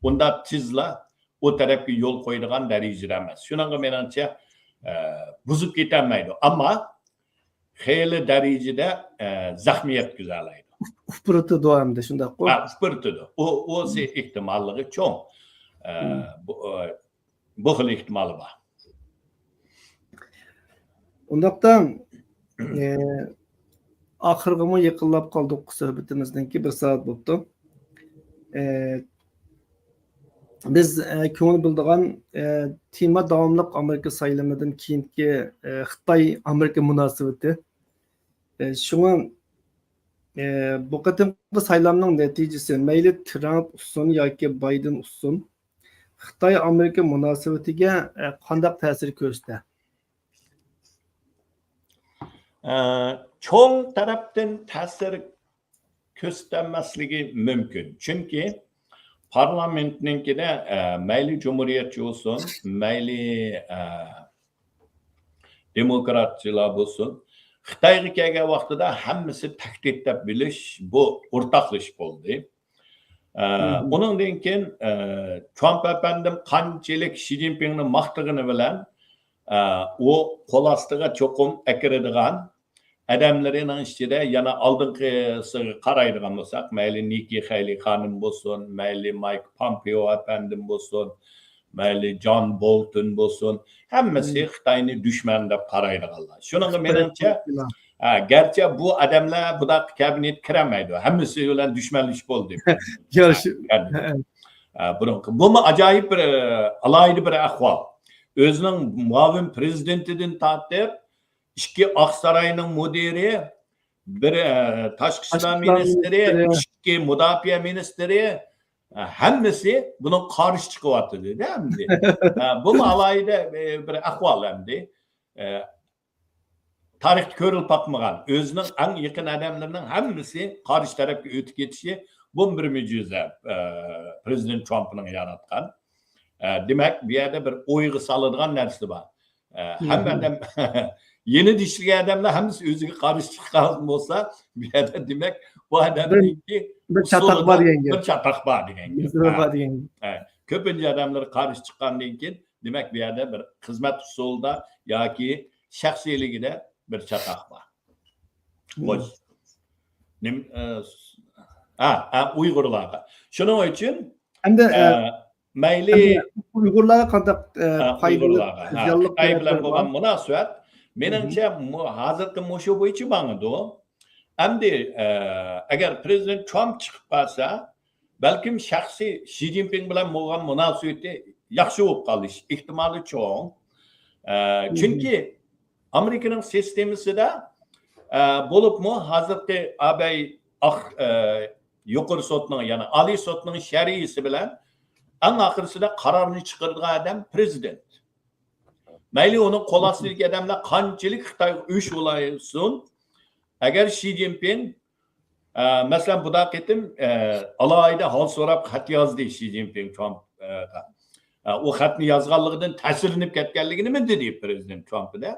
ئۇنداق تېزلا ئۇ تەرەپكە يول قويىدىغان دەرىجىدە ئەمەس. شۇنىڭغا مېنىڭچە، ئە، بۇزۇپ كېتەلمەيدۇ. ئەمما خېلى دەرىجىدە، ئە، زەخمى يەتكۈزەلەيدۇ. ئۇپ-، ئۇپرىتىدۇ ئەمدى، شۇنداققۇ؟ ھە، ئۇپرىتىدۇ. ئۇ، ئۇ مم. ئېھتىماللىقى چوڭ. ئە، مم. بۇ، ئە، بۇ خىل ئېھتىمالى بار. ئۇنداقتا، ئە، ئاخىرغىمۇ يېقىنلاپ قالدۇق سۆھبىتىمىزنىڭكى، بىر سائەت بوپتۇ. ئە، بىز، ئە، كۆڭۈل بۆلىدىغان، ئە، تېما داۋاملىق ئامېرىكا سايلىمىدىن كېيىنكى، ئە، خىتاي-ئامېرىكا مۇناسىۋىتى. ئە، شۇڭا، ئە، بۇ قېتىمقى سايلامنىڭ نەتىجىسى مەيلى ترامپ ئۇتسۇن ياكى بايدېن ئۇتسۇن، خىتاي-ئامېرىكا مۇناسىۋىتىگە، ئە، قانداق تەسىر كۆرسىتە؟ ئە، چوڭ تەرەپتىن تەسىر كۆرسىتەلمەسلىكى مۇمكىن. چۈنكى پارلامېنتنىڭكىدە، ئە، مەيلى جۇمھۇرىيەتچى بولسۇن، مەيلى، ئە، دېموكراتچىلار بولسۇن، خىتايغا كەلگەن ۋاقتىدا ھەممىسى تەھدىت دەپ بىلىش، بۇ ئورتاقلىشىپ بولدى. ئە، مم. ئۇنىڭدىن كېيىن، ئە، ترامپ ئەپەندىم قانچىلىك شى جىنپىڭنى ماختىغىنى بىلەن، ئە، ئۇ قول ئاستىغا چوقۇم ئەكىرىدىغان ئادەملىرىنىڭ ئىچىدە يەنە ئالدىنقىسىغا قارايدىغان بولساق، مەيلى نىككى خېيلى خانىم بولسۇن، مەيلى مايك پومپېئو ئەپەندىم بولسۇن، مەيلى جان بولتون بولسۇن، ھەممىسى مم. خىتاينى دۈشمەن دەپ قارايدىغانلار. شۇنىڭغا خىتاي مېنىڭچە، دۈشمىنى. ھە، گەرچە بۇ ئادەملەر بۇنداق كابىنېتكە كىرەلمەيدۇ، ھەممىسى بىلەن دۈشمەنلىشىپ بولدى. ياخشى. ھە، يەنى. ھە. ئە، بۇرۇنقى. بۇمۇ ئاجايىپ بىر، ئە، ئالاھىدە بىر ئەھۋال. ئۆزىنىڭ مۇئاۋىن پرېزىدېنتىدىن تارتىپ، ئىككى ئاقساراينىڭ مۇدىرى، بىر، ئە، تاشقى ئىشلار مىنىستىرى، ئىككى مۇداپىئە مىنىستىرى، ئە، ھەممىسى بۇنىڭغا قارشى چىقىۋاتىدۇ-دە ئەمدى. ئە، بۇمۇ ئالاھىدە، ئە، بىر ئەھۋال ئەمدى. ئە، تارىختا كۆرۈلۈپ باقمىغان، ئۆزىنىڭ ئەڭ يېقىن ئادەملىرىنىڭ ھەممىسى قارشى تەرەپكە ئۆتۈپ كېتىشى، بۇمۇ بىر مۆجىزە، ئە، پرېزىدېنت ترامپنىڭ ياراتقان. ئە، دېمەك، بۇ يەردە بىر ئويغا سالىدىغان نەرسە بار. ئە، ھەممە ئادەم، يېنىدا ئىشلىگەن ئادەملەر ھەممىسى ئۆزىگە قارشى چىققان بولسا، بۇ يەردە، دېمەك، بۇ ئادەمنىڭكى بىر چاتاق بار دېگەن گەپ. بىر چاتاق بار دېگەن گەپ. ھە. بار دېگەن گەپ. ھە. كۆپىنچە ئادەملەر قارشى چىققاندىن كېيىن، دېمەك، بۇ يەردە بىر خىزمەت ئۇسۇلىدا ياكى شەخسىيلىكىدە بىر چاتاق بار. خوش. نېمە، ئە، ھە، ھە، ئۇيغۇرلارغا. شۇنىڭ ئۈچۈن، ئەمدى، ئە، ئە، مەيلى ئەمدى ئۇيغۇرلارغا قانداق، ئە، ھە، پايدىلىق، ئۇيغۇرلارغا، ھە، زىيانلىق خىتاي بىلەن بولغان مۇناسىۋەت، مېنىڭچە، ھازىرقى مۇشۇ بويىچە ماڭىدۇ. ئەمدى، ئە، ئەگەر پرېزىدېنت ترامپ چىقىپ قالسا، بەلكىم شەخسىي شى جىنپىڭ بىلەن بولغان مۇناسىۋىتى ياخشى بولۇپ قالىش ئېھتىمالى چوڭ. ئە، چۈنكى ئامېرىكىنىڭ سىستېمىسىدا، ئە، بولۇپمۇ ھازىرقى ئابەي ئاق-، ئە، يۇقىرى سوتنىڭ، يەنى ئالىي سوتنىڭ شەرئىسى بىلەن ئەڭ ئاخىرسىدا قارارنى چىقىرىدىغان ئادەم پرېزىدېنت. مەيلى ئۇنىڭ قول ئاستىدىكى ئادەملەر قانچىلىك خىتايغا ئۆچ بولۇۋالسۇن، ئەگەر شى جىنپىڭ، ئە، مەسىلەن، بۇدا قېتىم، ئە، ئالاھىدە ھال سوراپ خەت يازدى شى جىنپىڭ ترامپقا. ئە، ئۇ خەتنى يازغانلىقىدىن تەسىرلىنىپ كەتكەنلىكىنىمۇ دېدى پرېزىدېنت ترامپقا.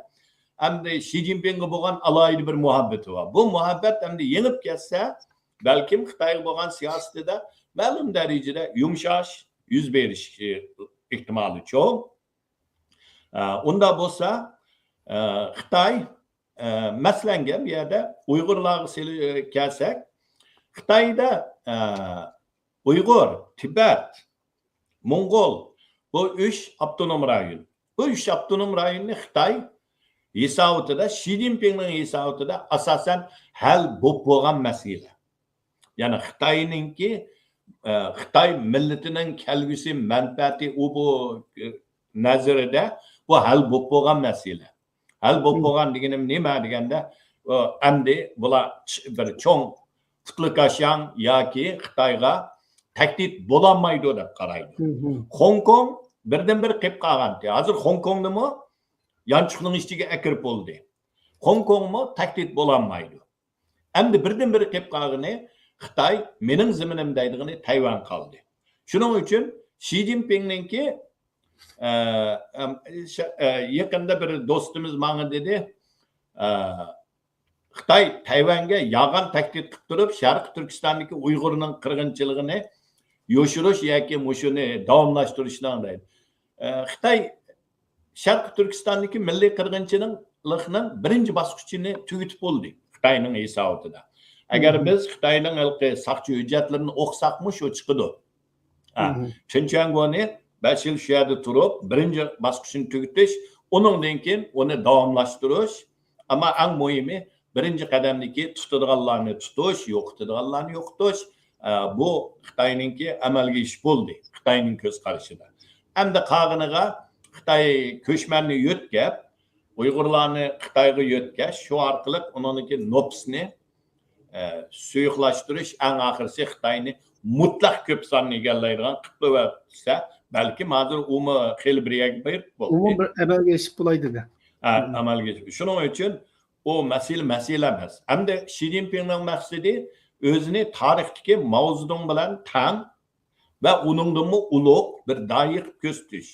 ئەمدى شى جىنپىڭغا بولغان ئالاھىدە بىر مۇھەببىتى بار. بۇ مۇھەببەت ئەمدى يېڭىپ كەتسە، بەلكىم خىتايغا بولغان سىياسىتىدە مەلۇم دەرىجىدە يۇمشاش يۈز بېرىشى ئېھتىمالى چوڭ. ئە، ئۇنداق بولسا، ئە، خىتاي، ئە، مەسىلەنگە بۇ يەردە ئۇيغۇرلارغا سېلى-، ئە، كەلسەك، خىتايدا، ئە، ئۇيغۇر، تىبەت، موڭغۇل، بۇ ئۈچ ئاپتونوم رايون. بۇ ئۈچ ئاپتونوم رايوننى خىتاي ھېسابىتىدا، شى جىنپىڭنىڭ ھېسابىتىدا ئاساسەن ھەل بولۇپ بولغان مەسىلە. يەنى خىتاينىڭكى، ئە، خىتاي مىللىتىنىڭ كەلگۈسى مەنپەئەتى ئۇ بۇ، ئە، نەزىرىدە بۇ ھەل بولۇپ بولغان مەسىلە. ھەل بولۇپ بولغان دېگىنىم نېمە دېگەندە، ئۇ ئەمدى بۇلار چ-، بىر چوڭ قۇتلۇقاشاڭ ياكى خىتايغا تەھدىت بولالمايدۇ دەپ قارايدۇ. خوڭكوڭ بىردىنبىر قېلىپ قالغانتى. ھازىر خوڭكوڭنىمۇ يانچۇقنىڭ ئىچىگە ئەكىرىپ بولدى. خوڭكوڭمۇ تەھدىت بولالمايدۇ. ئەمدى بىردىنبىر قېلىپ قالغىنى خىتاي، مېنىڭ زېمىنىم دەيدىغىنى تەيۋەن قالدى. شۇنىڭ ئۈچۈن شى جىنپىڭنىڭكى، ئە، ئەم، شە-، ئە، يېقىندا بىر دوستىمىز ماڭا دېدى، ئە، خىتاي تەيۋەنگە يالغان تەھدىت قىلىپ تۇرۇپ، شەرقىي تۈركىستاندىكى ئۇيغۇرنىڭ قىرغىنچىلىقىنى يوشۇرۇش ياكى مۇشۇنى داۋاملاشتۇرۇشنىڭ دەيدۇ. ئە، خىتاي شەرقىي تۈركىستاندىكى مىللىي قىرغىنچىلىقنىڭ بىرىنچى باسقۇچىنى تۈگىتىپ بولدى خىتاينىڭ ھېسابىدا. ئەگەر بىز خىتاينىڭ ھېلىقى ساقچى ھۆججەتلىرىنى ئوقۇساقمۇ شۇ چىقىدۇ. ھە، چېن چۈەنگونى بەش يىل شۇ يەردە تۇرۇپ، بىرىنچى باسقۇچىنى تۈگىتىش، ئۇنىڭدىن كېيىن ئۇنى داۋاملاشتۇرۇش. ئەمما ئەڭ مۇھىمى، بىرىنچى قەدەمدىكى تۇتىدىغانلارنى تۇتۇش، يوقىتىدىغانلارنى يوقىتىش. ئە، بۇ خىتاينىڭكى ئەمەلگە ئېشىپ بولدى، خىتاينىڭ كۆز قارىشىدا. ئەمدى قالغىنىغا خىتاي كۆچمەننى يۆتكەپ، ئۇيغۇرلارنى خىتايغا يۆتكەش، شۇ ئارقىلىق ئۇنىڭدىكى نوپۇسنى، ئە، سۇيۇقلاشتۇرۇش، ئەڭ ئاخىرسى خىتاينى مۇتلەق كۆپ ساننى ئىگىلەيدىغان قىلىپ قويۇۋەتسە، بەلكىم ھازىر ئۇمۇ خېلى بىر يەرگە بېرىپ بولدى. ئۇمۇ بىر ئەمەلگە ئېشىپ بولاي دېدى. ئە، ئەمەلگە ئېشىپ. شۇنىڭ ئۈچۈن ئۇ مەسىلە، مەسىلە ئەمەس. ئەمدى شى جىنپىڭنىڭ مەقسىتى ئۆزىنى تارىختىكى ماۋزېدۇڭ بىلەن تەڭ ۋە ئۇنىڭدىنمۇ ئۇلۇغ بىر داھىي قىلىپ كۆرسىتىش.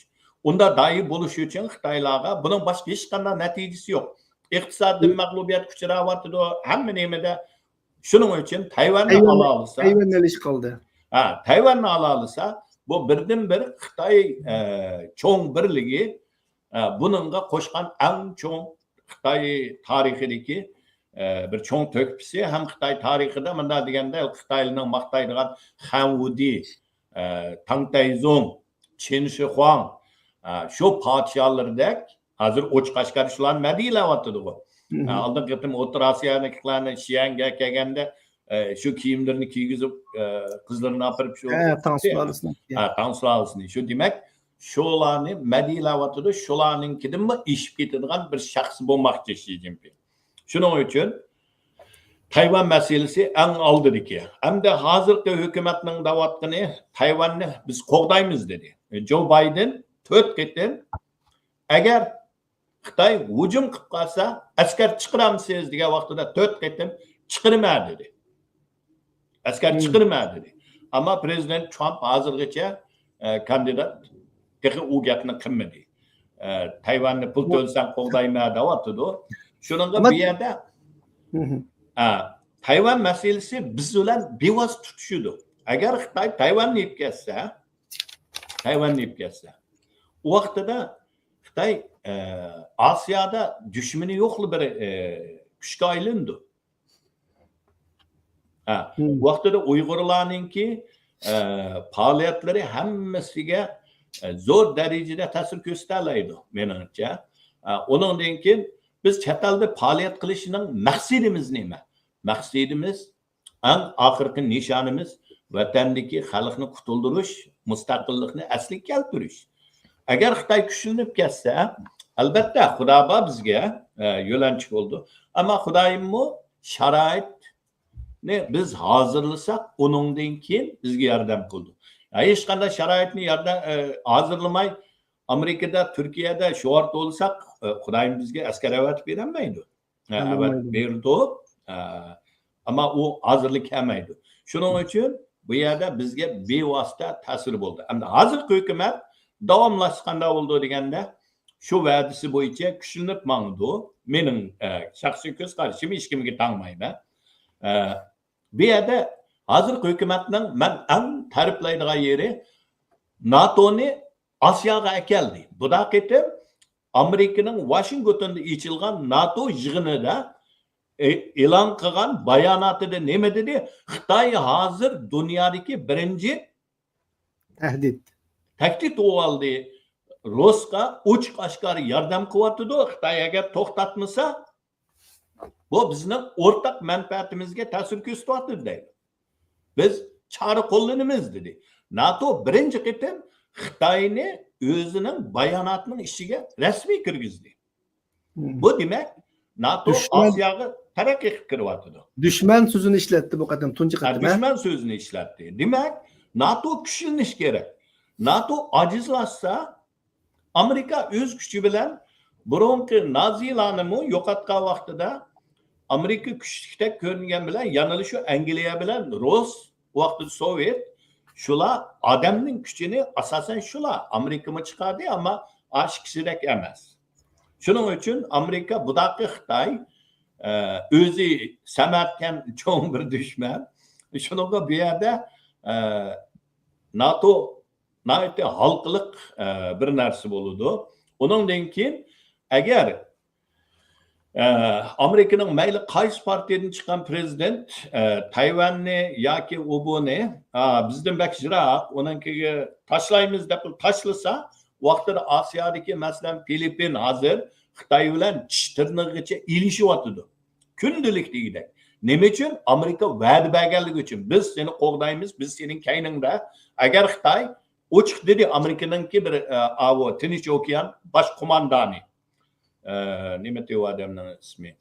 ئۇنداق داھىي بولۇش ئۈچۈن خىتايلارغا بۇنىڭ باشقا ھېچقانداق نەتىجىسى يوق. ئىقتىسادتىن مەغلۇبىيەتكە ئۇچراۋاتىدۇ، ھەممە نېمىدە. شۇنىڭ ئۈچۈن تەيۋەننى تەيۋەن-، ئالالىسا، تەيۋەننى ئېلىش قالدى. ھە، تەيۋەننى ئالالىسا، بۇ بىردىنبىر خىتاي، ئە، چوڭ بىرلىكى، ئە، بۇنىڭغا قوشقان ئەڭ چوڭ خىتاي تارىخىدىكى، ئە، بىر چوڭ تۆھپىسى ھەم خىتاي تارىخىدا مۇنداق دېگەندە خىتايلارنىڭ ماختايدىغان خەن ۋۇدى، ئە، تاڭ تەيزۇڭ، چىن شىخۇاڭ، ئە، شۇ پادىشاھلىرىدەك ھازىر ئوچۇق ئاشكارا شۇلارنى مەدھىيەلەۋاتىدىغۇ. ئە، ئالدىنقى قېتىم ئوتتۇرا ئاسىيانىڭكىلەرنى شيەنگە كەلگەندە، ئە، شۇ كىيىملىرىنى كىيگۈزۈپ، ئە، قىزلىرىنى ئاپىرىپ شۇ ھە، تاڭ سۇلالىسىنى. ھە، تاڭ سۇلالىسىنى. شۇ دېمەك، شۇلارنى مەدھىيەلەۋاتىدۇ، شۇلارنىڭكىدىنمۇ ئېشىپ كېتىدىغان بىر شەخس بولماقچى شى جىنپىڭ. شۇنىڭ ئۈچۈن تايۋان مەسىلىسى ئەڭ ئالدىدىكى. ئەمدى ھازىرقى ھۆكۈمەتنىڭ دەۋاتقىنى، تايۋاننى بىز قوغدايمىز دېدى. جو بايدېن تۆت قېتىم، ئەگەر خىتاي ھۇجۇم قىلىپ قالسا، ئەسكەر چىقىرامسىز دېگەن ۋاقتىدا تۆت قېتىم چىقىرىمەن دېدى. ئەسكەر چىقىرىمەن دېدى. ئەمما پرېزىدېنت ترامپ ھازىرغىچە، ئە، كاندىدات تېخى ئۇ گەپنى قىلمىدى. ئە، تايۋاننى پۇل تۆلىسەڭ قوغدايمەن دەۋاتىدۇ. شۇنىڭغا بۇ يەردە، ئە، تايۋان مەسىلىسى بىز بىلەن بىۋاسىتە تۇتىشىدۇ. ئەگەر خىتاي تايۋاننى ئېلىپ كەتسە، تايۋاننى ئېلىپ كەتسە، ئۇ ۋاقتىدا خىتاي، ئە، ئاسىيادا دۈشمىنى يوقلا بىر، ئە، كۈچكە ئايلىنىدۇ. ھە، ۋاقتىدا ئۇيغۇرلارنىڭكى، ئە، پائالىيەتلىرى ھەممىسىگە، ئە، زور دەرىجىدە تەسىر كۆرسىتەلەيدۇ، مېنىڭچە. ئە، ئۇنىڭدىن كېيىن بىز چەت ئەلدە پائالىيەت قىلىشنىڭ مەقسىتىمىز نېمە؟ مەقسىتىمىز ئەڭ ئاخىرقى نىشانىمىز ۋەتەندىكى خەلقنى قۇتۇلدۇرۇش، مۇستەقىللىقنى ئەسلىگە كەلتۈرۈش. ئەگەر خىتاي كۈچلىنىپ كەتسە، ئەلبەتتە، خۇدا بار بىزگە، ئە، يۆلەنچۈك بولىدۇ. ئەمما خۇدايىممۇ شارائىتنى بىز ھازىرلىساق، ئۇنىڭدىن كېيىن بىزگە ياردەم قىلىدۇ. ھېچقانداق شارائىتنى ياردەم، ئە، ھازىرلىماي، ئامېرىكىدا، تۈركىيەدە شوئار تولىساق، ئە، خۇدايىم بىزگە ئەسكەر ئەۋەتىپ بېرەلمەيدۇ. ئە، ئەۋەتىپ بېرىدۇ. ئە، ئەمما ئۇ ھازىرلا كەلمەيدۇ. شۇنىڭ ئۈچۈن بۇ يەردە بىزگە بىۋاسىتە تەسىرى بولدى. ئەمدى ھازىرقى ھۆكۈمەت داۋاملاشسا قانداق بولىدۇ دېگەندە، شۇ ۋەدىسى بويىچە كۈچلىنىپ ماڭىدۇ. مېنىڭ، ئە، شەخسىي كۆز قارىشىم، ھېچكىمگە تاڭمايمەن. ئە، بۇ يەردە ھازىرقى ھۆكۈمەتنىڭ مەن ئەڭ تەرىپلەيدىغان يېرى، ناتونى ئاسىياغا ئەكەلدى. بۇدا قېتىم ئامېرىكىنىڭ ۋاشىنگتوندا ئېچىلغان ناتو يىغىنىدا، ئې-، ئېلان قىلغان باياناتىدا نېمە دېدى؟ خىتاي ھازىر دۇنيادىكى بىرىنچى تەھدىت. تەھدىت بولۇۋالدى. رۇسقا ئوچۇق ئاشكارا ياردەم قىلىۋاتىدۇ. خىتاي ئەگەر توختاتمىسا، بۇ بىزنىڭ ئورتاق مەنپەئەتىمىزگە تەسىر كۆرسىتىۋاتىدۇ دەيدۇ. بىز چارە قوللىنىمىز دېدى. ناتو بىرىنچى قېتىم خىتاينى ئۆزىنىڭ باياناتىنىڭ ئىچىگە رەسمىي كىرگۈزدى. بۇ دېمەك، ناتو ئاسىياغا تەرەققىي قىلىپ كىرىۋاتىدۇ. دۈشمەن سۆزىنى ئىشلەتتى بۇ قېتىم، تۇنجى قېتىم، ھە؟ دۈشمەن سۆزىنى ئىشلەتتى. دېمەك، ناتو كۈچلىنىش كېرەك. ناتو ئاجىزلاشسا، ئامېرىكا ئۆز كۈچى بىلەن بۇرۇنقى نازىلارنىمۇ يوقاتقان ۋاقتىدا، ئامېرىكا كۈچلۈكتەك كۆرۈنگەن بىلەن، يەنىلا شۇ ئەنگلىيە بىلەن رۇس، ۋاقتىدا سوۋېت، شۇلار ئادەمنىڭ كۈچىنى، ئاساسەن شۇلار، ئامېرىكىمۇ چىقاردى، ئەمما ئاشۇ ئىككىسىدەك ئەمەس. شۇنىڭ ئۈچۈن ئامېرىكا بۇداقى خىتاي، ئە، ئۆزى سەمەرقەن چوڭ بىر دۈشمەن. شۇنىڭغا بۇ يەردە، ئە، ناتو ناھايىتى ھالقىلىق، ئە، بىر نەرسە بولىدۇ. ئۇنىڭدىن كېيىن ئەگەر، ئە، ئامېرىكىنىڭ مەيلى قايسى پارتىيەدىن چىققان پرېزىدېنت، ئە، تايۋاننى ياكى ئۇ بۇنى، ئا، بىزدىن بەك يىراق، ئۇنىڭكىگە تاشلايمىز دەپ تاشلىسا، ۋاقتىدا ئاسىيادىكى، مەسىلەن، فىلىپپىن ھازىر خىتاي بىلەن چىش تىرنىقىغىچە ئېلىشىۋاتىدۇ. كۈندىلىك دېگۈدەك. نېمە ئۈچۈن؟ ئامېرىكا ۋەدە بەرگەنلىكى ئۈچۈن، بىز سېنى قوغدايمىز، بىز سېنىڭ كەينىڭدە. ئەگەر خىتاي ئوچۇق دېدى، ئامېرىكىنىڭكى بىر، ئە، ئاۋۇ تىنچ ئوكيان باش قوماندانى. ئە، نېمە دېيىۋاتىدۇ ئادەمنىڭ ئىسمى؟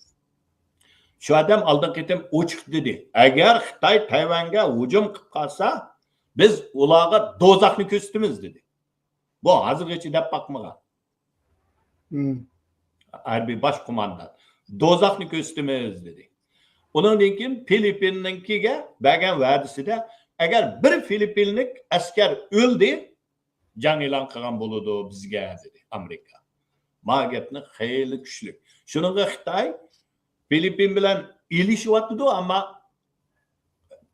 شۇ ئادەم ئالدىنقى قېتىم ئوچۇق دېدى. ئەگەر خىتاي تەيۋەنگە ھۇجۇم قىلىپ قالسا، بىز ئۇلارغا دوزاخنى كۆرسىتىمىز دېدى. بۇ ھازىرغىچە دەپ باقمىغان. ھەربىي باش قوماندان. دوزاخنى كۆرسىتىمىز دېدى. ئۇنىڭدىن كېيىن فىلىپپىننىڭكىگە بەرگەن ۋەدىسىدە، ئەگەر بىر فىلىپپىنلىك ئەسكەر ئۆلدى، جەڭ ئېلان قىلغان بولىدۇ بىزگە، دېدى ئامېرىكا. ما گەپنى خېلى كۈچلۈك. شۇنىڭغا خىتاي فىلىپپىن بىلەن ئېلىشىۋاتىدۇ، ئەمما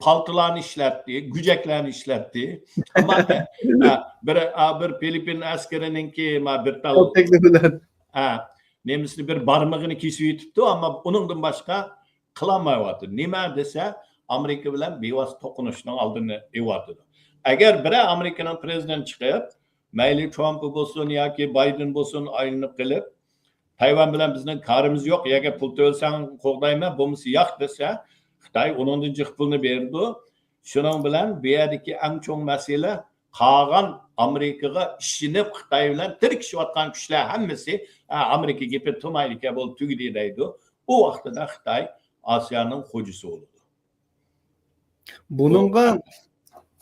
پالتىلارنى ئىشلەتتى، گۈجەكلەرنى ئىشلەتتى. ئەمما، ئە، بىر، ئا، بىر فىلىپپىن ئەسكىرىنىڭكى، ما، بىر تال، ئە، نېمىسىنى، بىر بارمىقىنى كېسىۋېتىپتۇ، ئەمما ئۇنىڭدىن باشقا قىلالمايۋاتىدۇ. نېمە دېسە، ئامېرىكا بىلەن بىۋاسىتە توقۇنۇشنىڭ ئالدىنى ئېلىۋاتىدۇ. ئەگەر بىرەر ئامېرىكىنىڭ پرېزىدېنتى چىقىپ، مەيلى ترامپ بولسۇن ياكى بايدېن بولسۇن، ئايلىنىپ قېلىپ، تايۋان بىلەن بىزنىڭ كارىمىز يوق، يەنە پۇل تۆلىسەڭ قوغدايمەن، بولمىسا ياق دېسە، خىتاي ئۇنىڭدىن جىق پۇلنى بېرىدۇ. شۇنىڭ بىلەن بۇ يەردىكى ئەڭ چوڭ مەسىلە قالغان ئامېرىكىغا ئىشىنىپ، خىتاي بىلەن تىركىشىۋاتقان كۈچلەر ھەممىسى، «ھە، ئامېرىكا گېپى تۇرمايدىكەن، بولدى، تۈگىدى» دەيدۇ. ئۇ ۋاقتىدا خىتاي ئاسىيانىڭ خوجىسى بولىدۇ. بۇنىڭغا،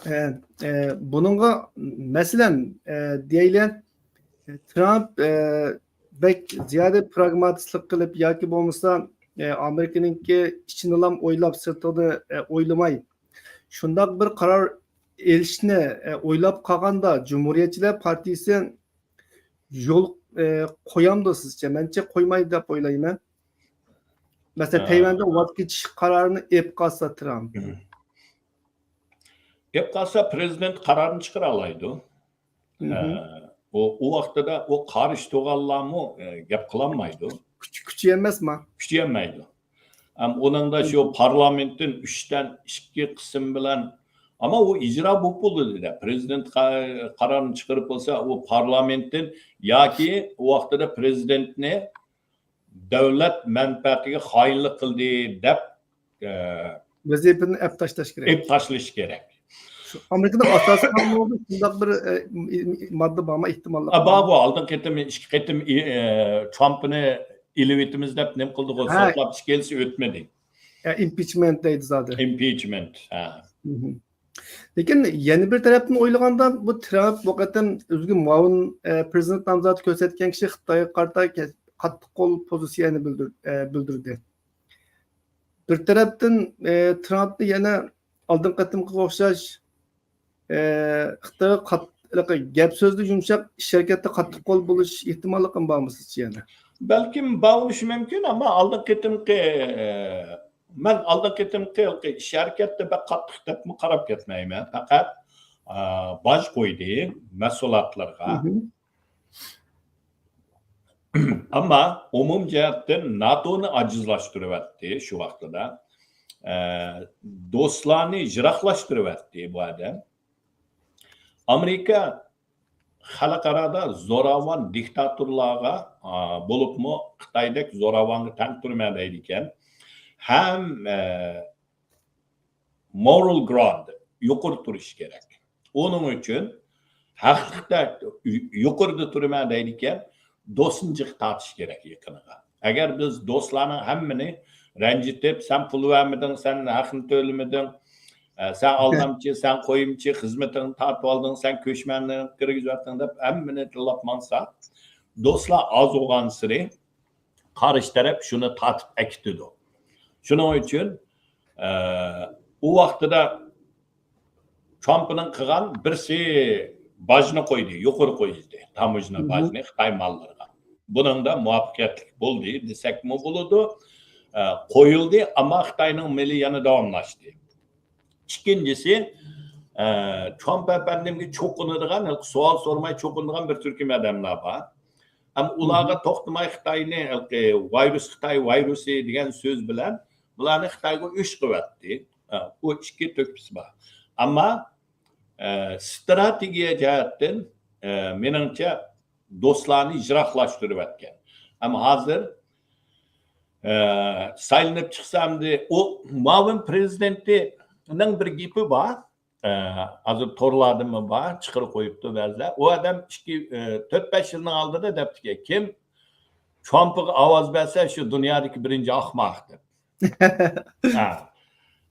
ئە، ئە، بۇنىڭغا، مەسىلەن، ئە، دېيەيلى، ترامپ، ئە، بەك زىيادە پراگماتىستلىق قىلىپ ياكى بولمىسا، ئە، ئامېرىكىنىڭكى ئىچىنىلا ئويلاپ، سىرتىنى، ئە، ئويلىماي، شۇنداق بىر قارار ئېلىشنى، ئە، ئويلاپ قالغاندا، جۇمھۇرىيەتچىلەر پارتىيىسى يول، ئە، قويامدۇ سىزچە؟ مەنچە قويمايدۇ دەپ ئويلايمەن. مەسىلەن، ھە. تەيۋەندىن ۋاز كېچىش قارارىنى ئېلىپ قالسا ترامپ. مم. ئېلىپ قالسا، پرېزىدېنت قارارنى چىقىرالايدۇ. مم. ئە، ئۇ، ئۇ ۋاقتىدا ئۇ قارشى تۇرغانلارمۇ، ئە، گەپ قىلالمايدۇ. كۈچ-، كۈچىيەلمەسما؟ كۈچىيەلمەيدۇ. ھەم ئۇنىڭدا شۇ مم. پارلامېنتتىن ئۈچتىن ئىككى قىسىم بىلەن، ئەمما ئۇ ئىجرا بولۇپ بولىدۇ دە. پرېزىدېنت قا-، قارارنى چىقىرىپ بولسا، ئۇ پارلامېنتتىن ياكى ئۇ ۋاقتىدا پرېزىدېنتنى دۆلەت مەنپەئەتىگە خائىنلىق قىلدى دەپ، ئە، ۋەزىپىدىن ئەپ تاشلاش كېرەك. ئەپ تاشلىشى كېرەك. شۇ ئامېرىكىنىڭ ئاساسىي قانۇنىدا شۇنداق بىر، ئە، م-، م-، ماددا بارمۇ، ئېھتىماللىق ئە، بار بارمۇ؟ بۇ. ئالدىنقى قېتىم، ئىككى قېتىم، ئى، ئە، ترامپنى ئېلىۋېتىمىز دەپ نېمە قىلدىغۇ؟ ھە. سوتلاپ ئىككىلىسى ئۆتمىدى. ئە، ئىمپىچمېنت دەيدۇ زادى. ئىمپىچمېنت، ھە. مم. لېكىن يەنە بىر تەرەپتىن ئويلىغاندا، بۇ ترامپ بۇ قېتىم ئۆزىگە مۇئاۋىن، ئە، پرېزىدېنت نامزاتى كۆرسەتكەن كىشى خىتايغا قارىتا كە-، قاتتىق قول پوزىتسىيەنى بىلدۈر-، ئە، بىلدۈردى. بىر تەرەپتىن، ئە، ترامپنى يەنە ئالدىنقى قېتىمقىغا ئوخشاش، ئە، خىتايغا قات-، ھېلىقى گەپ سۆزدە يۇمشاق، ئىش ھەرىكەتتە قاتتىق قول بولۇش ئېھتىماللىقىمۇ بارمۇ سىزچە يەنە؟ بەلكىم بار بولۇشى مۇمكىن، ئەمما ئالدىنقى قېتىمقى، ئە، مەن ئالدىنقى قېتىمقى ھېلىقى ئىش ھەرىكەتتە بەك قاتتىق دەپمۇ قاراپ كەتمەيمەن. پەقەت، ئە، باج قويدى مەھسۇلاتلىرىغا. مم. ئەمما ئومۇمىي جەھەتتىن ناتونى ئاجىزلاشتۇرۇۋەتتى شۇ ۋاقتىدا. ئە، دوستلارنى يىراقلاشتۇرۇۋەتتى بۇ ئادەم. ئامېرىكا خەلقئارادا زوراۋان دىكتاتورلارغا، ئا، بولۇپمۇ خىتايدەك زوراۋانغا تەڭ تۇرىمەن دەيدىكەن. ھەم، ئە، moral ground، يۇقىرى تۇرۇش كېرەك. ئۇنىڭ ئۈچۈن ھەقلىقتە يۇقىرىدا تۇرىمەن دەيدىكەن، دوستنى جىق تارتىش كېرەك يېقىنىغا. ئەگەر بىز دوستلارنىڭ ھەممىنى رەنجىتىپ، «سەن پۇل بەرمىدىڭ، سەن ھەقنى تۆلىمىدىڭ، ئە، سەن ئالدامچى، سەن قويمىچى، خىزمىتىڭنى تارتىۋالدىڭ، سەن كۆچمەننى كىرگۈزۈۋەتتىڭ» دەپ ھەممىنى تىللاپ ماڭسا، دوستلار ئاز بولغانسېرى قارشى تەرەپ شۇنى تارتىپ ئەكېتىدۇ. شۇنىڭ ئۈچۈن، ئە، ئۇ ۋاقتىدا ترامپنىڭ قىلغان بىرسى باجنى قويدى، يۇقىرى قويدى، تاموژنا باجنى خىتاي ماللىرىغا. بۇنىڭدا مۇۋەپپەقىيەتلىك بولدى دېسەكمۇ بولىدۇ. ئە، قويۇلدى، ئەمما خىتاينىڭ مېلى يەنە داۋاملاشتى. ئىككىنچىسى، ئە، ترامپ ئەپەندىمگە چوقۇنىدىغان، سوئال سورىماي چوقۇنىدىغان بىر تۈركۈم ئادەملەر بار. ئەمما ئۇلارغا توختىماي خىتاينى، ھېلىقى ۋايرۇس، خىتاي ۋايرۇسى دېگەن سۆز بىلەن بۇلارنى خىتايغا ئۆچ قىلىۋەتتى. ھە، ئۇ ئىككى تۆھپىسى بار. ئەمما، ئە، ستراتېگىيە جەھەتتىن، ئە، مېنىڭچە دوستلارنى يىراقلاشتۇرۇۋەتكەن. ئەمما ھازىر، ئە، سايلىنىپ چىقسا ئەمدى ئۇ مۇئاۋىن پرېزىدېنتىنىڭ بىر گېپى بار. ئە، ھازىر تورلاردىمۇ بار، چىقىرىپ قويۇپتۇ بەزىلەر. ئۇ ئادەم ئىككى، ئە، تۆت، بەش يىلنىڭ ئالدىدا دەپتىكەن، كىم ترامپقا ئاۋاز بەرسە، شۇ دۇنيادىكى بىرىنچى ئاخماق دەپ. ھە.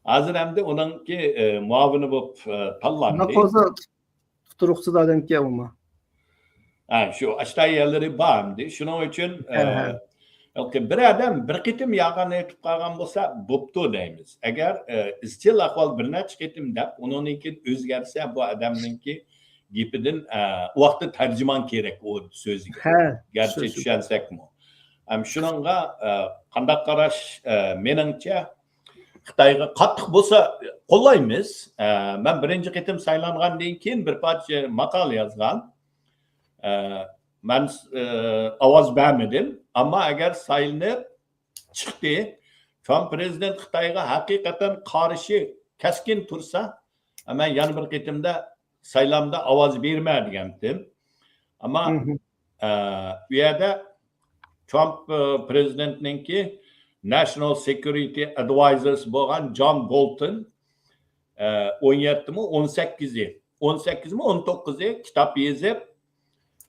ھازىر ئەمدى ئۇنىڭكى، ئە، مۇئاۋىنى بولۇپ، ئە، تاللاندى. شۇنداق بولسا، تۇتۇرۇقسىز ئادەمكەن ئۇمۇ. ھە، شۇ ئاشتا يەرلىرى بار ئەمدى. شۇنىڭ ئۈچۈن، ھە، ئە، ھە. بىر ئادەم بىر قېتىم يالغان ئېيتىپ قالغان بولسا، بوپتۇ دەيمىز. ئەگەر، ئە، ئىزچىل ئەھۋال بىر نەچچە قېتىم دەپ، ئۇنىڭدىن كېيىن ئۆزگەرسە، بۇ ئادەمنىڭكى گېپىدىن، ئە، ئۇ ۋاقىتتا تەرجىمان كېرەك ئۇ سۆزگە. ھە، گەرچە شۇ، شۇ. چۈشەنسەكمۇ. ھەم شۇنىڭغا، ئە، قانداق قاراش، ئە، مېنىڭچە، خىتايغا قاتتىق بولسا قوللايمىز. ئە، مەن بىرىنچى قېتىم سايلانغاندىن كېيىن بىر پارچە ماقالە يازغان. ئە، مەن، ئە، ئاۋاز بەرمىدىم. ئەمما ئەگەر سايلىنىپ چىقتى، ترامپ پرېزىدېنت خىتايغا ھەقىقەتەن قارشى كەسكىن تۇرسا، مەن يەنە بىر قېتىمدا سايلامدا ئاۋاز بېرىمەن دېگەنتىم. ئەمما، ئە، ئۇ يەردە ترامپ، ئە، پرېزىدېنتنىڭكى ناشنال سېكيۇرىتى ئادۋايزېرسى بولغان جون بولتون، ئە، ئون يەتتىمۇ، ئون سەككىزى ئون سەككىزمۇ، ئون توققۇزى كىتاب يېزىپ،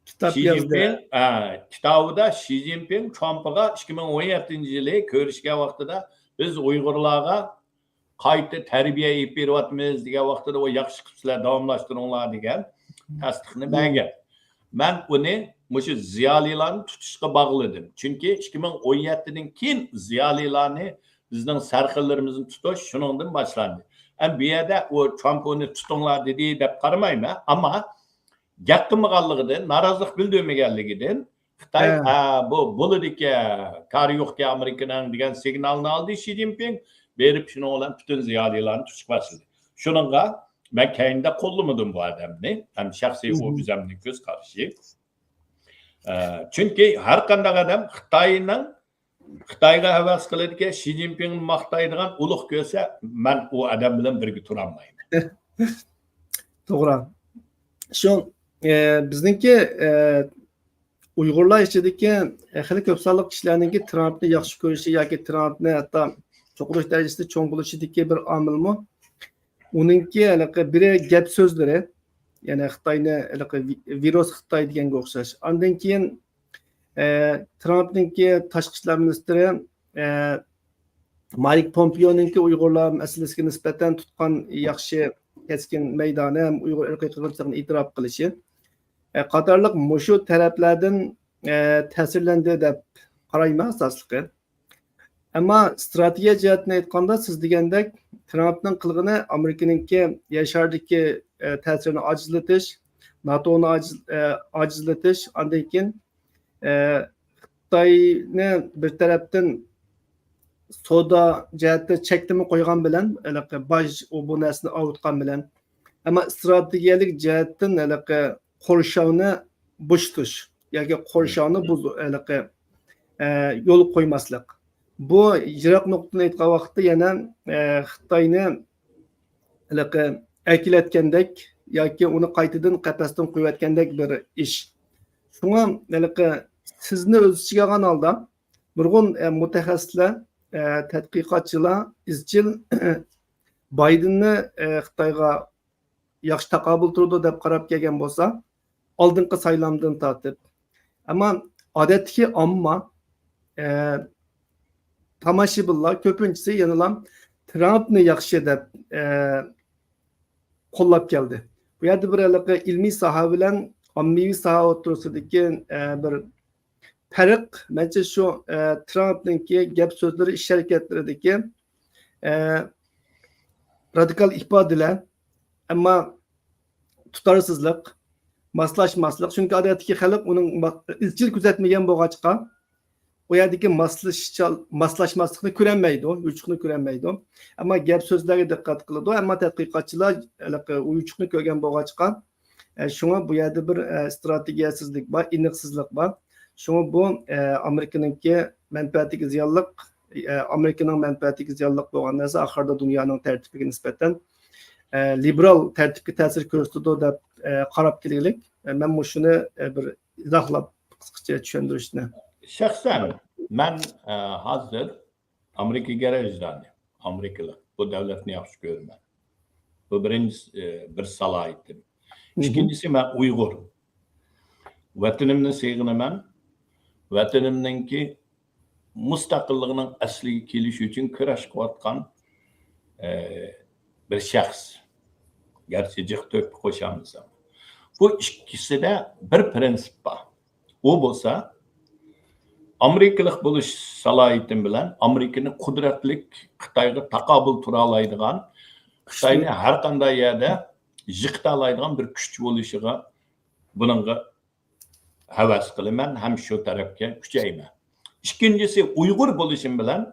كىتاب شى يازدى. جىنپىڭ، ئە، كىتابىدا شى جىنپىڭ ترامپقا ئىككى مىڭ ئون يەتتىنچى يىلى كۆرۈشكەن ۋاقتىدا، بىز ئۇيغۇرلارغا قايتا تەربىيە ئېلىپ بېرىۋاتىمىز دېگەن ۋاقتىدا، ئۇ ياخشى قىپسىلەر، داۋاملاشتۇرۇڭلار دېگەن تەستىقنى بەرگەن. مەن ئۇنى مۇشۇ زىيالىيلارنى تۇتۇشقا باغلىدىم. چۈنكى ئىككى مىڭ ئون يەتتىدىن كېيىن زىيالىيلارنى، بىزنىڭ سەرخىللىرىمىزنى تۇتۇش شۇنىڭدىن باشلاندى. ئەمما بۇ يەردە ئۇ ترامپ ئۇنى تۇتۇڭلار دېدى دەپ قارىمايمەن. ئەمما گەپ قىلمىغانلىقىدىن، نارازىلىق بىلدۈرمىگەنلىكىدىن خىتاي، ھە. ھە، بۇ بولىدىكەن، كارى يوقكەن ئامېرىكىنىڭ دېگەن سىگنالنى ئالدى شى جىنپىڭ، بېرىپ شۇنىڭ بىلەن پۈتۈن زىيالىيلارنى تۇتۇشقا باشلىدى. شۇنىڭغا مەن كەينىدە قوللىمىدىم بۇ ئادەمنى، ھەم شەخسىي ئۇ مهم. ئۆزەمنىڭ كۆز قارىشى. ئە، چۈنكى ھەر قانداق ئادەم خىتاينىڭ، خىتايغا ھەۋەس قىلىدىكەن، شى جىنپىڭنى ماختايدىغان ئۇلۇغ كۆرسە، مەن ئۇ ئادەم بىلەن بىرگە تۇرالمايمەن. توغرا. شۇ، ئە، بىزنىڭكى، ئە، ئۇيغۇرلار ئىچىدىكى، ئە، خېلى كۆپ سانلىق كىشىلەرنىڭكى ترامپنى ياخشى كۆرۈشى ياكى ترامپنى ھەتتا چوقۇنۇش دەرىجىسىدە چوڭ بولۇشىدىكى بىر ئامىلمۇ ئۇنىڭكى ھېلىقى بىرى گەپ سۆزلىرى، يەنى خىتاينى ھېلىقى ۋى-، ۋىرۇس خىتاي دېگەنگە ئوخشاش. ئاندىن كېيىن، ئە، ترامپنىڭكى تاشقى ئىشلار مىنىستىرى، ئە، مايك پومپېئونىڭكى ئۇيغۇرلار مەسىلىسىگە نىسبەتەن تۇتقان ياخشى كەسكىن مەيدانى ھەم ئۇيغۇر ئىرقىي قىرغىنچىلىقىنى ئېتىراپ قىلىشى، ئە، قاتارلىق مۇشۇ تەرەپلەردىن، ئە، تەسىرلەندى دەپ قارايمەن ئاساسلىقى. ئەمما ئىستراتېگىيە جەھەتتىن ئېيتقاندا، سىز دېگەندەك، ترامپنىڭ قىلغىنى ئامېرىكىنىڭكى يەر شارىدىكى، ئە، تەسىرىنى ئاجىزلىتىش، ناتونى ئاجىز-، ئە، ئاجىزلىتىش، ئاندىن كېيىن، ئە، خىتاينى بىر تەرەپتىن سودا جەھەتتە چەكلىمە قويغان بىلەن، ھېلىقى باج، ئۇ بۇ نەرسىنى ئاۋۇتقان بىلەن، ئەمما ئىستراتېگىيەلىك جەھەتتىن ھېلىقى قورشاۋنى بوشىتىش ياكى قورشاۋنى بۇز-، ھېلىقى، ئە، يول قويماسلىق. بۇ يىراق نۇقتىدىن ئېيتقان ۋاقىتتا يەنە، ئە، خىتاينى ھېلىقى ئەركىلەتكەندەك ياكى ئۇنى قايتىدىن قەپەستىن قويۇۋەتكەندەك بىر ئىش. شۇڭا ھېلىقى سىزنى ئۆز ئىچىگە ئالغان ھالدا نۇرغۇن، ئە، مۇتەخەسسىسلەر، ئە، تەتقىقاتچىلار ئىزچىل بايدېننى، ئە، خىتايغا ياخشى تاقابىل تۇرىدۇ دەپ قاراپ كەلگەن بولسا، ئالدىنقى سايلامدىن تارتىپ. ئەمما ئادەتتىكى ئامما، ئە، تاماشىبىنلار كۆپىنچىسى يەنىلا ترامپنى ياخشى دەپ، ئە، قوللاپ كەلدى. بۇ يەردە بىر ھېلىقى ئىلمىي ساھە بىلەن ئاممىۋى ساھە ئوتتۇرىسىدىكى، ئە، بىر پەرق، مەنچە شۇ، ئە، ترامپنىڭكى گەپ سۆزلىرى، ئىش ھەرىكەتلىرىدىكى، ئە، رادىكال ئىپادىلەر، ئەمما تۇتارسىزلىق، ماسلاشماسلىق. چۈنكى ئادەتتىكى خەلق ئۇنىڭ ما-، ئىزچىل كۆزەتمىگەن بولغاچقا، ئۇ يەردىكى ماسلىشىشچان-، ماسلاشماسلىقنى كۆرەلمەيدۇ، يوچۇقنى كۆرەلمەيدۇ. ئەمما گەپ سۆزلەرگە دىققەت قىلىدۇ. ئەمما تەتقىقاتچىلار ھېلىقى ئۇ يوچۇقنى كۆرگەن بولغاچقا، ئە، شۇڭا بۇ يەردە بىر، ئە، ئىستراتېگىيەسىزلىك بار، ئېنىقسىزلىق بار. شۇڭا بۇ، ئە، ئامېرىكىنىڭكى مەنپەئەتىگە زىيانلىق، ئە، ئامېرىكىنىڭ مەنپەئەتىگە زىيانلىق بولغان نەرسە ئاخىرىدا دۇنيانىڭ تەرتىپىگە نىسبەتەن، ئە، لىبېرال تەرتىپكە تەسىر كۆرسىتىدۇ دەپ، ئە، قاراپ كېلىگلىك. ئە، مەن مۇشۇنى، ئە، بىر ئىزاھلاپ قىسقىچە چۈشەندۈرۈشنى. شەخسەن مەن، ئە، ھازىر ئامېرىكا گەرەجدارى، ئامېرىكىلىق، بۇ دۆلەتنى ياخشى كۆرىمەن. بۇ بىرىنچى، ئە، بىر سالاھىيىتىم. ئىككىنچىسى، مەن ئۇيغۇر. ۋەتىنىمنى سېغىنىمەن. ۋەتىنىمنىڭكى مۇستەقىللىقىنىڭ ئەسلىگە كېلىشى ئۈچۈن كۈرەش قىلىۋاتقان، ئە، بىر شەخس. گەرچە جىق تۆھپە قوشالمىسام. بۇ ئىككىسىدە بىر پىرىنسىپ بار. ئۇ بولسا، ئامېرىكىلىق بولۇش سالاھىيىتىم بىلەن ئامېرىكىنى قۇدرەتلىك خىتايغا تاقابىل تۇرالايدىغان، خىتاينى ھەر قانداق يەردە يىقىتالايدىغان بىر كۈچ بولۇشىغا، بۇنىڭغا ھەۋەس قىلىمەن ھەم شۇ تەرەپكە كۈچەيمەن. ئىككىنچىسى، ئۇيغۇر بولۇشۇم بىلەن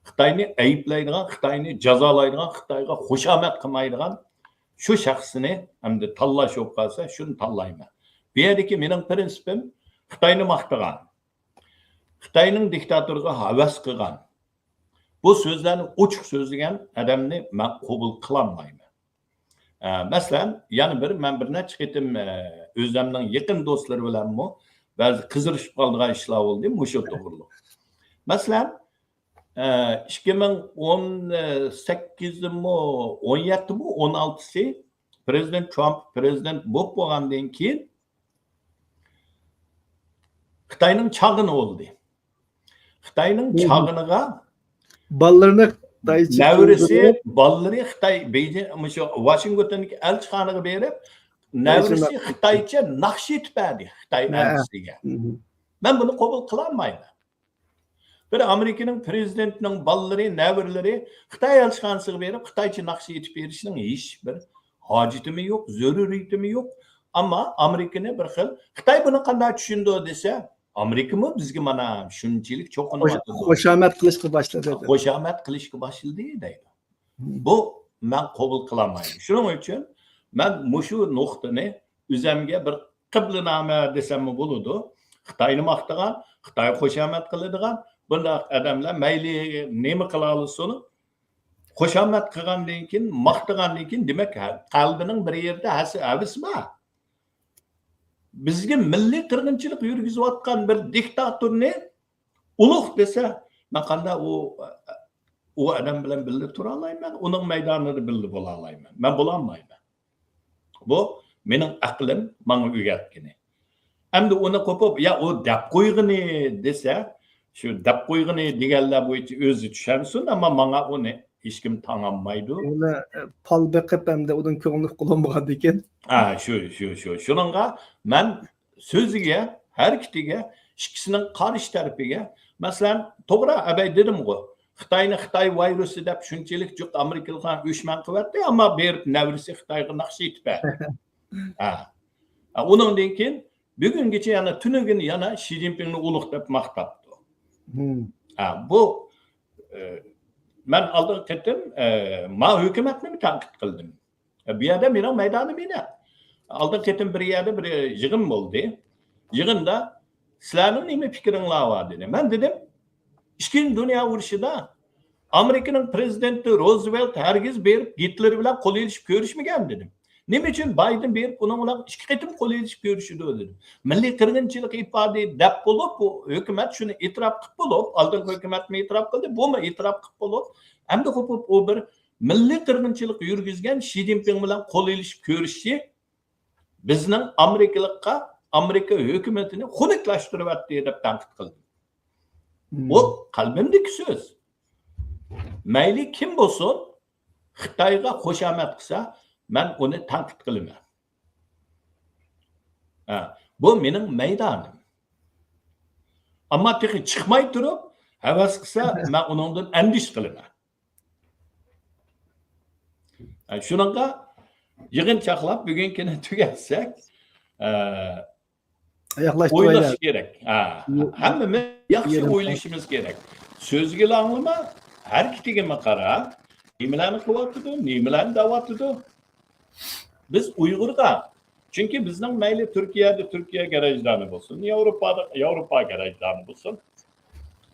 خىتاينى ئەيىبلەيدىغان، خىتاينى جازالايدىغان، خىتايغا خۇشامەت قىلمايدىغان شۇ شەخسنى ئەمدى تاللاش بولۇپ قالسا، شۇنى تاللايمەن. بۇ يەردىكى مېنىڭ پىرىنسىپىم خىتاينى ماختىغان، خىتاينىڭ دىكتاتورىغا ھەۋەس قىلغان، بۇ سۆزلەرنى ئوچۇق سۆزلىگەن ئادەمنى مەن قوبۇل قىلالمايمەن. ئە، مەسىلەن، يەنە بىر، مەن بىر نەچچە قېتىم، ئە، ئۆزەمنىڭ يېقىن دوستلىرى بىلەنمۇ بەزى قىزىرىشىپ قالىدىغان ئىشلار بولدى مۇشۇ توغرىلىق. مەسىلەن، ئە، ئىككى مىڭ ئون سەككىزدىمۇ، ئون يەتتىمۇ، ئون ئالتىسى پرېزىدېنت ترامپ پرېزىدېنت بولۇپ بولغاندىن كېيىن خىتاينىڭ چاغىنى بولدى. خىتاينىڭ چاغىنىغا بالىلىرىنى خىتايچە نەۋرىسى، بالىلىرى خىتاي، بېيجىڭ، مۇشۇ ۋاشىنگتوندىكى ئەلچىخانىغا بېرىپ، نەۋرىسى خىتايچە ناخشا ئېيتىپ بەردى خىتاي ئەلچىسىگە. مەن بۇنى قوبۇل قىلالمايمەن. بىر ئامېرىكىنىڭ پرېزىدېنتىنىڭ بالىلىرى، نەۋرىلىرى خىتاي ئەلچىخانىسىغا بېرىپ، خىتايچە ناخشا ئېيتىپ بېرىشنىڭ ھېچ بىر ھاجىتىمۇ يوق، زۆرۈرىيىتىمۇ يوق. ئەمما ئامېرىكىنى بىر خىل، خىتاي بۇنى قانداق چۈشىنىدۇ دېسە، ئامېرىكىمۇ بىزگە مانا شۇنچىلىك چوقۇنۇۋاتىدۇ. خۇشامەت قىلىشقا باشلىدى. خۇشامەت قىلىشقا باشلىدى دەيدۇ. بۇ مەن قوبۇل قىلالمايمەن. شۇنىڭ ئۈچۈن مەن مۇشۇ نۇقتىنى ئۆزەمگە بىر قىبلىنامە دېسەممۇ بولىدۇ. خىتاينى ماختىغان، خىتايغا خۇشامەت قىلىدىغان بۇنداق ئادەملەر مەيلى نېمە قىلالىسۇن، خۇشامەت قىلغاندىن كېيىن، ماختىغاندىن كېيىن، دېمەك، قەلبىنىڭ بىر يېرىدە ھەس-، ھەۋىسى بار. بىزگە مىللىي قىرغىنچىلىق يۈرگۈزۈۋاتقان بىر دىكتاتورنى ئۇلۇغ دېسە، مەن قانداق ئۇ، ئۇ ئادەم بىلەن بىللە تۇرالايمەن، ئۇنىڭ مەيدانىدا بىللە بولالايمەن؟ مەن بولالمايمەن. بۇ مېنىڭ ئەقلىم ماڭا ئۆگەتكىنى. ئەمدى ئۇنى قوپۇپ، يا ئۇ دەپ قويغىنى دېسە، شۇ دەپ قويغىنى دېگەنلەر بويىچە ئۆزى چۈشەنسۇن، ئەمما ماڭا ئۇنى ھېچكىم تاڭالمايدۇ. ئۇنى، ئە، پال بېقىپ، ئەمدى ئۇدىن كۆڭلى قۇلانمىغاندىكىن. ھە، شۇ، شۇ، شۇ. شۇنىڭغا مەن سۆزىگە، ھەرىكىتىگە، ئىككىسىنىڭ قارشى تەرىپىگە، مەسىلەن، توغرا، ئەبەي دېدىمغۇ، خىتاينى خىتاي ۋايرۇسى دەپ شۇنچىلىك جۇق ئامېرىكىلىقلار ئۆچمەن قىلىۋەتتى، ئەمما بېرىپ نەۋرىسى خىتايغا ناخشا ئېيتىپ بەردى. ھە. ھە، ئۇنىڭدىن كېيىن بۈگۈنگىچە يەنە تۈنۈگۈن يەنە شى جىنپىڭنى ئۇلۇغ دەپ ماختاپتۇ. ھە، بۇ، ئە، مەن ئالدىنقى قېتىم، ئە، ما ھۆكۈمەتنىمۇ تەنقىد قىلدىم. بۇ يەردە مېنىڭ مەيدانىم يېنىك. ئالدىنقى قېتىم بىر يەردە بىر يىغىن بولدى. يىغىندا سىلەرنىڭ نېمە پىكرىڭلار بار دېدى. مەن دېدىم، ئىككىنچى دۇنيا ئۇرۇشىدا ئامېرىكىنىڭ پرېزىدېنتى روزۋېلت ھەرگىز بېرىپ گىتلېر بىلەن قول ئېلىشىپ كۆرۈشمىگەن دېدىم. نېمە ئۈچۈن بايدېن بېرىپ ئۇنىڭ بىلەن ئىككى قېتىم قول ئېلىشىپ كۆرۈشىدۇ دېدىم. مىللىي قىرغىنچىلىق ئىپادە دەپ بولۇپ، بۇ ھۆكۈمەت شۇنى ئېتىراپ قىلىپ بولۇپ، ئالدىنقى ھۆكۈمەتمۇ ئېتىراپ قىلدى، بۇمۇ ئېتىراپ قىلىپ بولۇپ، ئەمدى قوپۇپ ئۇ بىر مىللىي قىرغىنچىلىق يۈرگۈزگەن شى جىنپىڭ بىلەن قول ئېلىشىپ كۆرۈشۈشى بىزنىڭ ئامېرىكىلىققا، ئامېرىكا ھۆكۈمىتىنى خۇنۈكلەشتۈرۈۋەتتى دەپ تەنقىد قىلدىم. بۇ قەلبىمدىكى سۆز. مەيلى كىم بولسۇن، خىتايغا خۇشامەت قىلسا، مەن ئۇنى تەنقىد قىلىمەن. ھە، بۇ مېنىڭ مەيدانىم. ئەمما تېخى چىقماي تۇرۇپ، ھەۋەس قىلسا، مەن ئۇنىڭدىن ئەندىشە قىلىمەن. ھە، شۇنىڭغا يىغىن چاقلاپ، بۈگۈنكىنى تۈگەتسەك، ھە، ئاياغلاش ئويلاش كېرەك. ھە، ھەممىمىز ياخشى ئويلىشىمىز كېرەك. سۆزگىلا ئاڭلىما، ھەرىكىتىگىمۇ قارا. نېمىلەرنى قىلىۋاتىدۇ، نېمىلەرنى دەۋاتىدۇ. بىز ئۇيغۇرغا، چۈنكى بىزنىڭ مەيلى تۈركىيەدە تۈركىيە گراژدانى بولسۇن، ياۋروپادا ياۋروپا گراژدانى بولسۇن،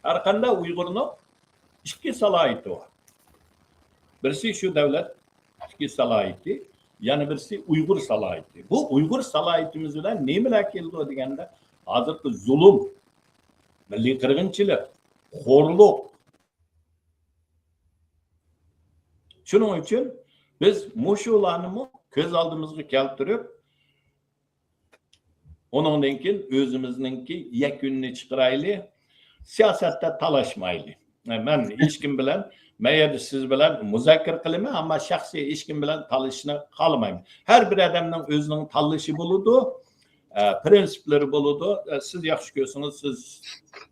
ھەر قانداق ئۇيغۇرنىڭ ئىككى سالاھىيىتى بار. بىرسى شۇ دۆلەتتىكى سالاھىيىتى، يەنە بىرسى ئۇيغۇر سالاھىيىتى. بۇ ئۇيغۇر سالاھىيىتىمىز بىلەن نېمىلەر كېلىدۇ دېگەندە، ھازىرقى زۇلۇم، مىللىي قىرغىنچىلىق، خورلۇق. شۇنىڭ ئۈچۈن بىز مۇشۇلارنىمۇ كۆز ئالدىمىزغا كەلتۈرۈپ، ئۇنىڭدىن كېيىن ئۆزىمىزنىڭكى يەكۈنىنى چىقىرايلى، سىياسەتتە تالاشمايلى. مەن ھېچكىم بىلەن، مەيەردە سىز بىلەن مۇزاكىرە قىلىمەن، ئەمما شەخسىي ھېچكىم بىلەن تالىشىشنى خالىمايمەن. ھەر بىر ئادەمنىڭ ئۆزىنىڭ تاللىشى بولىدۇ، ئە، پىرىنسىپلىرى بولىدۇ. ئە، سىز ياخشى كۆرسىڭىز، سىز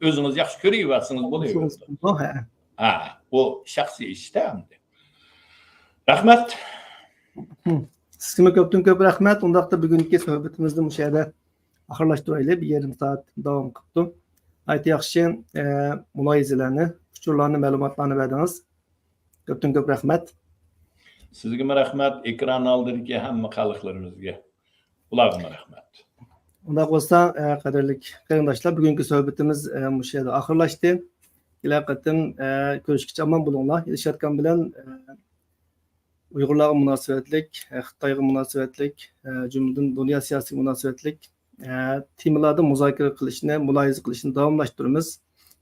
ئۆزىڭىز ياخشى كۆرۈۋەرسىڭىز بولىۋېرىدۇ. ھە. ھە، بۇ شەخسىي ئىشتا ئەمدى. رەھمەت. سىزگىمۇ كۆپتىن كۆپ رەھمەت. ئۇنداقتا بۈگۈنكى سۆھبىتىمىزنى مۇشۇ يەردە ئاخىرلاشتۇرايلى. بىر يېرىم سائەت داۋام قىپتۇ. ناھايىتى ياخشى، ئە، مۇلاھىزىلەرنى، ئۇچۇرلارنى، مەلۇماتلارنى بەردىڭىز. كۆپتىن كۆپ رەھمەت. سىزگىمۇ رەھمەت. ئېكران ئالدىدىكى ھەممە خەلقلىرىمىزگە، ئۇلارغىمۇ رەھمەت. ئۇنداق بولسا، ئە، قەدىرلىك قېرىنداشلار، بۈگۈنكى سۆھبىتىمىز، ئە، مۇشۇ يەردە ئاخىرلاشتى. كېلەر قېتىم، ئە، كۆرۈشكىچە ئامان بولۇڭلار. ئېلشات ئاكام بىلەن، ئە، ئۇيغۇرلارغا مۇناسىۋەتلىك، ئە، خىتايغا مۇناسىۋەتلىك، ئە، جۈملىدىن دۇنيا سىياسىي مۇناسىۋەتلىك، ئە، تېمىلاردا مۇزاكىرە قىلىشنى، مۇلاھىزە قىلىشنى داۋاملاشتۇرىمىز.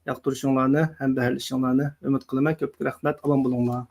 ياقتۇرۇشۇڭلارنى ھەم بەھرىلىشىڭلارنى ئۈمىد قىلىمەن. كۆپ رەھمەت، ئامان بولۇڭلار.